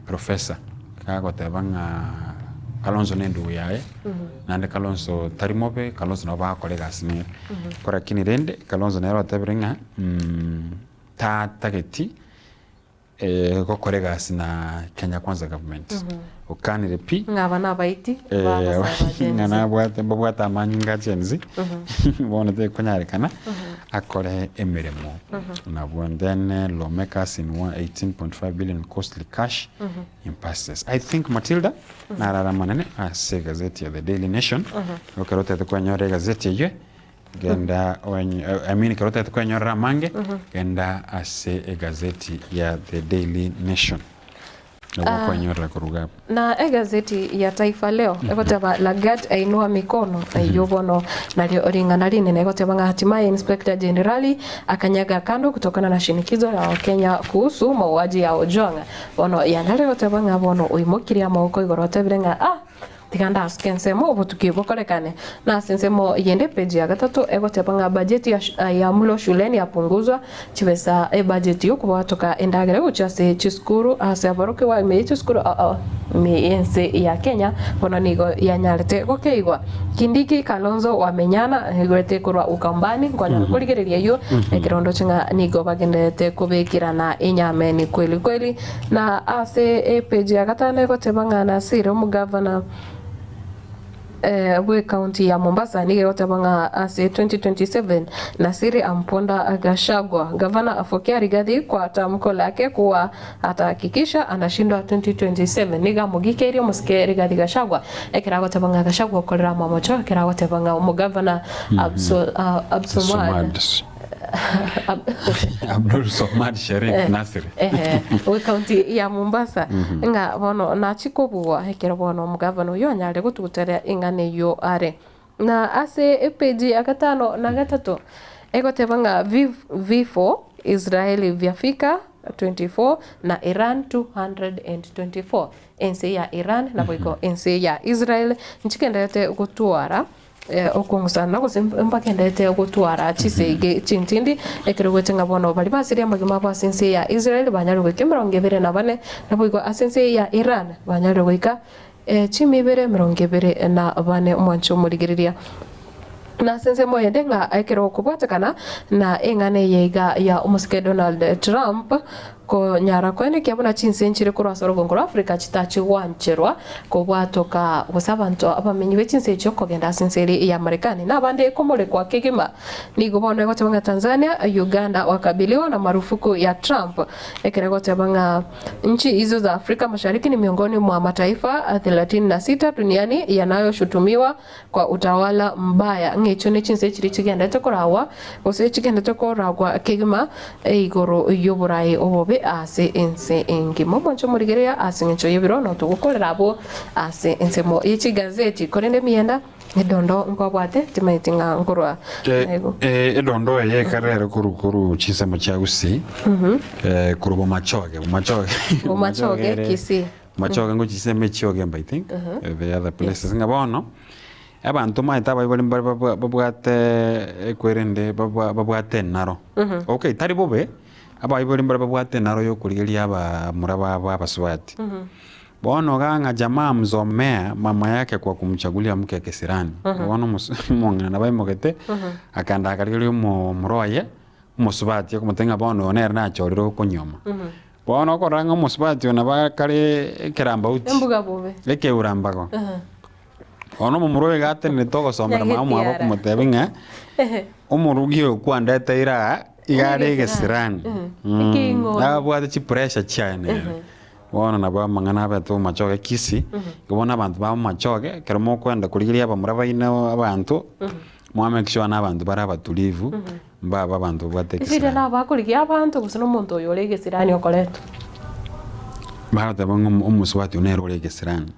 professor kagoteba ng'a Kalonzo ne endugu yaye naende Kalonzo tari mobe, Kalonzo nabo bagokora egasi nere. Ko lakini rende Kalonzo nere otebire ng'a tatageti gokora egasi na Kenya Kwanza government. Okanire pi. Ng'a aba nabaiti bagosaba Gen Ng'a Z. nabwate mbabwate amanyinga a Gen Z bono tekonyarekana akore emeremo nabwo. And then lawmakers in 18.5 billion costly cash impasses. I think Matilda narara amanene ase egazeti ya The Daily Nation. Ekero otagete kwenyora egazeti eyio Genda oenye I mean ekero otagete kwenyorera amange, genda ase egazeti ya The Daily Nation. Nabo Ah. okwenyorera korwa iga abwo. Na egazeti ya Taifa Leo egoteba Lagat ainua mikono eyio bono nario ring'ana rinene egoteba ng'a hatimaye Inspector Jenerali akanyaga kando kutokana na shinikizo la Wakenya kuhusu mauaji ya Ojwang. Bono yanyarire goteba ng'a bono oimokirie amagoko igoro otebire ng'a ah Tiga ndasuke ensemo obotuki bokorekane. Na ase ensemo yende epeji ya gatato egoteba ng'a bajeti ya, ya mlo shuleni yapunguzwa, chibesa ebajeti yokobwatoka endagera gochia ase chisukuru ase aborokigwa ime ye chisukuru ao ime y'ense ya Kenya bono nigo yanyarete gokeigwa. Kindiki Kalonzo Wamenyana igwete korwa Ukambani nkonyara korigereria eyio ekero ndoche ng'a nigo bagendererete kobekerana enyameni kweli kweli. Na ase epeji ya gatano egoteba ng'a Nasir omogavana bw'ekaunti ya Mombasa nigo egoteba ng'a ase 2027 Nasiri amponda Gachagua. Gavana afokea Rigathi kwa tamko lake kuwa atahakikisha anashindwa 2027. Nigo amogikeirie omosike Rigathi Gachagua ekero agoteba ng'a Gachagua okorire amamocho ekero agoteba ng'a omogavana Abdulswamad Abdul Somad Sharif Nasri. Ehe, bw'ekaunti ya Mombasa ng'a bono nachie kobugwa ekero bono omogavana oyio anyare gotugutera eng'ana eyio are. Na ase epeji ya gatano na gatato egoteba ng'a V4 Israeli vyafika 24 na Iran 224. Ense ya Iran naboigo ense ya Israel nchigendererete gotwara Okong'usana gose mbagenderete gotwara chisegi chintindi, ekero gocha ng'a bono baria basirie amagima abo ase ense ya Israel banyarire goika 24, naboigo ase ense ya Iran banyarire goika chimi ibere 24 Omwanche omorigereria. Na ase ensemo eyende ng'a ekero okobwatekana na eng'ana eye iga ya omosike Donald Trump. Konyara koenekia buna chinse nchire korwa ase orogongo rwa Africa chitachi gwancherwa kobwatoka gose abanto abamenyi be chinse echio kogenda ase ense ere ya Marekani na abande komorekwa kegima. Nigo bono egoteba ng'a Tanzania, Uganda wakabiliwa na marufuku ya Trump ekero egoteba ng'a nchi hizo za Afrika Mashariki ni miongoni mwa mataifa 36 duniani yanayoshutumiwa kwa utawala mbaya, ng'a echio ne chinse chiria chigenderete koragwa, gose chigenderete koragwa kegima igoro y'oboraai obobe ase ense engima. Omonche omorigereria ase engencho y'ebiro notogokorera abwo ase ensemo ye chigazeti, korende emiyenda edondo nkwabwate timaeti ng'a nkorwa naigo. Edondo eye ekare ere korwa korwa chinsemo chia Gusii, korwa Bomachoge, Bomachoge Bomachoge, ere Kisii. Machoge ngochia chisemo echio Ogembo I think, the other places ng'a bono, abanto omanyete abaibori mbare babwa babwate ekwerende babwa babwate enaro. Okay tari bobe, abaibori mbare babwate enaro ya okorigeria abamura babo abasubati. Bono iga ng'a jamaa mzomea mama yake kwa kumchagulia mke kisirani, bono omosu omong'ina nabo aimogete, akaenda akarigeria omo omura oye, omosubati okomotebia ng'a bono oyo nere nachorire okonyuoma. Bono okorora ng'a omosubati oyo nabo akare ekerambauti, Embuga bobe. ekeurambago. Bono omomura oyo iga atenenete ogosomera mama omwabo Nyagetiara. okomotebia ng'a, omorugi oyo kwandeteire aa, iga are egesirani. Ekeng'ondo. Nabwate chipressure chiaye nere. Bono nabo amang'ana abete omomachoge Kisii, igo bono abanto ba omomachoge, ekero mokoenda korigereria abamura baino abanto, mwa make sure na abanto bare abatulivu. Mbabe abanto babwate Riria egesirani. nabakorigia abanto, gose nomonto oyo ore egesirani okoretwa. Bagoteba ng'a omosubati oyo nere ore egesirani.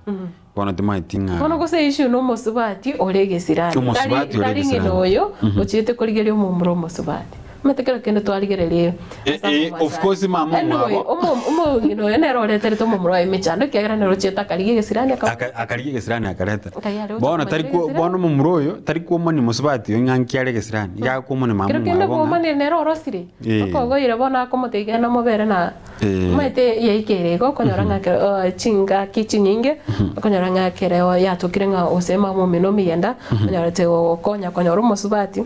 Bono timanyeti ng'a. Bono gose issue nomosubati ore egesirani. Omosubati ore Tari ng'ina egesirani. oyo ochiete korigeria omomura omosubati. Omanyete kero kende twarigereria ase Of course mama Anyway, omwabo. omong'ina oyo nere oreterete omomura oye emechando ekiagera nere ochiete akarigia egesirani Aka akarigia egesirani akareta. Nkai are gocha Bono tari komanyera ko egesirani. bono omomura oyo tari kwomania mosubati oyo ng'a nki are egesirani, iga akwomania mama Kero kende omwabo ng'a bwomanie nere orosire, Eh. okogoire bono akomotebia genda mobere na Eh. omanyete yaikire igo okonyora ng'a ekero chingaki chinyinge, okonyora ng'a ekero yatokire ng'a gose mama omino omiyenda, onyorete gokonya konyora omosubati,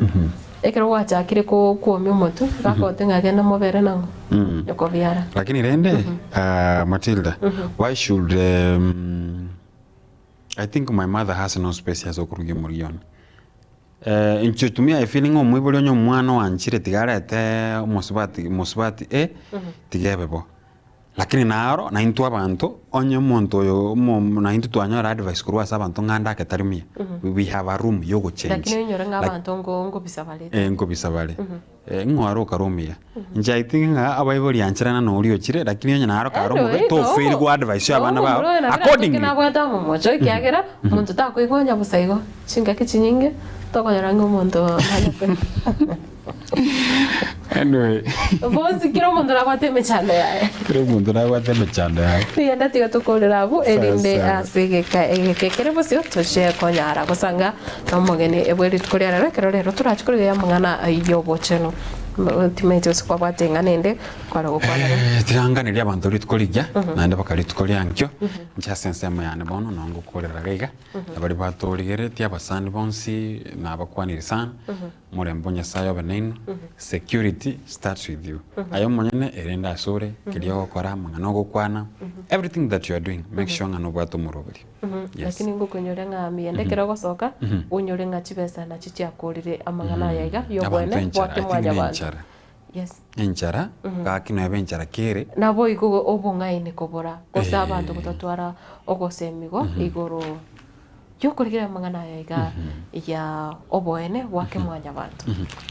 ekero gwachakire ko kwomia omotwe, gakogotebi ng'a genda mobere nang'o? Nyokobiara. Lakini rende Matilda, why should I think my mother has no space ase okorugia omorigia one. Inche to me I feel ng'a omoibori onye omwana oanchire tiga arete omosubati omosubati eh, tiga ebe bo. Lakini naro naintwe abanto onye omonto oyo omo naintwe twanyora advice korwa ase abanto ng'a ande ake tari muya, we have a room ya ogochange. Lakini oinyore ng'a Lak- abanto ngo ngobisa bare. Eh, nkobisa bare. Ng'o are okare omuya? Inche I think ng'a abaibori ancherana na oria ochire lakini onye naro kare omobe tofail go advise abana bao accordingly. Nabwate omomocho ekiagera omonto takoigwa onye bosa igo chingaki chinyinge tokonyora ng'a omonto Anyway. Bonsi kera omonto nabwate emechando yaye. Kera omonto nabwate emechando yaye. Rigenda tiga tokorera abwo erinde Sawa, sawa. ase egeka egeke kere bosio toche konyara gosanga Nomogeni bwe rituko ria rero, ekero rero torache korigereria amang'ana y'obochenu. Timaeti gose kwabwate eng'ana ende kware gokwana. Tiranganeria abanto rituko rigiya, naende baka rituko ria nkio, inche ase ensemo yane bono noo ngokorera iga iga, na baria batorigereretie abasani bonsi nabakwanire sana, omorembe o Nyasaye obe nainwe, security starts with you. Aye omonyene erende asore, keria ogokora, amang'ana ogokwana, everything that you are doing, make sure ng'a nobwate omoroberio. Yes. Lakini ngokoinyoria ng'a miyende ekero ogosoka, onyore ng'a chibesa nachi chiakorire amang'ana aya iga Abanto y'obwene enchara, bwake I think ne mwanyabanto. enchara. Yes. Enchara, gaki noebe enchara kere. Naboigo obong'aini kobora, gose abanto gotatwara ogosemigwa igoro y'okorigereria amang'ana aya iga ya oboene bwake mwanyabanto.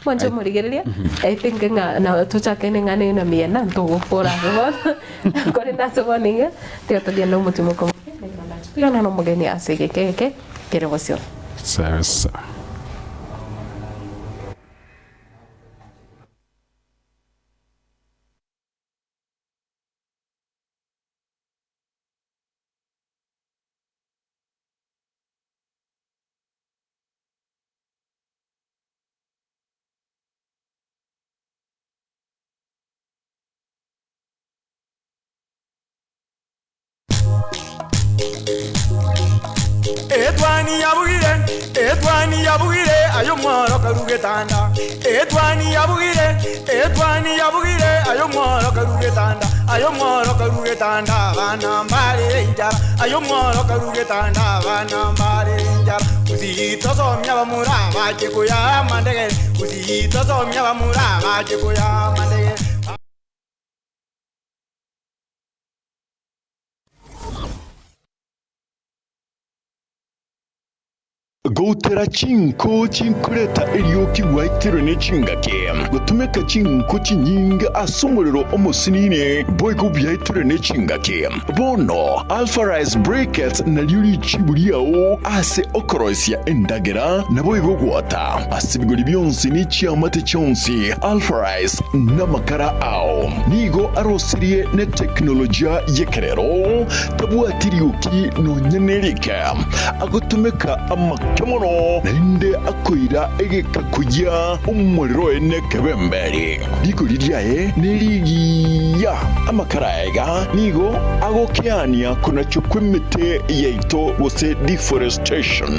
Mwanche omorigereria, I think ng'a na tochake neng'ana eye na miyenda ntogokora ase bono, korende ase bono iga, tiga togende omotimoko moke, ekero ndache koirana nomogeni ase egeka eke kere bosio. Sawa sawa. Etwani yabugire, Etwani yabugire aye omworo karugetanda Etwani yabugire etwani yabugire aye omworo karugetanda aye omworo karugetanda abana mbare enchara aye omworo karugetanda abana mbare enchara Usitosomia bamura bache kuya mandegere Usitosomia bamura bache kuya mandegere Goutera chinko chinkoreta erioki gwaetirwe ne chingaki, gotumeka chinko chinyinge ase omorero omosinini, boigo biaetirwe ne chingaki. Bono Alpha Rice Briquettes nario richibu riao ase okoroisia endagera, naboigo gwota ase ebigori bionsi ne chiamate chionsi. Alpha Rice namakara ao nigo arosirie ne teknolojia y'ekerero, tabwati rioki nonya nerike. Agotumeka amake mono, naende akoira egeka koyia omorero oye nekebemberi. Rigori riaye nerigiya. Amakara aya iga nigo agokeania konachwa kw'emete yaito gose deforestation.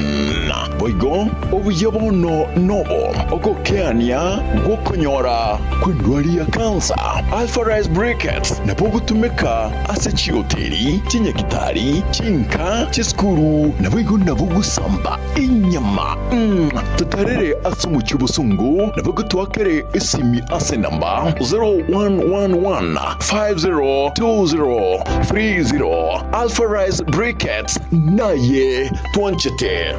Boigo obuya bono nobo ogokeania gw'okonyora kw'endwari ya kansa. Alpha Rice Briquettes nabo ogotumeka ase chihoteli, chinyagitari, chinka, chisukuru, naboigo nabo gosamba enyama. Totarere ase omochie obosongo, naboigo toakere esimi ase enamba 0111 502030. Alpha Rice Briquettes naye twanchete.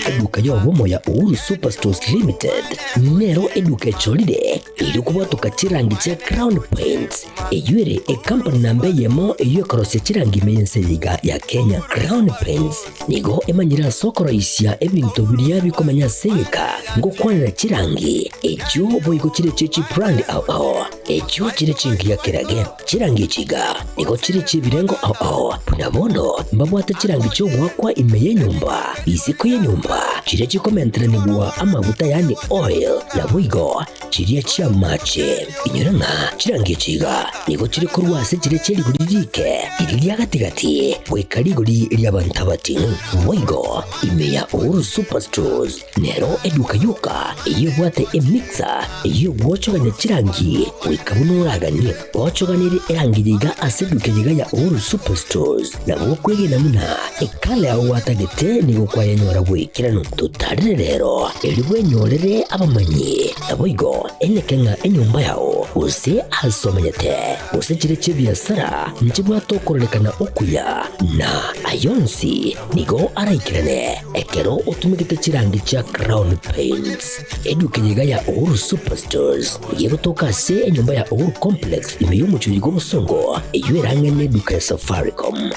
Eduka y'obomo ya Uhuru Superstores Limited nero eduka echorire erio kobwatoka chirangi chia Crown Paints eyio ere ekampani namba eyemo eyio ekorosia chirangi ime y'ense eye iga ya Kenya. Crown Paints nigo emanyire ase okoroisia ebinto biria bikomenya ase egeka ngokwanera chirangi echio boigo chire chie chibrand ao ao echio chire chingiya kerage. Chirangi echi iga nigo chire chi'ebirengo ao ao, buna bono mbabwate chirangi chi'ogoakwa ime y'enyomba, isiko y'enyomba, chiria chikomenteranigwa amaguta yaani oil, naboigo chiria chi'amache. Inyora ng'a chirangi echi iga nigo chire korwa ase chiria chie rigori riike, riria ria gati-gati, goika rigori ri'abanto abating'u. Boigo ime ya Uhuru Superstores Nero eduka yoka eyio ebwate emixer eyio egwochogania chirangi goika buna oraganie. Ochoganirie erangi yiga ase eduka yiga ya Uhuru Superstores nabo okwegena buna ekala yao gwatagete nigo kwayenyora goikeranu. Totarire rero erio bwenyorere abamanyi naboigo eneke ng'a enyomba yao gose ase omenyete gose chire chi'ebiasara nchibwate okororekana okuya na ayonsi Nigo araikerane ekero otumegete chirangi chia Crown Paints. Eduka eye iga ya Uhuru Superstores nigo egotoka ase enyomba ya Uhuru Complex ime y'omochie oyo bw'obosongo eyio ere ang'e n'eduka ya Safaricom.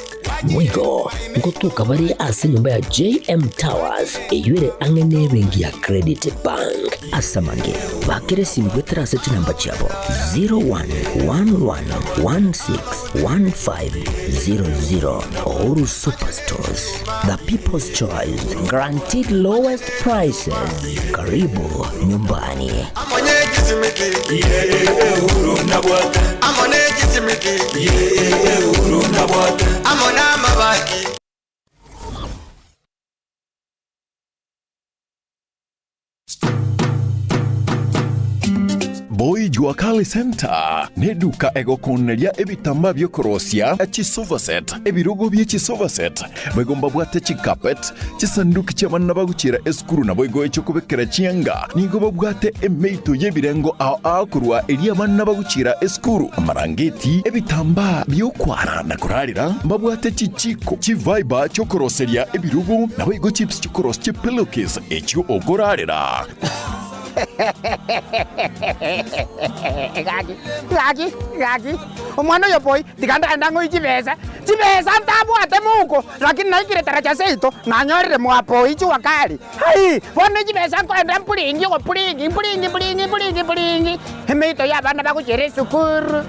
Boigo ngotoka bare ase enyomba ya JM Towers eyio ere ang'e n'ebenki ya Credit Bank. Ase amange, bakera esimi goetera ase chinamba chiabo 0111161500. Uhuru Superstores, the people's choice, guaranteed lowest prices. Karibu nyumbani. Boy Jua Kali Center neduka egokoneria ebitambaa bi'okorosia chisofa set, ebirogo bie chisofa set, boigo mbabwate chicarpet, chisanduki chi'abana bagochiera esukuru naboigo echi'okobekera chianga. Nigo babwate emeito y'ebirengo ao ao korwa eria abana bagochiera esukuru, amarangeti, ebitambaa bi'okwara na korarera, mbabwate chichiko, chiviber chi'okoroseria ebirogo, naboigo chips chi'okorosia chipillowcase echio okorarera. Gaki, gaki, gaki, omwana oyo boy, tiga ndagende ng'oe chibesa, chibesa ntabwate mouko, lakini naikire taracha seito, nanyorire mwa boy jua kali. Hai! Bono chibesa nkoenda mpuringi ogopuringi, mpuringi mpuringi mpuringi mpuringi, emeito ya abana bagochiera esukuru,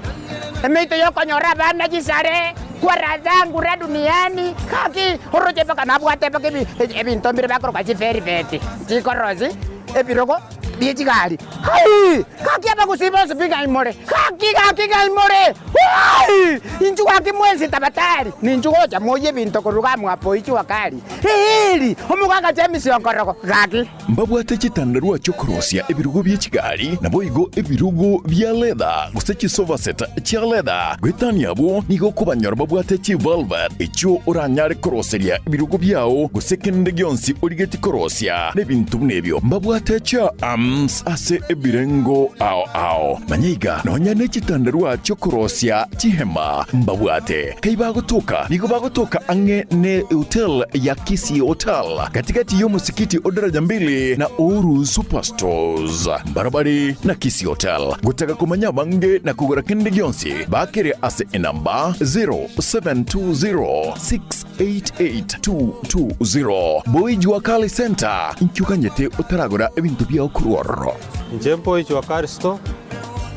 emeito ya okonyora abana chisare. Kwa raha zangu ra duniani gaki oroche mpaka nabwate mpaka ebi ebinto mbire bakoroka chivelvet chikorosi ebirogo bie chigari hai! Gaki abagusii bonsi pi ng'ai more? Gaki gaki ng'ai more? Woi! Inchuo gaki mwensi tabatari, ninchuo gocha moyie ebinto korwa iga mwapo ichua kari eeri! Omogaka James Onkorogo gaki. Mbabwate chitandarua chi'okorosia ebirogo bie chigari, naboigo ebirogo bia leather, gose chisofa set chia leather. Goetania abwo nigo okobanyora babwate chivelvet, echio oranyare koroseria ebirogo biao, gose kende gionsi origetie korosia nebinto buna ebio. Mbabwate chair arms ase ebirengo ao ao. Manya iga, nonya ne chitandarua chi'okorosia chihema mbabwate. Kai bagotoka? Nigo bagotoka ang'e ne hotel ya Kisii Hotel, gati-gati y'omosikiti o Daraja Mbili na Uhuru Superstores. Mbarabare na Kisii Hotel. Gotaka komanya abange na kogora kende gionsi, bakere ase enamba 0720688220. Boy Jua Kali Centre, inki oganyete otaragora ebinto biao korwa ororo? Inche Boy Jua Kali Store,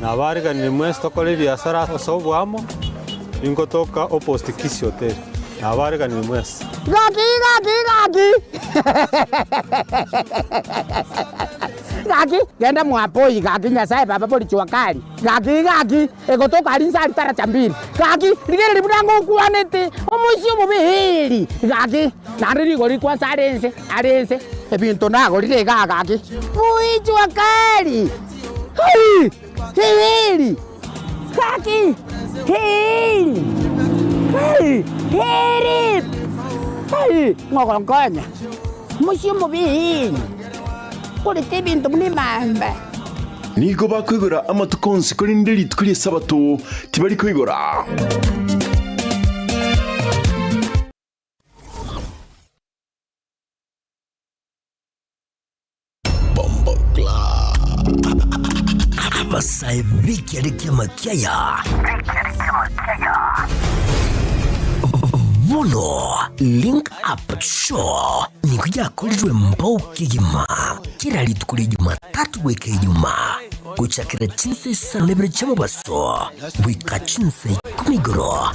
nabariganirie mwensi tokore ebiasara ase oboamo. Ningotoka opposite Kisii Hotel. Nabareganire mwensi. Gaki gaki gaki gaki genda mwapoi gaki Nyasaye baba bori jua kali gaki gaki egotoka aria inse aria taracha mbili gaki rigereria buna ngokwanete omoisia omobe eeri gaki naende rigori kwansa are inse are inse ebinto nagorire igaa gaki bui jua kali hai. Heri! Gaki! Heri! Heri! Heri! Heri! Ng'ogonkonya, mochie omobe heri, korete ebinto buna emamba. Nigo bakoigora amatuko onsi, korende rituko ri'Esabato tibari koigora. Abasae b'ekiare ki'amakiaya bono Link Up Show nigo yakorirwe mbao kegima kera rituko ria Jumatatu goika Ijumaa gochakera chinsa isano na ibere chi'omobaso goika chinsa ikomi igoro.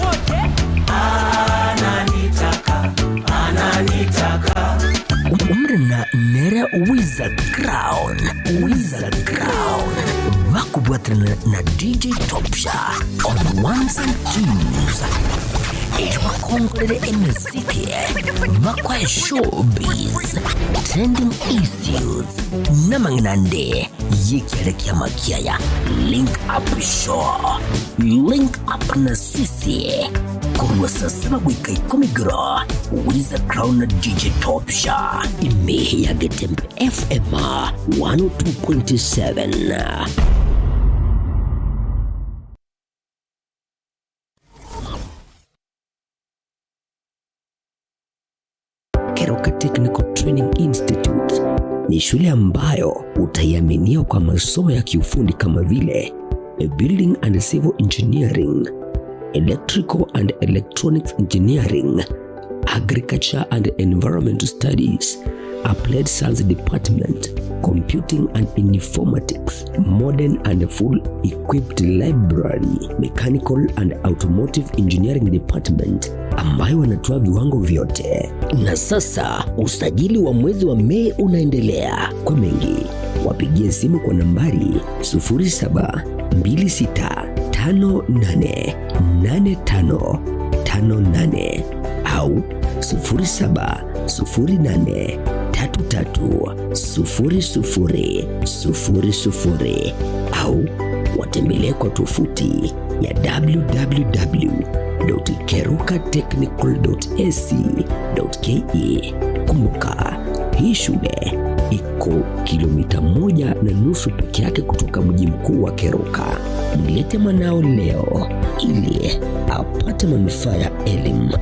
Omorena nere Wiza Crown, Wiza Crown, bakobwaterana na DJ Topsha on ones and twos. Erio bakongorere emeziki, bakoe showbiz, trending issues, namang'ina ande y'ekiare ki'amakiaya. Link Up Show, Link Up na sisi korwa saa saba goika ikomi igoro, Wiza Crown na DJ Topsha, ime ya Getembe FM 102.7. Keroka Technical Training Institute ni shule ambayo utaiaminia kwa masomo ya kiufundi kama vile Building and Civil Engineering, Electrical and Electronics Engineering, Agriculture and Environmental Studies, Applied Science Department, Computing and Informatics, Modern and Full Equipped Library, Mechanical and Automotive Engineering Department ambayo wanatoa viwango vyote. Na sasa usajili wa mwezi wa Mei unaendelea. Kwa mengi wapigie simu kwa nambari 0726588558 au 0708330000 au watembelee kwa tovuti ya www.kerukatechnical.ac.ke. Kumbuka, hii shule iko kilomita 1.5 peke yake kutoka mji mkuu wa Keroka. Mlete mwanao leo ili apate manufaa ya elimu.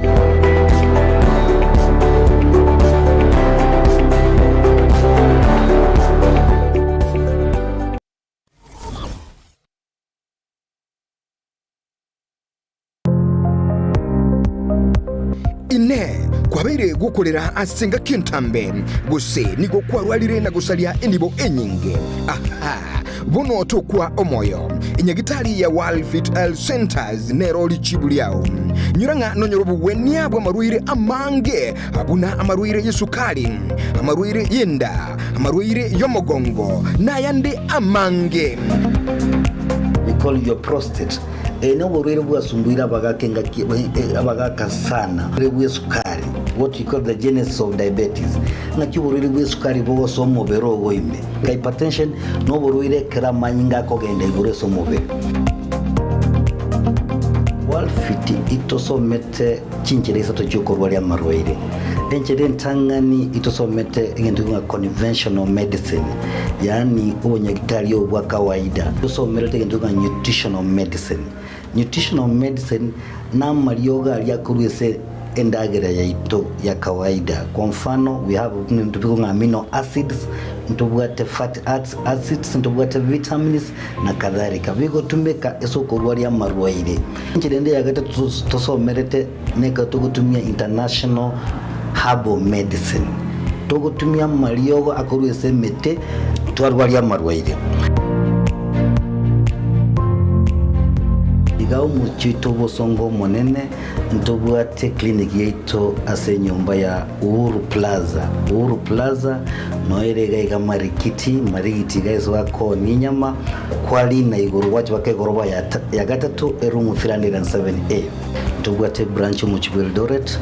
Inee! Kwabeire gokorera ase engaki entambe, gose nigo kwarwarire na gosaria enibo enyinge? Aha! Bono tokwa omoyo. Enyagitari ya World Fit Health Centers nero richibu riao. Nyora ng'a nonyore obogwenia bw'amarwaire amange buna amarwaire y'esukari, amarwaire y'enda, amarwaire y'omogongo, na ayande amange. We call your prostate. Eye noborwaire bwasumbuire abagaka engaki abagaka sana. Oborwaire bw'esukari, what we call the genesis of diabetes. Ng'aki oborwaire bw'esukari bogosoa omobere ogo ime. Hypertension noborwaire ekero amanyinga akogenda igoro ase omobere. Walfit itosomete chinchera isato chiokorwaria amarwaire. Enchera entang'ani itosomete egento ng'a conventional medicine, yaani obonyagitari obo bwa kawaida. Tosomerete egento ng'a nutritional medicine. Nutritional medicine namariogo aria akorwa ase endagera yaito ya kawaida. Kwa mfano we have ebinto bikong'a amino acids, ntobwate fatty acids, ntobwate vitamins na kadhalika. Bigotumeka ase okorwaria amarwaire. Enchera ende ya gatato tosomerete nekero togotumia international herbal medicine. Togotumia amariogo akorwa ase emete twarwaria amarwaire. Iga omochie oito obosongo omonene ntobwate clinic yaito ase enyomba ya Uhuru Plaza. Uhuru Plaza noyo ere iga iga Marikiti, Marigiti iga ase bakoonia enyama, kwarina igoro gwacha baka egoroba ya gatato eroom 307A. Ntobwate branch omochie bwa Eldoret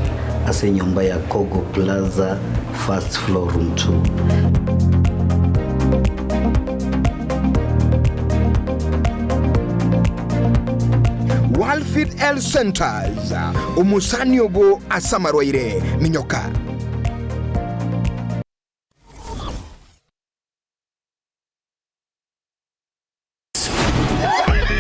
ase enyomba ya Kogo Plaza first floor room 2. Walfit Health Centers, omosani obo ase amarwaire, minyoka.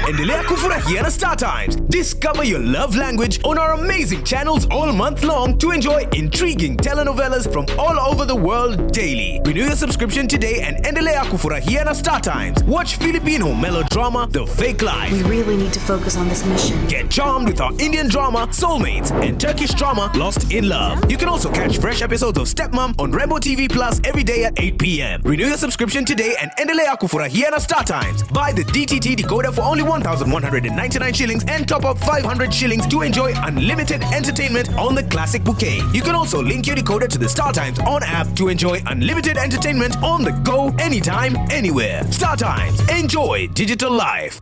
Endelea kufurahia na Star Times. Discover your love language on our amazing channels all month long to enjoy intriguing telenovelas from all over the world daily. Renew your subscription today and endelea kufurahia na Star Times. Watch Filipino melodrama The Fake Life. We really need to focus on this mission. Get charmed with our Indian drama Soulmates and Turkish drama Lost in Love. You can also catch fresh episodes of Stepmom on Rainbow TV Plus every day at 8 p.m. Renew your subscription today and endelea kufurahia na Star Times. Buy the DTT decoder for only 1,199 shillings and top up 500 shillings to enjoy unlimited entertainment on the classic bouquet. You can also link your decoder to the Star Times on app to enjoy unlimited entertainment on the go anytime, anywhere. Star Times, enjoy digital life.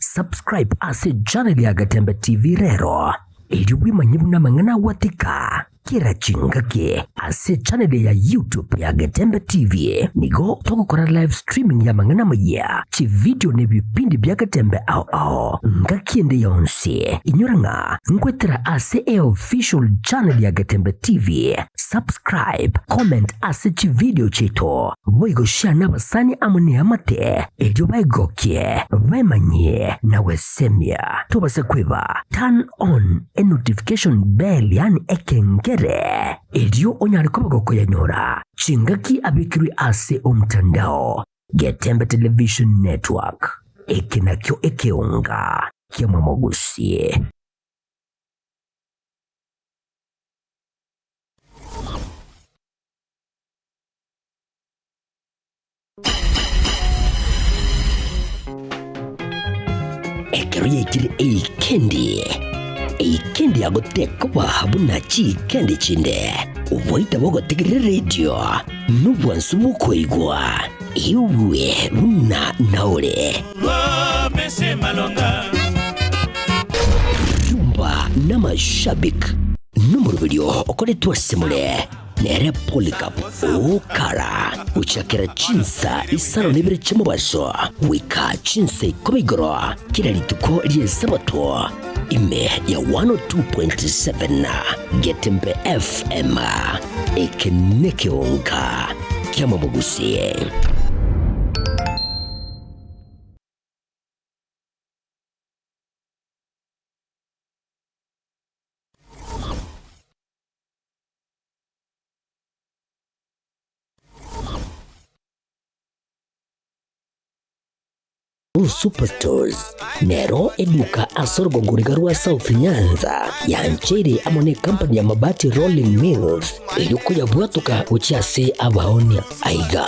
Subscribe ase channel ya Gatembe TV rero, erio bwemanye buna amang'ana agwatika kera chingaki ase channel ya YouTube ya Getembe TV. Nigo togokora live streaming y'amang'ana amayia, chividio na ebipindi bia Getembe ao ao ngaki ende yonsi. Inyora ng'a nkwetera ase eofficial channel ya Getembe TV. Subscribe, comment ase chividio chiaito, boigo share nabasani amo neamate erio baegokie, baemanyie na gwesemia. Tobase kweba turn on e notification bell yaani ekengere erio onyare koba gokoyanyora chingaki abekirwe ase omtandao. Getembe Television Network, eke nakio ekeonga kiamwamogusie. Ekero yaikire eikendi, eikendi yagotekoba buna chiikendi chinde, oboita bogotegerera eredio nobwansu bw'okoigwa, igwe buna naore. Rumba n'amashabik nomoroberio okoretwe ase more nere Polycarp Okara gochakera chinsa isano na ibere chi'omobaso goika chinsa ikomi igoro kera rituko ri'Esabato ime ya 102.7 Getembe FM. Eke nekeonga ki'amamogusie. Uhuru Superstores nero eduka ase orogongo riga rwa South Nyanza yancheire amo ne company ya Mabati Rolling Mills eyio koyabwatoka gochia ase abaonia. Aiga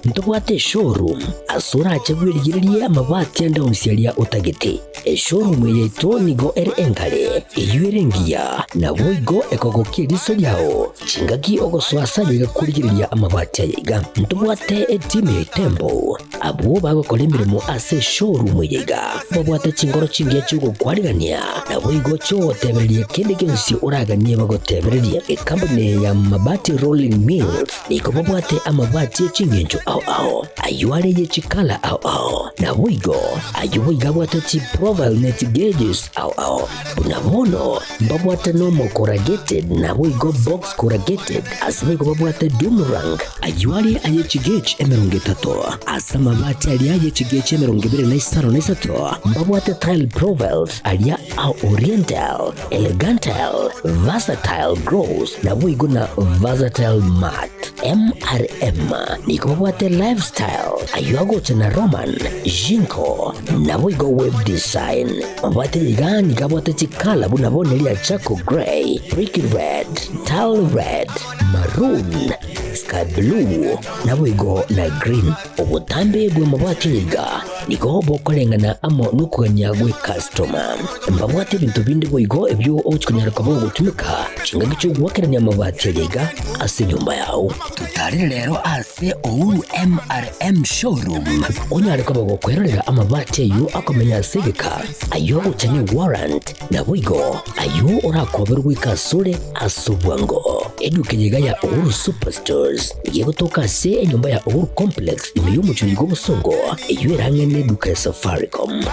ntobwate eshowroom ase orache bwerigererie amabati ande onsi aria otagete. Eshowroom eye yaito nigo ere engare, eyio ere engiya, naboigo ekogokia eriso riao chingaki ogosoa ase aye iga korigereria amabati aya iga. Ntobwate etimu ya Itembo abwo bagokora emeremo ase eshowroom eye iga, babwate chingoro chingiya chi'ogokwarigania, naboigo chi'ogotebereria kende gionsi oraganie bagotebererie. Ekampuni eye ya Mabati Rolling Mills nigo babwate amabati e chingencho ao ao, ayio are ye chikala ao ao, naboigo ayio boigo abwate chiprofile ne chigeges ao ao. Buna bono mbabwate normal corrugated naboigo box corrugated, ase boigo babwate doomerang, ayio are aye chigauge 30, ase amabati aria aye chigauge 23 mbabwate tile profiles aria a oriental, elegantal, versatile gloss, naboigo na versatile matte. MRM nigo babwate lifestyle, ayio agocha na Roman, Jinko, naboigo web design. Mabwate iga nigo abwate chikala buna bono eria charcoal grey, brick red, tile red, maroon, sky blue, naboigo na green. Obotambe bw'amabwate iga nigo bokoreng'ana amo nokogania gw'ekastoma. Mbabwate ebinto binde boigo ebio ogochia konyara koba ogotumeka chingaki chi'ogoakerania amabati aya iga ase enyomba yao. Totarere rero ase Uhuru MRM Showroom onyare koba gokwerorera amabati ayio akomenya ase egeka, ayio agocha ne warrant, naboigo ayio orakoberwe goika asore ase obwango. Eduka eye iga ya Uhuru Superstores nigo egotoka ase enyomba ya Uhuru Complex ime y'omochie oyo bw'Obosongo, eyio ere ang'e neduka ya Safaricom.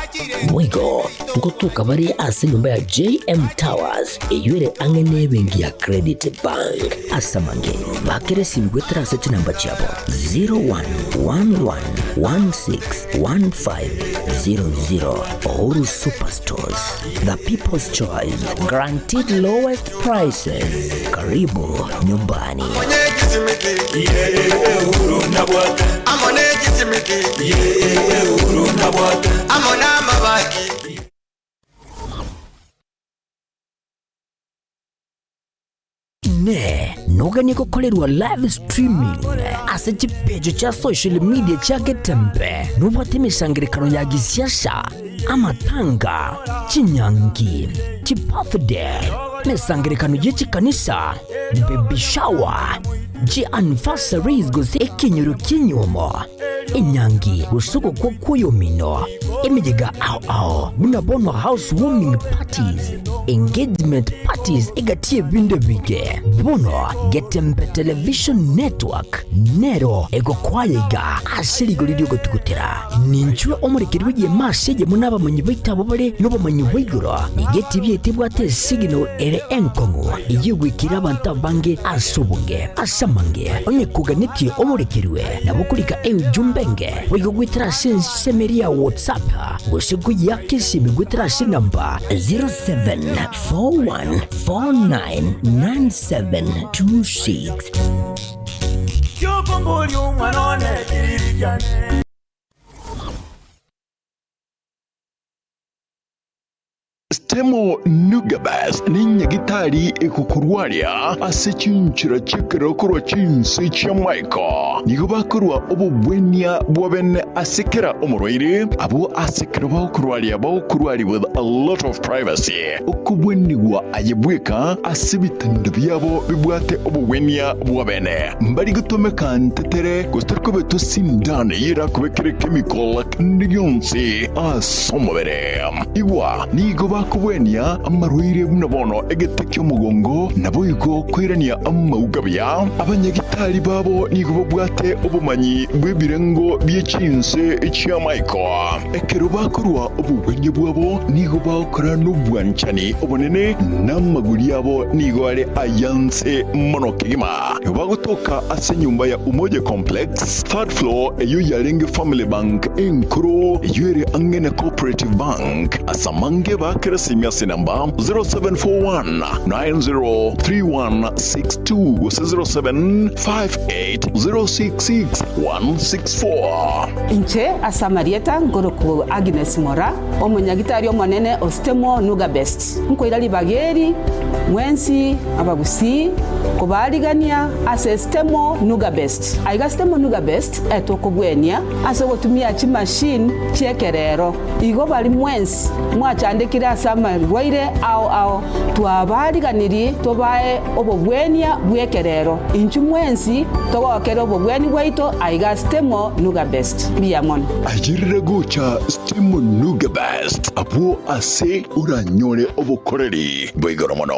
Boigo ngotoka bare ase enyomba ya JM Towers eyio ere ang'e nebenki ya Credit Bank. Ase amange, bakera esimi goetera ase chinamba chiabo 0111161500. Uhuru Superstores, the people's choice, guaranteed lowest prices. Karibu nyumbani. Inee! Noganie gokorerwa live streaming ase chipeji chia social media chia Getembe? Nobwate emesangererekano ya gisiasa, amatanga, chinyangi, chibirthday, emesangererekano ye chikanisa, baby shower, chianniversaries gose ekenyoro ki'enyuomo, enyangi gose ogokwa kw'oyomino, emeyega ao ao buna bono house warming parties, engagement parties egati y'ebinto ebinge. Bono Getembe Television Network nero egokwaya iga ase rigori ri'ogotugutera. Ninchwe omorekeri bw'egeema ase eyemo nabamanyi baito abwo bare nobomanyi bwa igoro. Nigo etibi yaito ebwate esignal ere enkong'u eyio egoikera abanto abange ase obonge. Ase amange, onye koganetie omorekerwe, nabo okorika eujumbe enge boigo goetera ase ensemo eria ya WhatsApp gose koyiaka esimi goetera ase enamba 0741499726. Kiokomboria omwana one kiriri kiane. Stemo Nugabes nenyagitari egokorwaria ase chinchera chi'ekerero korwa chinse chi'amaiko. Nigo bakorua obobwenia bwa bene ase kera omorwaire, abwo ase ekero bagokorwaria bagokorwaria with a lot of privacy. Okobwenigwa aye bweka ase ebitanda biabo bibwate obogwenia bwa bene. Mbari gotomeka ntetere gose tori kobetwa sindano eyio erakobekere chemical kende gionsi ase omobere. Igwa, nigo bakobwenia amarwaire buna bono egete ki'omogongo, naboigo koirania amauga buya. Abanyagitari babo nigo babwate obomanyi bw'ebirengo bie chinse chi'amaiko. Ekero bakorua obogwenia bwabo nigo bagokora nobwanchani obonene, na amaguri abo nigo are ay'anse mono kegima. Nigo bagotoka ase enyomba ya Umoja Complex, third floor, eyio yarenge Family Bank enkoro, eyio ere ang'e na Cooperative Bank. Ase amange bakera. Twakere esimi ase enamba 0741 903162 gose 0758 066 164. Inche ase amarieta nkorokwa Agnes Mora, omonyagitari omonene o Stemo Nuga Best. Nkoira ribaga eri mwensi abagusii kobaarigania ase Stemo Nuga Best. Aiga Stemo Nuga Best etokobwenia ase ogotumia chimachine chi'ekerero. Igo baria mwensi mwachandekire ase amarwaire ao ao, twabaariganirie tobae obobwenia bw'ekerero. Inchuo mwensi togokere obobweni bwaito aiga Stemo Nuga Best. Mbuya mono. Ayerera gocha Stemo Nuga Best abwo ase oranyore obokoreri bwa igoro mono.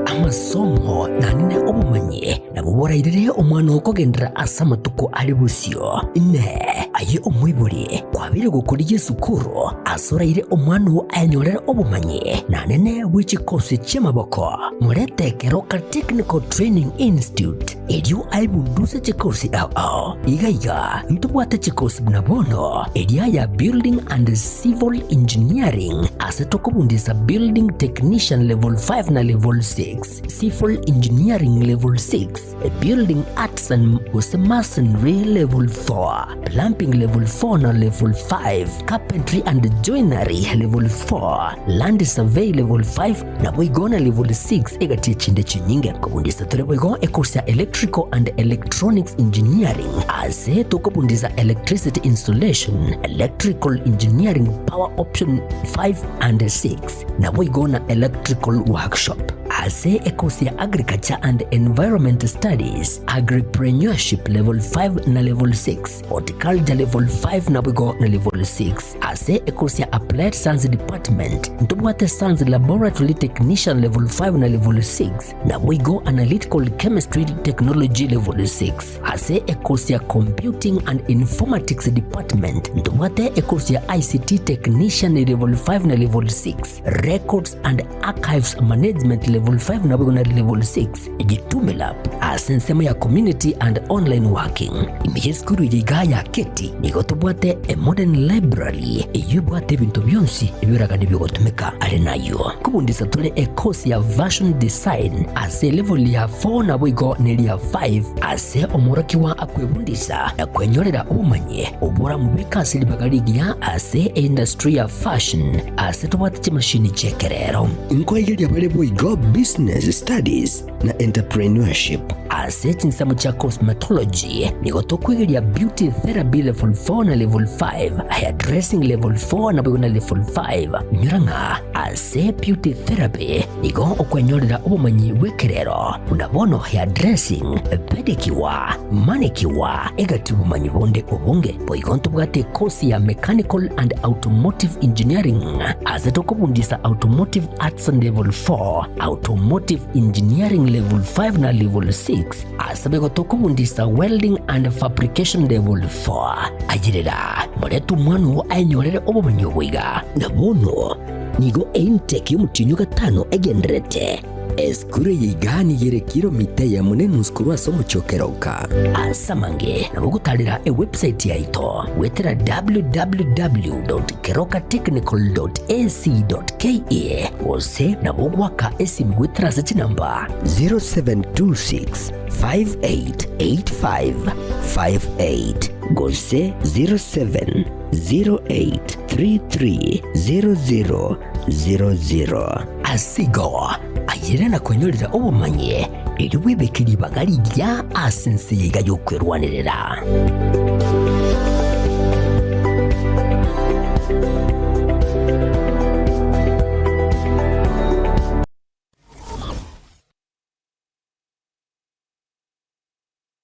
Amasomo naende obomanyi nabwo borairere omwana okogenderera ase amatuko are bosio. Inee! Aye omoibori kwabeire gokorigia esukuru ase oraire omwana oo ayenyorere obomanyi naende bwe chikosi chi'amaboko? Morete Keroka Technical Training Institute erio aebunduse chikosi ao ao. Iga iga ntobwate chikosi buna bono eria ya Building and Civil Engineering ase tokobundisa Building Technician Level 5 na Level 6, Civil Engineering Level 6, Building Arts and gose Masonry Level 4, Plumbing Level 4 na Level 5, Carpentry and Joinery Level 4, Land Survey Level 5 naboigo na Level 6 egati echinde chinyinge. Kobundisa tore boigo ecourse ya Electrical and Electronics Engineering ase tokobundisa Electricity Installation, Electrical Engineering Power Option 5 and 6 naboigo na Electrical Workshop. Ase ecourse ya Agriculture and Environment Studies, Agripreneurship Level 5 na Level 6, Horticulture Level 5 naboigo na Level 6. Ase ekosi ya Applied Science Department ntobwate Science Laboratory Technician Level 5 na Level 6, naboigo Analytical Chemistry Technology Level 6. Ase ekosi ya Computing and Informatics Department ntobwate ekosi ya ICT Technician Level 5 na Level 6, Records and Archives Management Level 5 naboigo na Level 6. Jitume Lab ase ensemo ya Community and Online Working. Ime y'esukuru eye igaa ya Keti nigo tobwate a modern library eyio ebwate ebinto bionsi ebioragani biogotumeka. Are nayio kobundisa tore e course ya Fashion Design ase elevel ya 4 naboigo neria 5 ase omworokigwa akwebundisa na kwenyorera obomanyi oboramobeke ase ribaga rigiya ase eindustry ya fashion ase tobwate chimashini chi'ekerero. Nkoigeria bare boigo Business Studies na Entrepreneurship. Ase chinsemo chia Cosmetology nigo tokwegeria Beauty Therapy Level 4 na Level 5, Hairdressing Level 4 naboigo na Level 5. Inyora ng'a ase Beauty Therapy nigo okwenyorera obomanyi bw'ekerero buna bono hairdressing, pedicure, manicure, egati obomanyi bonde obonge. Boigo ntobwate ekosi ya Mechanical and Automotive Engineering ase tokobundisa Automotive Arts Level 4, Automotive Engineering Level 5 na Level 6, ase boigo tokobundisa Welding and Fabrication Level 4. Ayerera, morete omwana oo aenyorere obomanyi obo iga. Na bono nigo eintake y'omotienyi o gatano egendererete. Esukuru eye iga nigo ere kilomita eyemo na enusu korwa ase omochie o Keroka. Ase amange nabo ogotarera ewebsite yaito goetera www.kerokatechnical.ac.ke gose nabo ogoaka esimi goetera ase chinamba 0726 588558 gose 0708 330000. Ase igo, ayere na kwenyorera obomanyi, erio bwebeke ribaga rigiya ase ense eye iga y'okwerwanerera.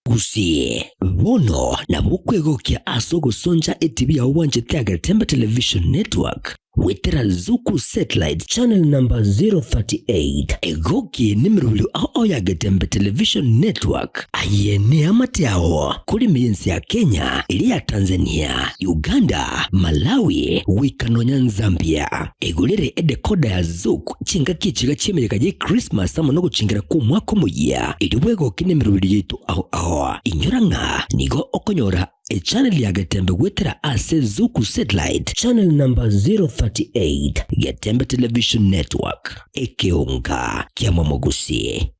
Gusii, bono nabo okwegokia ase ogosoncha etibi yao bwanchete Agetembe Television Network goetera Zuku Satellite Channel number 038. Egokie nemerobio ao ao ya Getembe Television Network. Aye neamate ao kore ime y'ense ya Kenya, eria ya Tanzania, Uganda, Malawi, goika nonya Nzambia. Egorere edecoder ya Zuku chingaki echiga chi'emeyega ye Christmas amo nogochingera kw'omwaka omoyia, erio bwegoke nemeroberi yaito ao ao. Inyora ng'a nigo okonyora. Echannel ya Getembe goetera ase Zuku Satellite channel number 038, Getembe Television Network, ekeonga ki'amamogusi.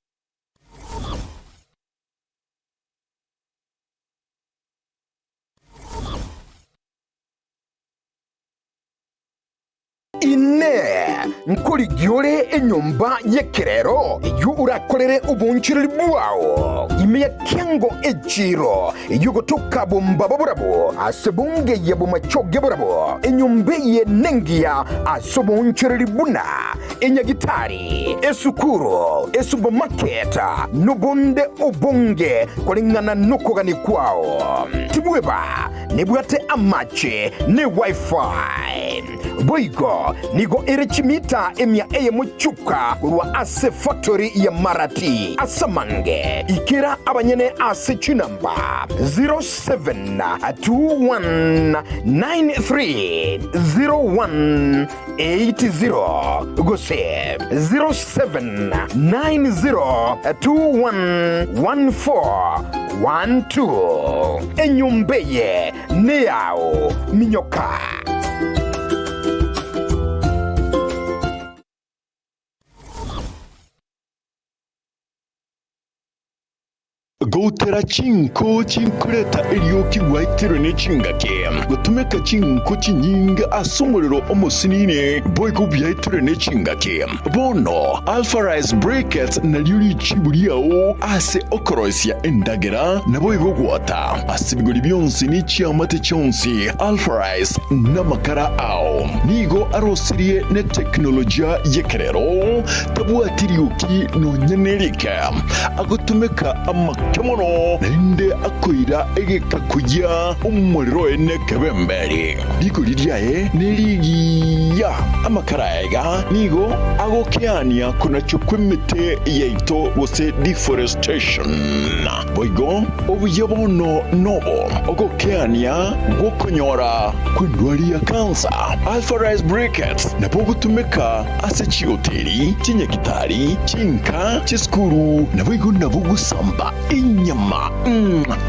Inee! Nkorigia ore enyomba y'ekerero eyio orakorere oboonchoreri bwao ime ya kiango echiiro eyio gotoka bombaba borabwo ase bongeyia bomachoge borabwo? Enyomba eye nengiya ase oboonchoreri buna enyagitari, esukuru, esupermarket, nobonde obonge koreng'ana nokogania kwao. Tibweba nebwate amache ne wifi. Boigo nigo ere chimita emia eyemo chioka korwa ase factory ya Marati. Ase amange, ikera abanyene ase chinamba 0721930180 gose 0790211412. Enyomba eye neyao, minyoka. Goutera chinko chinkoreta erioki gwaitirwe ne chingaki, gotumeka chinko chinyinge ase omorero omosinini, boigo biaitirwe ne chingaki. Bono Alpha Rice Briquettes nario richibu riao ase okoroisia endagera, naboigo gwota ase ebigori bionsi ne chiamate chionsi. Alpha Rice namakara ao nigo arosirie ne teknolojia y'ekerero, tabwati rioki nonya nerike, agotumeka amake mono naende akoira egeka koyia omorero oye nekebemberi. Rigori riaye nerigiya, amakara aiga nigo agokeania konachwa kw'emete yaito gose deforestation. Boigo obuya bono nobo ogokeania gw'okonyora kw'endwari ya kansa. Alpha Rice Briquettes nabo ogotumeka ase chihoteli, chinyagitari, chinka, chisukuru, naboigo nabo gosamba enyama.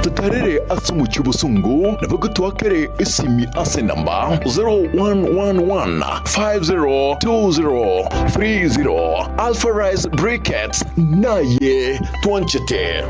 Totarere ase omochie obosongo, nabo gotwakere esimi ase enamba 0111 502030. Alpha Rice Briquettes naye twanchete.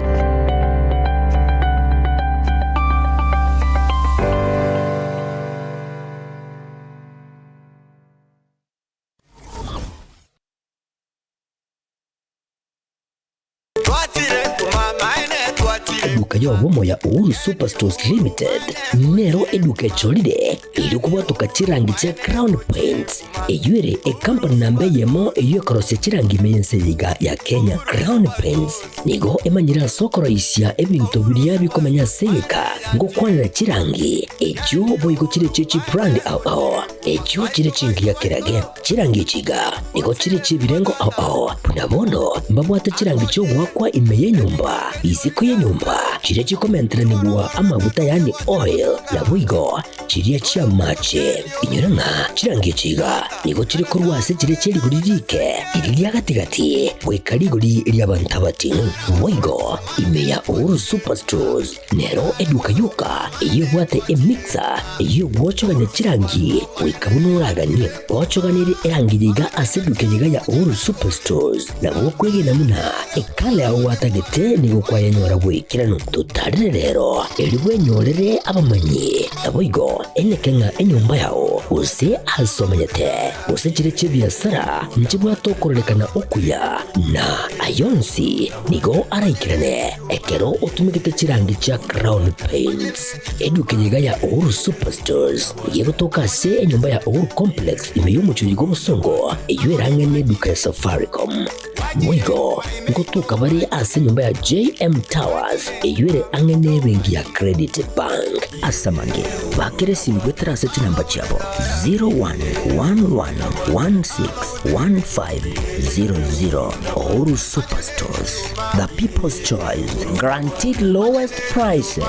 Eduka y'obomo ya Uhuru Superstores Limited nero eduka echorire erio kobwatoka chirangi chia Crown Paints eyio ere ekampani namba eyemo eyio ekorosia chirangi ime y'ense eye iga ya Kenya. Crown Paints nigo emanyire ase okoroisia ebinto biria bikomenya ase egeka ngokwanera chirangi echio boigo chire chie chibrand ao ao echio chire chingiya kerage. Chirangi echi iga nigo chire chi'ebirengo ao ao, buna bono mbabwate chirangi chi'ogoakwa ime y'enyomba, isiko y'enyomba, chiria chikomenteranigwa amaguta yaani oil, naboigo chiria chi'amache. Inyora ng'a chirangi echi iga nigo chire korwa ase chiria chie rigori riike, riria ria gati-gati, goika rigori ri'abanto abating'u. Boigo ime ya Uhuru Superstores Nero eduka yoka eyio ebwate emixer eyio egwochogania chirangi goika buna oraganie. Gochoganerie erangi yaiga ase eduka eyeiga ya Uhuru Superstores nabo okwegena buna ekala yao gwatagete nigo kwayenyora bw'ekeranu. Totarere rero erio bwenyorere abamanyi. Naboigo eneke ng'a enyomba yao gose ase omenyete gose chire chi'ebiasara nchibwate okororekana okuya na ayonsi Nigo araikerane ekero otumegete chirangi chia Crown Paints. Eduka eye iga ya Uhuru Superstores nigo egotoka ase enyomba ya Uhuru Complex ime y'omochie oyo bw'obosongo eyio erang'e neduka ya Safaricom. Boigo ngotoka bare ase enyomba ya JM Towers eyio ere ang'e nebenki ya Credit Bank. Ase amange, bakera esimi goetera ase chinamba chiabo 0111161500. Uhuru Superstores, the people's choice, guaranteed lowest prices.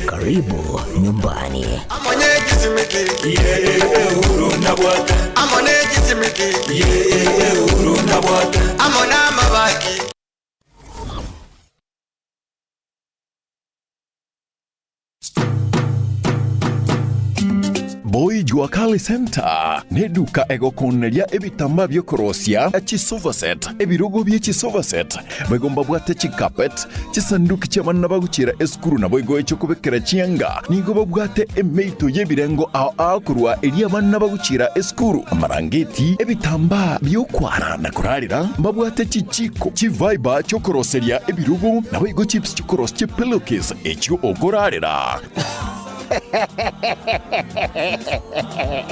Karibu nyumbani. Boy Jua Kali Center neduka egokooneria ebitambaa bi'okorosia chisofa set, ebirogo bie chisofa set, boigo mbabwate chicarpet, chisanduki chi'abana bagochiera esukuru naboigo echi'okobekera chianga. Nigo babwate emeito y'ebirengo ao ao korwa eria abana bagochiera esukuru, amarangeti, ebitambaa bi'okwara na korarera, mbabwate chichiko, chivaiba chi'okoroseria ebirogo, naboigo chips chi'okorosia chipillowcase echio okorarera.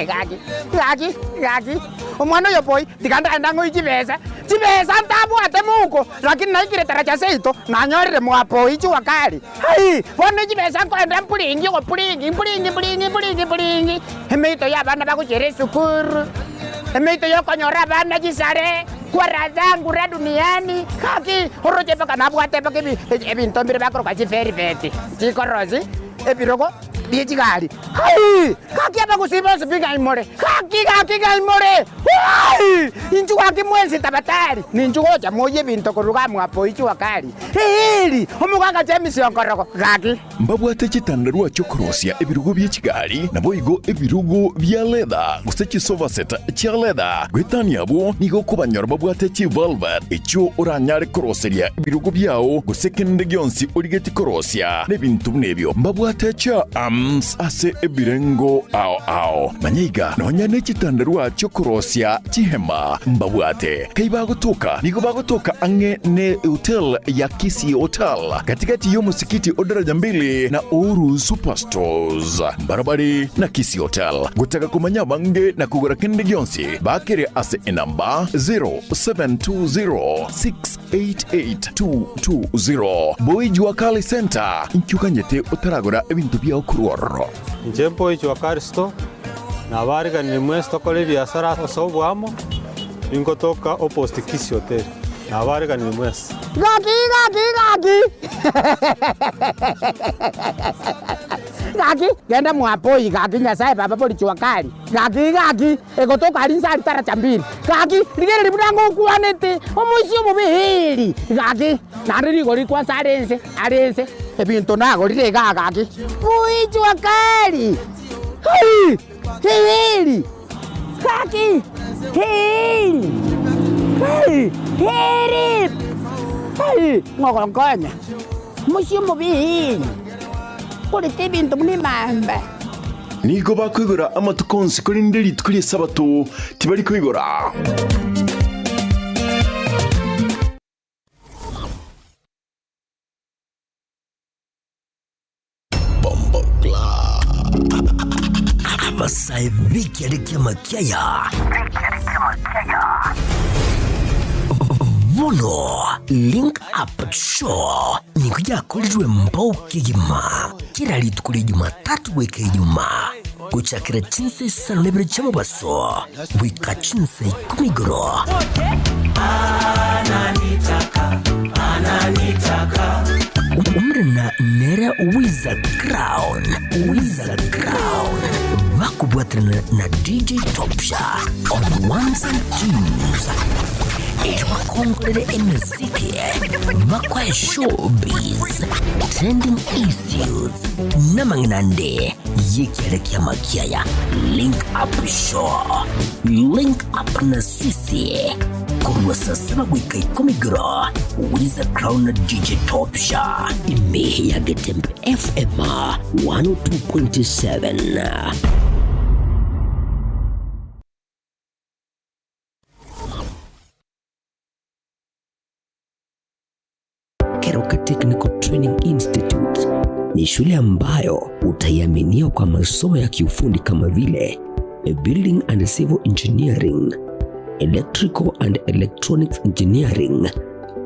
Gaki, gaki, gaki, omwana oyo boi, tiga ndagenda ng'oe chibesa, chibesa ntabwate mouko, lakini naikire taracha seito, nanyorire mwapoi jua kali. Hai! Bono chibesa nkoenda mpuringi ogopuringi, mpuringi mpuringi mpuringi mpuringi, emeito y'abana bagochiera esukuru, emeito y'okonyora abana chisare, kwa raha zangu ra duniani, gaki, oroche mpaka nabwate mpaka ebi ebinto mbire bakoroka chivelveti, chikorosi. Ebirogo bie chigari. Hai! Gaki abagusii bonsi pi ng'ai more? Gaki, gaki ng'ai more? Hai! Inchuo gaki mwensi tabatari, ninchuo gocha moyie ebinto korwa iga mwapo ichua kari. Eeri! Omogaka James Okorogo, gaki. Mbabwate chitandarua chi'okorosia ebirogo bie chigari, naboigo ebirogo bia leather, gose chisofa set chia leather. Goetania abwo, nigo okobanyora babwate chivelvet, echio oranyare koroseria ebirogo biao, gose kende gionsi origetie korosia. Nebinto buna ebio mbabwate chiarms ase ebirengo ao ao. Manya iga, nonya ne chitandarua chi'okorosia chihema mbabwate. Kai bagotoka? Nigo bagotoka ang'e ne hotel ya Kisii Hotel, gati-gati y'omosikiti o Daraja Mbili na Uhuru Superstores. Mbarabare na Kisii Hotel. Gotaka komanya abange na kogora kende gionsi, bakere ase enamba 0720 88220 Boy Jua Kali Center, inki oganyete otaragora ebinto biao korwa ororo? Inche Boy Jua Kali Store, nabariganirie mwensi tokore ebiasara ase oboamo, ningotoka opposite Kisii Hotel, nabariganirie mwensi. Gaki gaki gaki gaki genda mwapoi gaki Nyasaye baba bori jua kali gaki gaki Egotoka aria inse aria taracha mbiri. Gaki, rigereria buna ngokwanete, omoisia omobe eeri, gaki, naende rigori rikwansa are ense, are ense, ebinto nagorire igaa gaki, boichwa kari, hai, eeri, gaki, eeri, hai, eeri, hai, ng'ogonkonya, omoisia omobe eeri, nkorete ebinto buna emamba. Nigo bakoigora amatuko onsi, korende rituko ri'Esabato tibari koigora. Abasae b'ekiare ki'amakiaya bono Link Up Show nigo yakorirwe mbao kegima. Kera rituko ria Jumatatu goika Ijumaa, gochakera chinsa isano na ibere chi'omobaso goika chinsa ikomi igoro. Omorena nere Wiza Crown, Wiza Crown, bakobwaterana na DJ Topsha on ones and twos. Erio bakongorere emeziki, bakoe showbiz, trending issues, namang'ina ande y'ekiare ki'amakiaya. Link up show, link up na sisi korwa saa saba goika ikomi igoro, Wiza Crown na DJ Topsha, ime ya Getembe FM 102.7. Keroka Technical Training Institute ni shule ambayo utaiaminia kwa masomo ya kiufundi kama vile Building and Civil Engineering, Electrical and Electronics Engineering,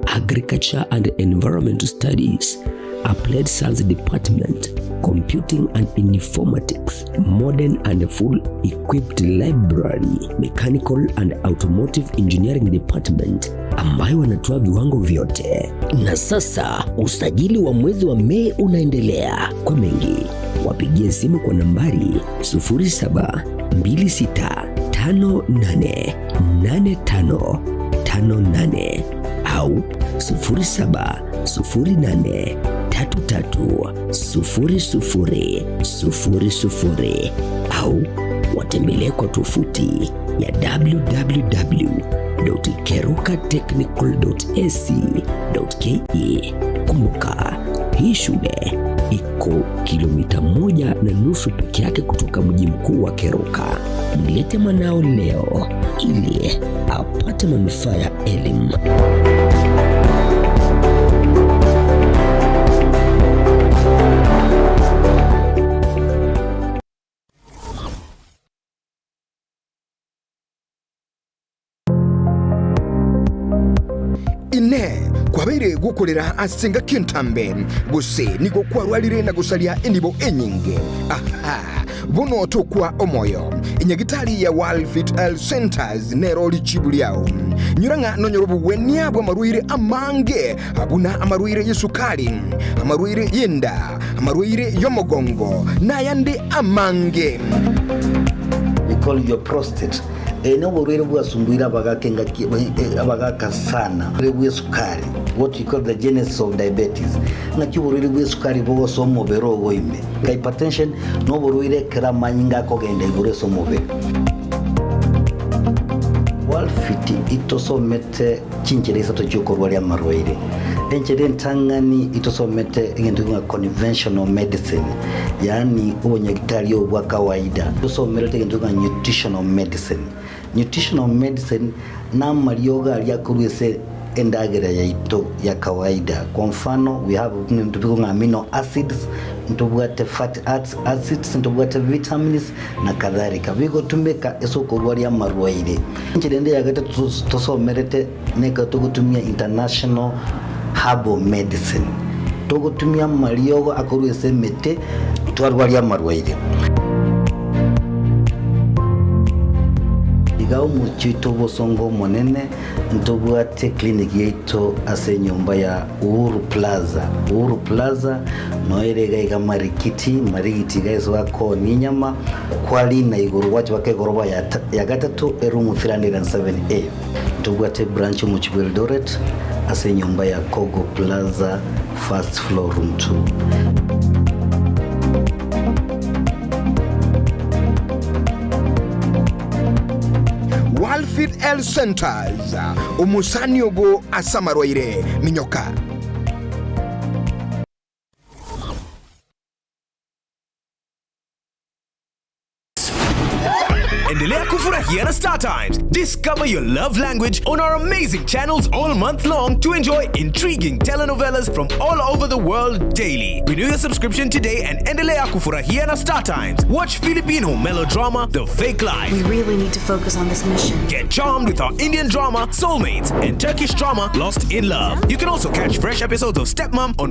Agriculture and Environmental Studies, Applied Science Department, Computing and Informatics, Modern and Full Equipped Library, Mechanical and Automotive Engineering Department ambayo wanatoa viwango vyote. Na sasa usajili wa mwezi wa Mei unaendelea. Kwa mengi wapigie simu kwa nambari 0726588558 au 33 00 00 au watembelee kwa tovuti ya www.kerukatechnical.ac.ke. Kumbuka, hii shule iko kilomita 1.5 peke yake kutoka mji mkuu wa Keroka. Mlete mwanao leo ili apate manufaa ya elimu. Inee! Kwabeire gokorera ase engaki entambe, gose nigo kwarwarire na gosaria enibo enyinge? Aha! Bono tokwa omoyo. Enyagitari ya World Fit Health Centers nero richibu riao. Nyora ng'a nonyore obogwenia bw'amarwaire amange, buna amarwaire y'esukari, amarwaire y'enda, amarwaire y'omogongo, na ayande amange. We call your prostate. Eye noborwaire bwasumbuire abagaka engaki abagaka sana oborwaire bw'esukari what we call the genesis of diabetes ng'aki oborwaire bw'esukari bogosoa omobere ogo ime. Hypertension noborwaire ekero amanyinga akogenda igoro ase omobere. Worldfit itosomete chinchera isato chiokorwaria amarwaire. Enchera entang'ani itosomete egento ng'a conventional medicine, yaani obonyagitari obo bwa kawaida. Tosomerete egento ng'a nutritional medicine. Nutritional medicine namariogo aria akorwa ase endagera yaito ya kawaida. Kwa mfano, we have ebinto bikong'a amino acids, ntobwate fatty acids, ntobwate vitamins na kadhalika. Bigotumeka ase okorwaria amarwaire. Enchera ende ya gatato tosomerete nekero togotumia international herbal medicine. Togotumia amariogo akorwa ase emete twarwaria amarwaire. Iga omochie oito obosongo omonene ntobwate clinic yaito ase enyomba ya Uhuru Plaza. Uhuru Plaza noyo ere iga iga Marikiti, Marigiti iga ase bakoonia enyama, kwarina igoro gwacha baka egoroba ya ya gatato eroom 307A. Ntobwate ebranch omochie bwa Eldoret ase enyomba ya Kogo Plaza first floor room 2. Walfit Health Centers, omosani obo ase amarwaire, minyoka. Endelea kufurahia na Star Times. Discover your love language on our amazing channels all month long to enjoy intriguing telenovelas from all over the world daily. Renew your subscription today and endelea kufurahia na Star Times. Watch Filipino melodrama The Fake Life. We really need to focus on this mission. Get charmed with our Indian drama Soulmates and Turkish drama Lost in Love. You can also catch fresh episodes of Stepmom on